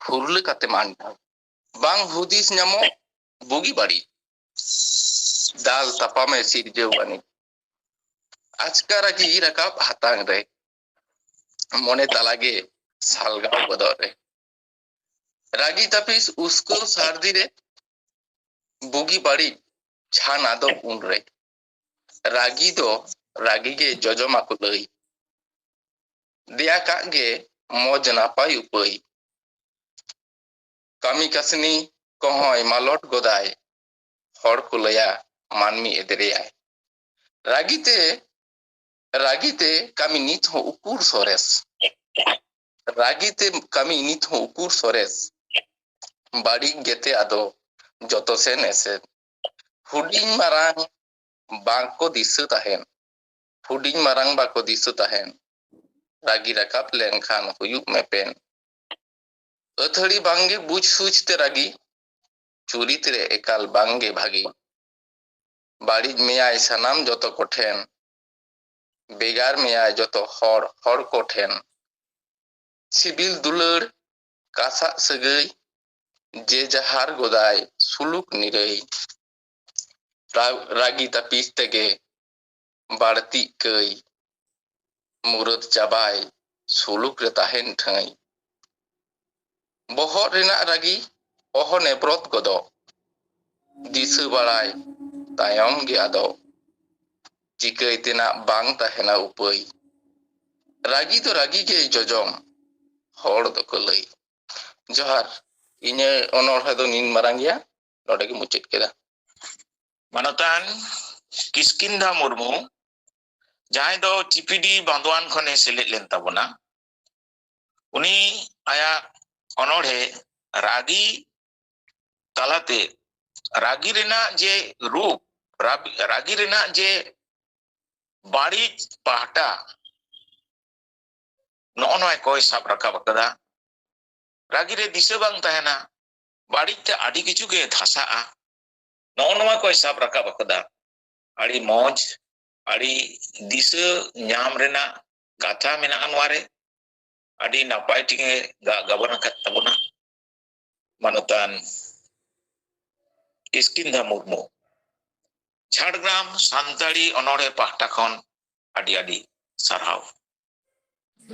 ᱯᱷᱩᱨᱞᱟᱹ ᱠᱟᱛᱮᱢ ᱟᱱᱰᱟᱣ᱾ ᱵᱟᱝ ᱦᱩᱫᱤᱥ ᱧᱟᱢᱚᱜ ᱵᱩᱜᱤ ᱵᱟᱹᱲᱤᱡ, ᱫᱟᱞ ᱛᱟᱯᱟᱢᱮ ᱥᱤᱨᱡᱟᱹᱣ ᱟᱹᱱᱤᱡ᱾ ᱟᱪᱠᱟ ᱨᱟᱹᱜᱤ ᱨᱟᱠᱟᱵ ᱦᱟᱛᱟᱝ ᱨᱮ, ᱢᱚᱱᱮ ᱛᱟᱞᱟ ᱜᱮ ᱥᱟᱞᱜᱟᱣ ᱜᱚᱫᱚᱜ ᱨᱮ᱾ ᱨᱟᱹᱜᱤ ᱛᱟᱹᱯᱤᱥ ᱩᱥᱠᱟᱹᱣ ᱥᱟᱹᱨᱫᱤ ᱨᱮ, ᱵᱩᱜᱤ ᱵᱟᱹᱲᱤᱡ ᱪᱷᱟᱱ ᱟᱫᱚ ᱩᱱᱨᱮ᱾ ᱨᱟᱹᱜᱤ ᱫᱚ ᱨᱟᱹᱜᱤ ᱜᱮ ᱡᱚᱡᱚᱢᱟ ᱠᱚ ᱞᱟᱹᱭ᱾ ᱫᱮᱭᱟ ᱠᱟᱜ ᱜᱮ ᱢᱚᱡᱽ ᱱᱟᱯᱟᱭ ᱩᱯᱟᱹᱭ᱾ ᱠᱟᱹᱢᱤ ᱠᱟᱹᱥᱱᱤ ᱠᱚᱦᱚᱸᱭ ᱢᱟᱞᱚᱴ ᱜᱚᱫᱟᱭ, ᱦᱚᱲ ᱠᱚ ᱞᱟᱹᱭᱟ ᱢᱟᱹᱱᱢᱤ ᱮᱫᱨᱮᱭᱟᱭ᱾ ᱨᱟᱹᱜᱤ ᱛᱮ, ᱨᱟᱹᱜᱤ ᱛᱮ ᱠᱟᱹᱢᱤ ᱱᱤᱛ ᱦᱚᱸ ᱩᱠᱩᱨ ᱥᱚᱨᱮᱥ᱾ ᱨᱟᱹᱜᱤ ᱛᱮ ᱠᱟᱹᱢᱤ ᱱᱤᱛ ᱦᱚᱸ ᱩᱠᱩᱨ ᱥᱚᱨᱮᱥ᱾ ᱵᱟᱹᱲᱤᱡ ᱜᱮᱛᱮ ᱟᱫᱚ ᱡᱚᱛᱚ ᱥᱮᱱ ᱮᱥᱮᱫ᱾ ᱦᱩᱰᱤᱧ ᱢᱟᱨᱟᱝ ᱵᱟᱝ ᱠᱚ ᱫᱤᱥᱟᱹ ᱛᱟᱦᱮᱱ᱾ ᱦᱩᱰᱤᱧ ᱢᱟᱨᱟᱝ ᱵᱟᱠᱚ ᱫᱤᱥᱟᱹ ᱛᱟᱦᱮᱱ᱾ ᱨᱟᱹᱜᱤ ᱨᱟᱠᱟᱵ ᱞᱮᱱᱠᱷᱟᱱ ᱦᱩᱭᱩᱜ ᱢᱮᱯᱮᱱ᱾ ᱟᱹᱛᱷᱟᱹᱲᱤ ᱵᱟᱝᱜᱮ ᱵᱩᱡᱽ ᱥᱩᱡᱽ ᱛᱮ ᱨᱟᱹᱜᱤ, ᱪᱩᱨᱤᱛ ᱨᱮ ᱮᱠᱟᱞ ᱵᱟᱝᱜᱮ ᱵᱷᱟᱹᱜᱤ᱾ ᱵᱟᱹᱲᱤᱡ ᱢᱮᱭᱟᱭ ᱥᱟᱱᱟᱢ ᱡᱚᱛᱚ ᱠᱚᱴᱷᱮᱱ, ᱵᱷᱮᱜᱟᱨ ᱢᱮᱭᱟᱭ ᱡᱚᱛᱚ ᱦᱚᱲ, ᱦᱚᱲ ᱠᱚᱴᱷᱮᱱ᱾ ᱥᱤᱵᱤᱞ ᱫᱩᱞᱟᱹᱲ, ᱠᱟᱥᱟᱜ ᱥᱟᱹᱜᱟᱹᱭ, ᱡᱮ ᱡᱟᱦᱟᱨ ᱜᱚᱫᱟᱭ ᱥᱩᱞᱩᱠ ᱱᱤᱨᱟᱹᱭ᱾ ᱨᱟ-, ᱨᱟᱹᱜᱤ ᱛᱟᱹᱯᱤᱥ ᱛᱮᱜᱮ ᱵᱟᱹᱲᱛᱤᱜ ᱠᱟᱹᱭ᱾ ᱢᱩᱨᱟᱹᱫ ᱪᱟᱵᱟᱭ ᱥᱩᱞᱩᱠ ᱨᱮ ᱛᱟᱦᱮᱱ ᱴᱷᱟᱹᱭ᱾ ᱵᱚᱦᱚᱜ ᱨᱮᱱᱟᱜ ᱨᱟᱹᱜᱤ ᱚᱦᱚ ᱱᱮᱵᱨᱚᱛ ᱜᱚᱫᱚᱜ, ᱫᱤᱥᱟᱹ ᱵᱟᱲᱟᱭ ᱛᱟᱭᱚᱢ ᱜᱮ ᱟᱫᱚᱜ᱾ ᱪᱤᱠᱟᱹᱭ ᱛᱮᱱᱟᱜ ᱵᱟᱝ ᱛᱟᱦᱮᱱᱟ ᱩᱯᱟᱹᱭ᱾ ᱨᱟᱹᱜᱤ ᱫᱚ ᱨᱟᱹᱜᱤ ᱜᱮ ᱡᱚᱡᱚᱢ, ᱦᱚᱲ ᱫᱚᱠᱚ ᱞᱟᱹᱭ᱾ ᱡᱚᱦᱟᱨ᱾ ᱤᱧᱟᱹᱜ ᱚᱱᱚᱬᱦᱮ ᱫᱚ ᱱᱤᱱ ᱢᱟᱨᱟᱝ ᱜᱮᱭᱟ, ᱱᱚᱰᱮ ᱜᱮ ᱢᱩᱪᱟᱹᱫ ᱠᱮᱫᱟ᱾ ᱢᱟᱱᱚᱛᱟᱱ ᱠᱤᱥᱠᱤᱱᱫᱷᱟ ᱢᱩᱨᱢᱩ, ᱡᱟᱦᱟᱸᱭ ᱫᱚ ᱪᱤᱯᱤᱰᱤ ᱵᱟᱸᱫᱣᱟᱱ ᱠᱷᱚᱱᱮ ᱥᱮᱞᱮᱫ ᱞᱮᱱ ᱛᱟᱵᱚᱱᱟ, ᱩᱱᱤ ᱟᱭᱟᱜ ᱚᱱᱚᱬᱦᱮ ᱨᱟᱹᱜᱤ ᱛᱟᱞᱟᱛᱮ ᱨᱟᱹᱜᱤ ᱨᱮᱱᱟᱜ ᱡᱮ ᱨᱩᱯ, ᱨᱟᱹᱜᱤ ᱨᱮᱱᱟᱜ ᱡᱮ ᱵᱟᱹᱲᱤᱡ ᱯᱟᱦᱴᱟ, ᱱᱚᱜᱼᱚ ᱱᱚᱣᱟ ᱠᱚᱭ ᱥᱟᱵ ᱨᱟᱠᱟᱵ ᱟᱠᱟᱫᱟ᱾ ᱨᱟᱹᱜᱤ ᱨᱮ ᱫᱤᱥᱟᱹ ᱵᱟᱝ ᱛᱟᱦᱮᱱᱟ, ᱵᱟᱹᱲᱤᱡ ᱛᱮ ᱟᱹᱰᱤ ᱠᱤᱪᱷᱩ ᱜᱮ ᱫᱷᱟᱥᱟᱜᱼᱟ᱾ ᱱᱚᱜᱼᱚ ᱱᱚᱣᱟ ᱠᱚᱭ ᱥᱟᱵ ᱨᱟᱠᱟᱵ ᱟᱠᱟᱫᱟ᱾ ᱟᱹᱰᱤ ᱢᱚᱡᱽ, ᱟᱹᱰᱤ ᱫᱤᱥᱟᱹ ᱧᱟᱢ ᱨᱮᱱᱟᱜ ᱠᱟᱛᱷᱟ ᱢᱮᱱᱟᱜᱼᱟ ᱱᱚᱣᱟ ᱨᱮ᱾ ᱟᱹᱰᱤ ᱱᱟᱯᱟᱭ ᱴᱷᱤᱠ ᱮ ᱜᱟ-, ᱜᱟᱵᱟᱱ ᱟᱠᱟᱫ ᱛᱟᱵᱚᱱᱟ ᱢᱟᱱᱚᱛᱟᱱ ᱠᱤᱥᱠᱤᱱᱫᱷᱟ ᱢᱩᱨᱢᱩ᱾ ᱡᱷᱟᱲᱜᱨᱟᱢ ᱥᱟᱱᱛᱟᱲᱤ ᱚᱱᱚᱬᱦᱮ ᱯᱟᱦᱴᱟ ᱠᱷᱚᱱ ᱟᱹᱰᱤ ᱟᱹᱰᱤ ᱥᱟᱨᱦᱟᱣ᱾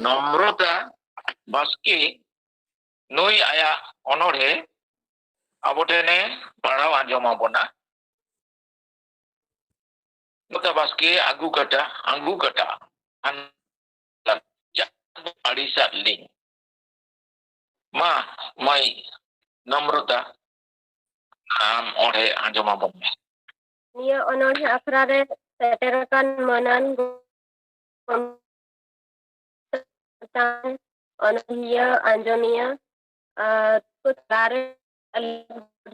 ᱱᱚᱢᱨᱚᱛᱟ ᱵᱟᱥᱠᱮ, ᱱᱩᱭ ᱟᱭᱟᱜ ᱚᱱᱚᱬᱦᱮ ᱟᱵᱚ ᱴᱷᱮᱱᱮ ᱯᱟᱲᱦᱟᱣ ᱟᱸᱡᱚᱢ ᱟᱵᱚᱱᱟ᱾ ᱱᱚᱢᱨᱚᱛᱟ ᱵᱟᱥᱠᱮ, ᱟᱹᱜᱩ ᱠᱟᱴᱟ, ᱟᱹᱜᱩ ᱠᱟᱴᱟ, ᱟᱹᱲᱤᱥᱟᱜ ᱞᱤᱧ᱾ ᱢᱟ, ᱢᱟᱹᱭ ᱱᱚᱢᱨᱚᱛᱟ, ᱟᱢ ᱚᱸᱰᱮ ᱟᱸᱡᱚᱢ ᱟᱵᱚᱱ ᱢᱮ᱾ ᱱᱤᱭᱟᱹ ᱚᱱᱚᱬᱦᱮ ᱟᱠᱷᱲᱟ ᱨᱮ ᱥᱮᱴᱮᱨ ᱟᱠᱟᱱ ᱢᱟᱹᱱᱟᱱ ᱜᱚᱢᱠᱮ, ᱚᱱᱚᱬᱦᱤᱭᱟᱹ, ᱟᱸᱡᱚᱢᱤᱭᱟᱹ ᱟᱨ ᱠᱚ ᱛᱟᱞᱟᱨᱮ ᱟᱹᱞᱤᱧ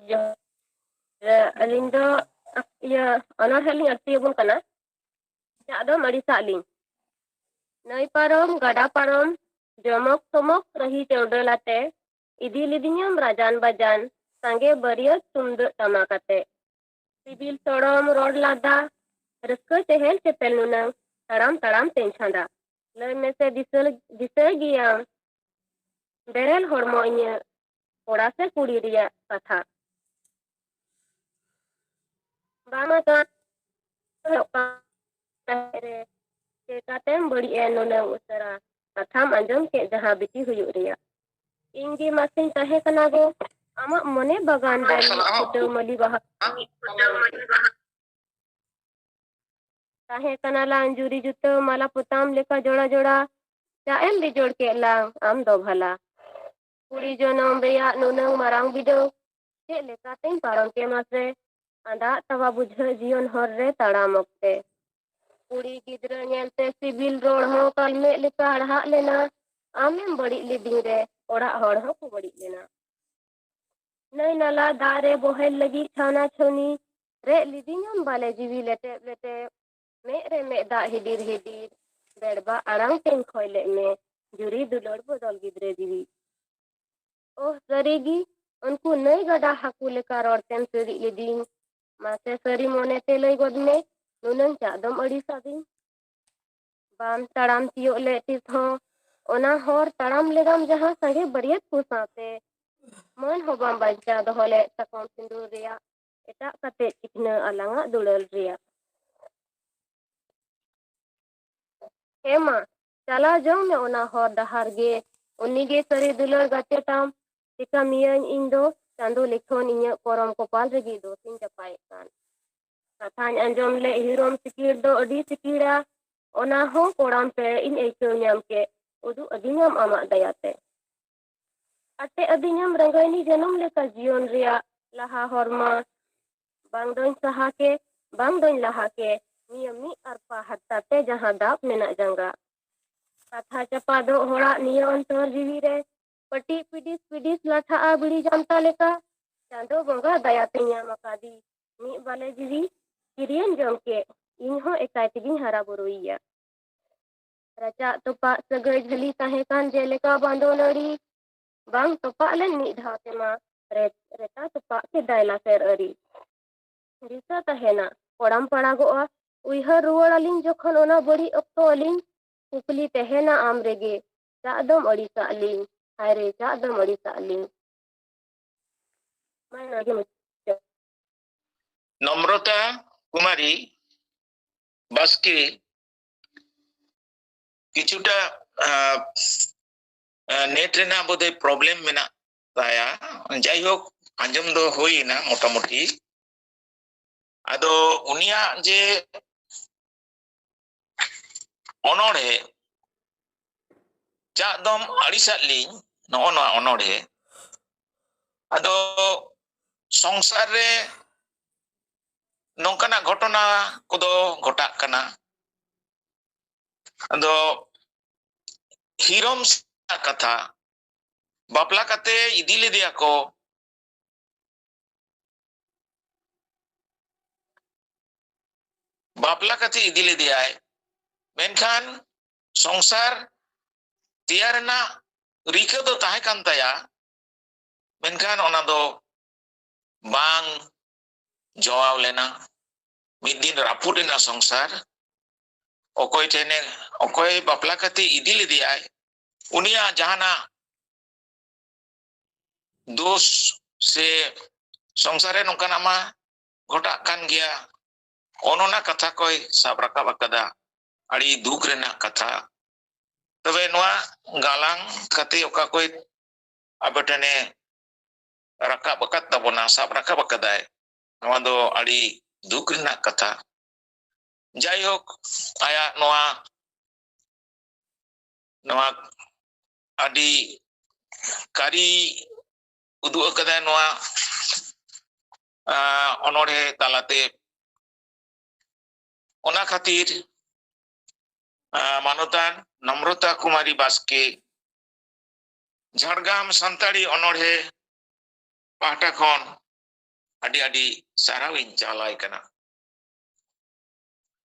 ᱡᱚᱦᱟᱨ᱾ ᱟᱹᱞᱤᱧ ᱫᱚ ᱤᱭᱟᱹ ᱚᱱᱚᱬᱦᱮ ᱞᱤᱧ ᱟᱹᱲᱛᱤᱭᱟᱵᱚᱱ ᱠᱟᱱᱟ᱾ ᱪᱟᱜ ᱫᱚ ᱢᱟᱹᱲᱤ ᱥᱟᱜ ᱞᱤᱧ᱾ ᱱᱟᱹᱭ ᱯᱟᱨᱚᱢ, ᱜᱟᱰᱟ ᱯᱟᱨᱚᱢ, ᱡᱚᱢᱚᱠ ᱥᱚᱢᱚᱠ ᱨᱟᱹᱦᱤ ᱪᱟᱹᱣᱰᱟᱹᱞ ᱟᱛᱮ, ᱤᱫᱤ ᱞᱤᱫᱤᱧᱟᱢ ᱨᱟᱡᱟᱱ ᱵᱟᱡᱟᱱ, ᱥᱟᱸᱜᱮ ᱵᱟᱹᱨᱭᱟᱹᱛ ᱛᱩᱢᱫᱟᱹᱜ ᱴᱟᱢᱟᱠ ᱟᱛᱮ᱾ ᱥᱤᱵᱤᱞ ᱥᱚᱲᱚᱢ ᱨᱚᱲ ᱞᱟᱸᱫᱟ, ᱨᱟᱹᱥᱠᱟᱹ ᱪᱮᱦᱮᱞ ᱪᱮᱯᱮᱞ ᱱᱩᱱᱟᱹᱝ, ᱛᱟᱲᱟᱢ ᱛᱟᱲᱟᱢ ᱛᱮᱧ ᱪᱷᱟᱸᱫᱟ᱾ ᱞᱟᱹᱭ ᱢᱮᱥᱮ ᱫᱤᱥᱟᱹ, ᱫᱤᱥᱟᱹᱭ ᱜᱮᱭᱟᱢ, ᱵᱮᱨᱮᱞ ᱦᱚᱲᱢᱚ ᱤᱧᱟᱹᱜ, ᱠᱚᱲᱟ ᱥᱮ ᱠᱩᱲᱤ ᱨᱮᱭᱟᱜ ᱠᱟᱛᱷᱟ? ᱵᱟᱝ ᱜᱟᱱ ᱦᱩᱭᱩᱜ ᱠᱟᱱ ᱛᱟᱦᱮᱸ ᱨᱮ, ᱪᱮᱫ ᱪᱤᱠᱟᱹᱛᱮᱢ ᱵᱟᱹᱲᱤᱡ ᱮᱱ ᱱᱩᱱᱟᱹᱝ ᱩᱥᱟᱹᱨᱟ? ᱠᱟᱛᱷᱟᱢ ᱟᱸᱡᱚᱢ ᱠᱮᱫ ᱡᱟᱦᱟᱸ ᱵᱤᱴᱤ ᱦᱩᱭᱩᱜ ᱨᱮᱭᱟᱜ᱾ ᱤᱧ ᱜᱮ ᱢᱟᱥᱮᱧ ᱛᱟᱦᱮᱸ ᱠᱟᱱᱟ ᱜᱚ, ᱟᱢᱟᱜ ᱢᱚᱱᱮ ᱵᱟᱜᱟᱱ ᱨᱮ ᱢᱤᱫ ᱯᱷᱩᱴᱟᱹᱣ ᱢᱟᱹᱞᱤ ᱵᱟᱦᱟ᱾ ᱛᱟᱦᱮᱸ ᱠᱟᱱᱟ ᱞᱟᱝ ᱡᱩᱨᱤ ᱡᱩᱛᱟᱹ ᱢᱟᱞᱟ ᱯᱚᱛᱟᱢ ᱞᱮᱠᱟ ᱡᱚᱲᱟ ᱡᱚᱲᱟ᱾ ᱪᱟᱜ ᱮᱢ ᱵᱮᱡᱚᱲ ᱠᱮᱫ ᱞᱟᱝ ᱟᱢ ᱫᱚ ᱵᱷᱟᱞᱟ᱾ ᱠᱩᱲᱤ ᱡᱚᱱᱚᱢ ᱨᱮᱭᱟᱜ ᱱᱩᱱᱟᱹᱝ ᱢᱟᱨᱟᱝ ᱵᱤᱰᱟᱹᱣ, ᱪᱮᱫ ᱞᱮᱠᱟᱛᱮᱧ ᱯᱟᱨᱚᱢ ᱠᱮᱢᱟ ᱥᱮ? ᱟᱸᱫᱟᱜ ᱛᱟᱣᱟ ᱵᱩᱡᱷᱟᱹᱜ ᱡᱤᱭᱚᱱ ᱦᱚᱨ ᱨᱮ ᱛᱟᱲᱟᱢ ᱚᱠᱛᱮ᱾ ᱠᱩᱲᱤ ᱜᱤᱫᱽᱨᱟᱹ ᱧᱮᱞᱛᱮ ᱥᱤᱵᱤᱞ ᱨᱚᱲ ᱦᱚᱸ ᱠᱟᱞᱢᱮᱜ ᱞᱮᱠᱟ ᱦᱟᱲᱦᱟᱜ ᱞᱮᱱᱟ᱾ ᱟᱢᱮᱢ ᱵᱟᱹᱲᱤᱡ ᱞᱤᱫᱤᱧ ᱨᱮ ᱚᱲᱟᱜ ᱦᱚᱲ ᱦᱚᱸᱠᱚ ᱵᱟᱹᱲᱤᱡ ᱞᱮᱱᱟ᱾ ᱱᱟᱹᱭ ᱱᱟᱞᱟ ᱫᱟᱜ ᱨᱮ ᱵᱚᱦᱮᱞ ᱞᱟᱹᱜᱤᱫ ᱪᱷᱟᱱᱟ ᱪᱷᱟᱹᱱᱤ ᱨᱮᱫ ᱞᱤᱫᱤᱧᱟᱢ ᱵᱟᱞᱮ ᱡᱤᱣᱤ ᱞᱮᱴᱮᱵ ᱞᱮᱴᱮᱵ᱾ ᱢᱮᱫ ᱨᱮ ᱢᱮᱫ ᱫᱟᱜ ᱦᱤᱰᱤᱨ ᱦᱤᱰᱤᱨ, ᱵᱮᱲᱵᱟ ᱟᱲᱟᱝ ᱛᱮᱧ ᱠᱷᱚᱭ ᱞᱮᱫ ᱢᱮ, ᱡᱩᱨᱤ ᱫᱩᱞᱟᱹᱲ ᱵᱚᱫᱚᱞ ᱜᱤᱫᱽᱨᱟᱹ ᱡᱤᱣᱤ᱾ ᱳᱦ ᱥᱟᱹᱨᱤᱜᱮ, ᱩᱱᱠᱩ ᱱᱟᱹᱭ ᱜᱟᱰᱟ ᱦᱟᱹᱠᱩ ᱞᱮᱠᱟ ᱨᱚᱲ ᱛᱮᱢ ᱥᱤᱨᱤᱡ ᱞᱤᱫᱤᱧ᱾ ᱢᱟᱥᱮ ᱥᱟᱹᱨᱤ ᱢᱚᱱᱮᱛᱮ ᱞᱟᱹᱭ ᱜᱚᱫ ᱢᱮ, ᱱᱩᱱᱟᱹᱝ ᱪᱟᱜ ᱫᱚᱢ ᱟᱹᱲᱤᱥ ᱟᱹᱫᱤᱧ? ᱵᱟᱢ ᱛᱟᱲᱟᱢ ᱛᱤᱭᱳᱜ ᱞᱮᱫ ᱛᱤᱥ ᱦᱚᱸ ᱚᱱᱟ ᱦᱚᱨ ᱛᱟᱲᱟᱢ ᱞᱮᱫᱟᱢ ᱡᱟᱦᱟᱸ ᱥᱟᱸᱜᱮ ᱵᱟᱹᱨᱭᱟᱹᱛ ᱠᱚ ᱥᱟᱶᱛᱮ᱾ ᱢᱟᱹᱱ ᱦᱚᱸ ᱵᱟᱢ ᱵᱟᱧᱪᱟᱣ ᱫᱚᱦᱚ ᱞᱮᱫ ᱥᱟᱠᱚᱢ ᱥᱤᱸᱫᱩᱨ ᱨᱮᱭᱟᱜ ᱮᱴᱟᱜ ᱠᱟᱛᱮ ᱪᱤᱠᱷᱱᱟᱹ ᱟᱞᱟᱝᱟᱜ ᱫᱩᱞᱟᱹᱲ ᱨᱮᱭᱟᱜ᱾ ᱦᱮᱸ ᱢᱟ, ᱪᱟᱞᱟᱣ ᱡᱚᱝ ᱢᱮ ᱚᱱᱟ ᱦᱚᱨ ᱰᱟᱦᱟᱨ ᱜᱮ, ᱩᱱᱤ ᱜᱮ ᱥᱟᱹᱨᱤ ᱫᱩᱞᱟᱹᱲ ᱜᱟᱛᱮ ᱛᱟᱢ᱾ ᱪᱤᱠᱟᱹ ᱢᱤᱭᱟᱹᱧ ᱤᱧ ᱫᱚ ᱪᱟᱸᱫᱚ ᱞᱤᱠᱷᱚᱱ ᱤᱧᱟᱹᱜ ᱠᱚᱨᱚᱢ ᱠᱚᱯᱟᱞ ᱨᱮᱜᱮ ᱫᱳᱥᱤᱧ ᱪᱟᱯᱟᱭᱮᱫ ᱠᱟᱱ᱾ ᱠᱟᱛᱷᱟᱧ ᱟᱸᱡᱚᱢ ᱞᱮ ᱦᱤᱨᱚᱢ ᱥᱤᱠᱤᱲ ᱫᱚ ᱟᱹᱰᱤ ᱥᱤᱠᱤᱲᱟ, ᱚᱱᱟ ᱦᱚᱸ ᱠᱚᱲᱟᱢ ᱯᱮ ᱤᱧ ᱟᱹᱭᱠᱟᱹᱣ ᱧᱟᱢ ᱠᱮᱫ, ᱩᱫᱩᱜ ᱟᱹᱫᱤᱧᱟᱢ ᱟᱢᱟᱜ ᱫᱟᱭᱟᱛᱮ᱾ ᱟᱴᱮᱫ ᱟᱹᱫᱤᱧᱟᱢ ᱨᱟᱸᱜᱟᱭᱱᱤ ᱡᱟᱹᱱᱩᱢ ᱞᱮᱠᱟ ᱡᱤᱭᱚᱱ ᱨᱮᱭᱟᱜ ᱞᱟᱦᱟ ᱦᱚᱨᱢᱟ᱾ ᱵᱟᱝ ᱫᱚᱧ ᱥᱟᱦᱟ ᱠᱮ, ᱵᱟᱝ ᱫᱚᱧ ᱞᱟᱦᱟ ᱠᱮ, ᱱᱤᱭᱟᱹ ᱢᱤᱫ ᱟᱨᱯᱟ ᱦᱟᱨᱛᱟ ᱛᱮ ᱡᱟᱦᱟᱸ ᱫᱟᱵ ᱢᱮᱱᱟᱜ ᱡᱟᱸᱜᱟ᱾ ᱠᱟᱛᱷᱟ ᱪᱟᱯᱟᱫᱚᱜ ᱦᱚᱲᱟᱜ ᱱᱤᱭᱟᱹ ᱚᱱᱛᱚᱨ ᱡᱤᱣᱤ ᱨᱮ, ᱯᱟᱹᱴᱤᱡ ᱯᱤᱰᱤᱥ ᱯᱤᱰᱤᱥ ᱞᱟᱴᱷᱟᱜᱼᱟ ᱵᱤᱲᱤ ᱡᱟᱱᱛᱟ ᱞᱮᱠᱟ᱾ ᱪᱟᱸᱫᱚ ᱵᱚᱸᱜᱟ ᱫᱟᱭᱟᱛᱮ ᱧᱟᱢ ᱟᱠᱟᱫᱤ ᱢᱤᱫ ᱵᱟᱞᱮ ᱡᱤᱣᱤ, ᱠᱤᱨᱤᱭᱟᱹᱧ ᱡᱚᱢ ᱠᱮᱫ, ᱤᱧ ᱦᱚᱸ ᱮᱠᱟᱭ ᱛᱮᱜᱤᱧ ᱦᱟᱨᱟ ᱵᱩᱨᱩᱭᱮᱭᱟ᱾ ᱨᱟᱪᱟᱜ ᱛᱚᱯᱟᱜ ᱥᱟᱹᱜᱟᱹᱭ ᱡᱷᱟᱹᱞᱤ ᱛᱟᱦᱮᱸ ᱠᱟᱱ ᱡᱮᱞᱮᱠᱟ ᱵᱟᱸᱫᱚ ᱱᱟᱹᱲᱤ, ᱵᱟᱝ ᱛᱚᱯᱟᱜ ᱞᱮᱱ ᱢᱤᱫ ᱫᱷᱟᱣ ᱛᱮᱢᱟ, ᱨᱮ-, ᱨᱮᱛᱟ ᱛᱚᱯᱟᱜ ᱠᱮᱫᱟᱭ ᱞᱟᱥᱮᱨ ᱟᱹᱨᱤ᱾ ᱫᱤᱥᱟᱹ ᱛᱟᱦᱮᱱᱟ, ᱠᱚᱲᱟᱢ ᱯᱟᱲᱟᱜᱚᱜᱼᱟ, ᱩᱭᱦᱟᱹᱨ ᱨᱩᱣᱟᱹᱲ ᱟᱹᱞᱤᱧ ᱡᱚᱠᱷᱚᱱ ᱚᱱᱟ ᱵᱟᱹᱲᱤᱡ ᱚᱠᱛᱚ ᱟᱹᱞᱤᱧ, ᱠᱩᱠᱞᱤ ᱛᱟᱦᱮᱱᱟ ᱟᱢ ᱨᱮᱜᱮ, ᱪᱟᱜ ᱫᱚᱢ ᱟᱹᱲᱤᱥᱟᱜ ᱞᱤᱧ, ᱦᱟᱭ ᱨᱮ, ᱪᱟᱜ ᱫᱚᱢ ᱟᱹᱲᱤᱥᱟᱜ ᱞᱤᱧ᱾ ᱢᱟ, ᱱᱚᱰᱮ ᱢᱩᱪᱟᱹᱫ᱾ ᱱᱚᱢᱨᱚᱛᱟ ᱠᱩᱢᱟᱨᱤ ᱵᱟᱥᱠᱮ, ᱠᱤᱪᱷᱩᱴᱟ ᱱᱮᱴ ᱨᱮᱱᱟᱜ ᱵᱳᱫᱷᱚᱭ ᱯᱨᱚᱵᱞᱮᱢ ᱢᱮᱱᱟᱜ ᱛᱟᱭᱟ᱾ ᱡᱟᱭᱦᱳᱠ, ᱟᱸᱡᱚᱢ ᱫᱚ ᱦᱩᱭ ᱮᱱᱟ ᱢᱚᱴᱟᱢᱩᱴᱤ᱾ ᱟᱫᱚ ᱩᱱᱤᱭᱟᱜ ᱡᱮ ᱚᱱᱚᱬᱦᱮ ᱪᱟᱜ ᱫᱚᱢ ᱟᱹᱲᱤᱥᱟᱜ ᱞᱤᱧ, ᱱᱚᱜᱼᱚ ᱱᱚᱣᱟ ᱚᱱᱚᱬᱦᱮ, ᱟᱫᱚ ᱥᱚᱝᱥᱟᱨ ᱨᱮ ᱱᱚᱝᱠᱟᱱᱟᱜ ᱜᱷᱚᱴᱚᱱᱟ ᱠᱚᱫᱚ ᱜᱷᱚᱴᱟᱜ ᱠᱟᱱᱟ᱾ ᱟᱫᱚ ᱦᱤᱨᱚᱢ ᱨᱮᱱᱟᱜ ᱠᱟᱛᱷᱟ, ᱵᱟᱯᱞᱟ ᱠᱟᱛᱮ ᱤᱫᱤ ᱞᱮᱫᱮᱭᱟ ᱠᱚ, ᱵᱟᱯᱞᱟ ᱠᱟᱛᱮ ᱤᱫᱤ ᱞᱮᱫᱮᱭᱟᱭ, ᱢᱮᱱᱠᱷᱟᱱ ᱥᱚᱝᱥᱟᱨ ᱛᱮᱭᱟᱨ ᱨᱮᱱᱟᱜ ᱨᱤᱠᱟᱹ ᱫᱚ ᱛᱟᱦᱮᱸ ᱠᱟᱱ ᱛᱟᱭᱟ, ᱢᱮᱱᱠᱷᱟᱱ ᱚᱱᱟ ᱫᱚ ᱵᱟᱝ ᱡᱚᱣᱟᱣ ᱞᱮᱱᱟ᱾ ᱢᱤᱫ ᱫᱤᱱ ᱨᱟᱹᱯᱩᱫ ᱮᱱᱟ ᱥᱚᱝᱥᱟᱨ᱾ ᱚᱠᱚᱭ ᱴᱷᱮᱱᱮ, ᱚᱠᱚᱭ ᱵᱟᱯᱞᱟ ᱠᱟᱛᱮ ᱤᱫᱤ ᱞᱮᱫᱮᱭᱟᱭ, ᱩᱱᱤᱭᱟᱜ ᱡᱟᱦᱟᱱᱟᱜ ᱫᱳᱥ ᱥᱮ ᱥᱚᱝᱥᱟᱨ ᱨᱮ ᱱᱚᱝᱠᱟᱱᱟᱜ ᱢᱟ ᱜᱷᱚᱴᱟᱜ ᱠᱟᱱ ᱜᱮᱭᱟ, ᱚᱱ ᱚᱱᱟ ᱠᱟᱛᱷᱟ ᱠᱚᱭ ᱥᱟᱵ ᱨᱟᱠᱟᱵ ᱟᱠᱟᱫᱟ᱾ ᱟᱹᱰᱤ ᱫᱩᱠ ᱨᱮᱱᱟᱜ ᱠᱟᱛᱷᱟ᱾ ᱛᱚᱵᱮ ᱱᱚᱣᱟ ᱜᱟᱞᱟᱝ ᱠᱟᱛᱮ ᱚᱠᱟ ᱠᱚᱭ ᱟᱵᱚ ᱴᱷᱮᱱᱮ ᱨᱟᱠᱟᱵ ᱟᱠᱟᱫ ᱛᱟᱵᱚᱱᱟ, ᱥᱟᱵ ᱨᱟᱠᱟᱵ ᱟᱠᱟᱫᱟᱭ, ᱱᱚᱣᱟ ᱫᱚ ᱟᱹᱰᱤ ᱫᱩᱠ ᱨᱮᱱᱟᱜ ᱠᱟᱛᱷᱟ᱾ ᱡᱟᱭᱦᱳᱠ, ᱟᱭᱟᱜ ᱱᱚᱣᱟ, ᱱᱚᱣᱟ ᱟᱹᱰᱤ ᱠᱟᱹᱨᱤ ᱩᱫᱩᱜ ᱟᱠᱟᱫᱟᱭ ᱱᱚᱣᱟ, ᱟᱸ, ᱚᱱᱚᱬᱦᱮ ᱛᱟᱞᱟᱛᱮ᱾ ᱚᱱᱟ ᱠᱷᱟᱹᱛᱤᱨ, ᱟᱸ, ᱢᱟᱱᱚᱛᱟᱱ ᱱᱚᱢᱨᱚᱛᱟ ᱠᱩᱢᱟᱨᱤ ᱵᱟᱥᱠᱮ, ᱡᱷᱟᱲᱜᱨᱟᱢ ᱥᱟᱱᱛᱟᱲᱤ ᱚᱱᱚᱬᱦᱮ ᱯᱟᱦᱴᱟ ᱠᱷᱚᱱ ᱟᱹᱰᱤ ᱟᱹᱰᱤ ᱥᱟᱨᱦᱟᱣ ᱤᱧ ᱪᱟᱞᱟᱭ ᱠᱟᱱᱟ᱾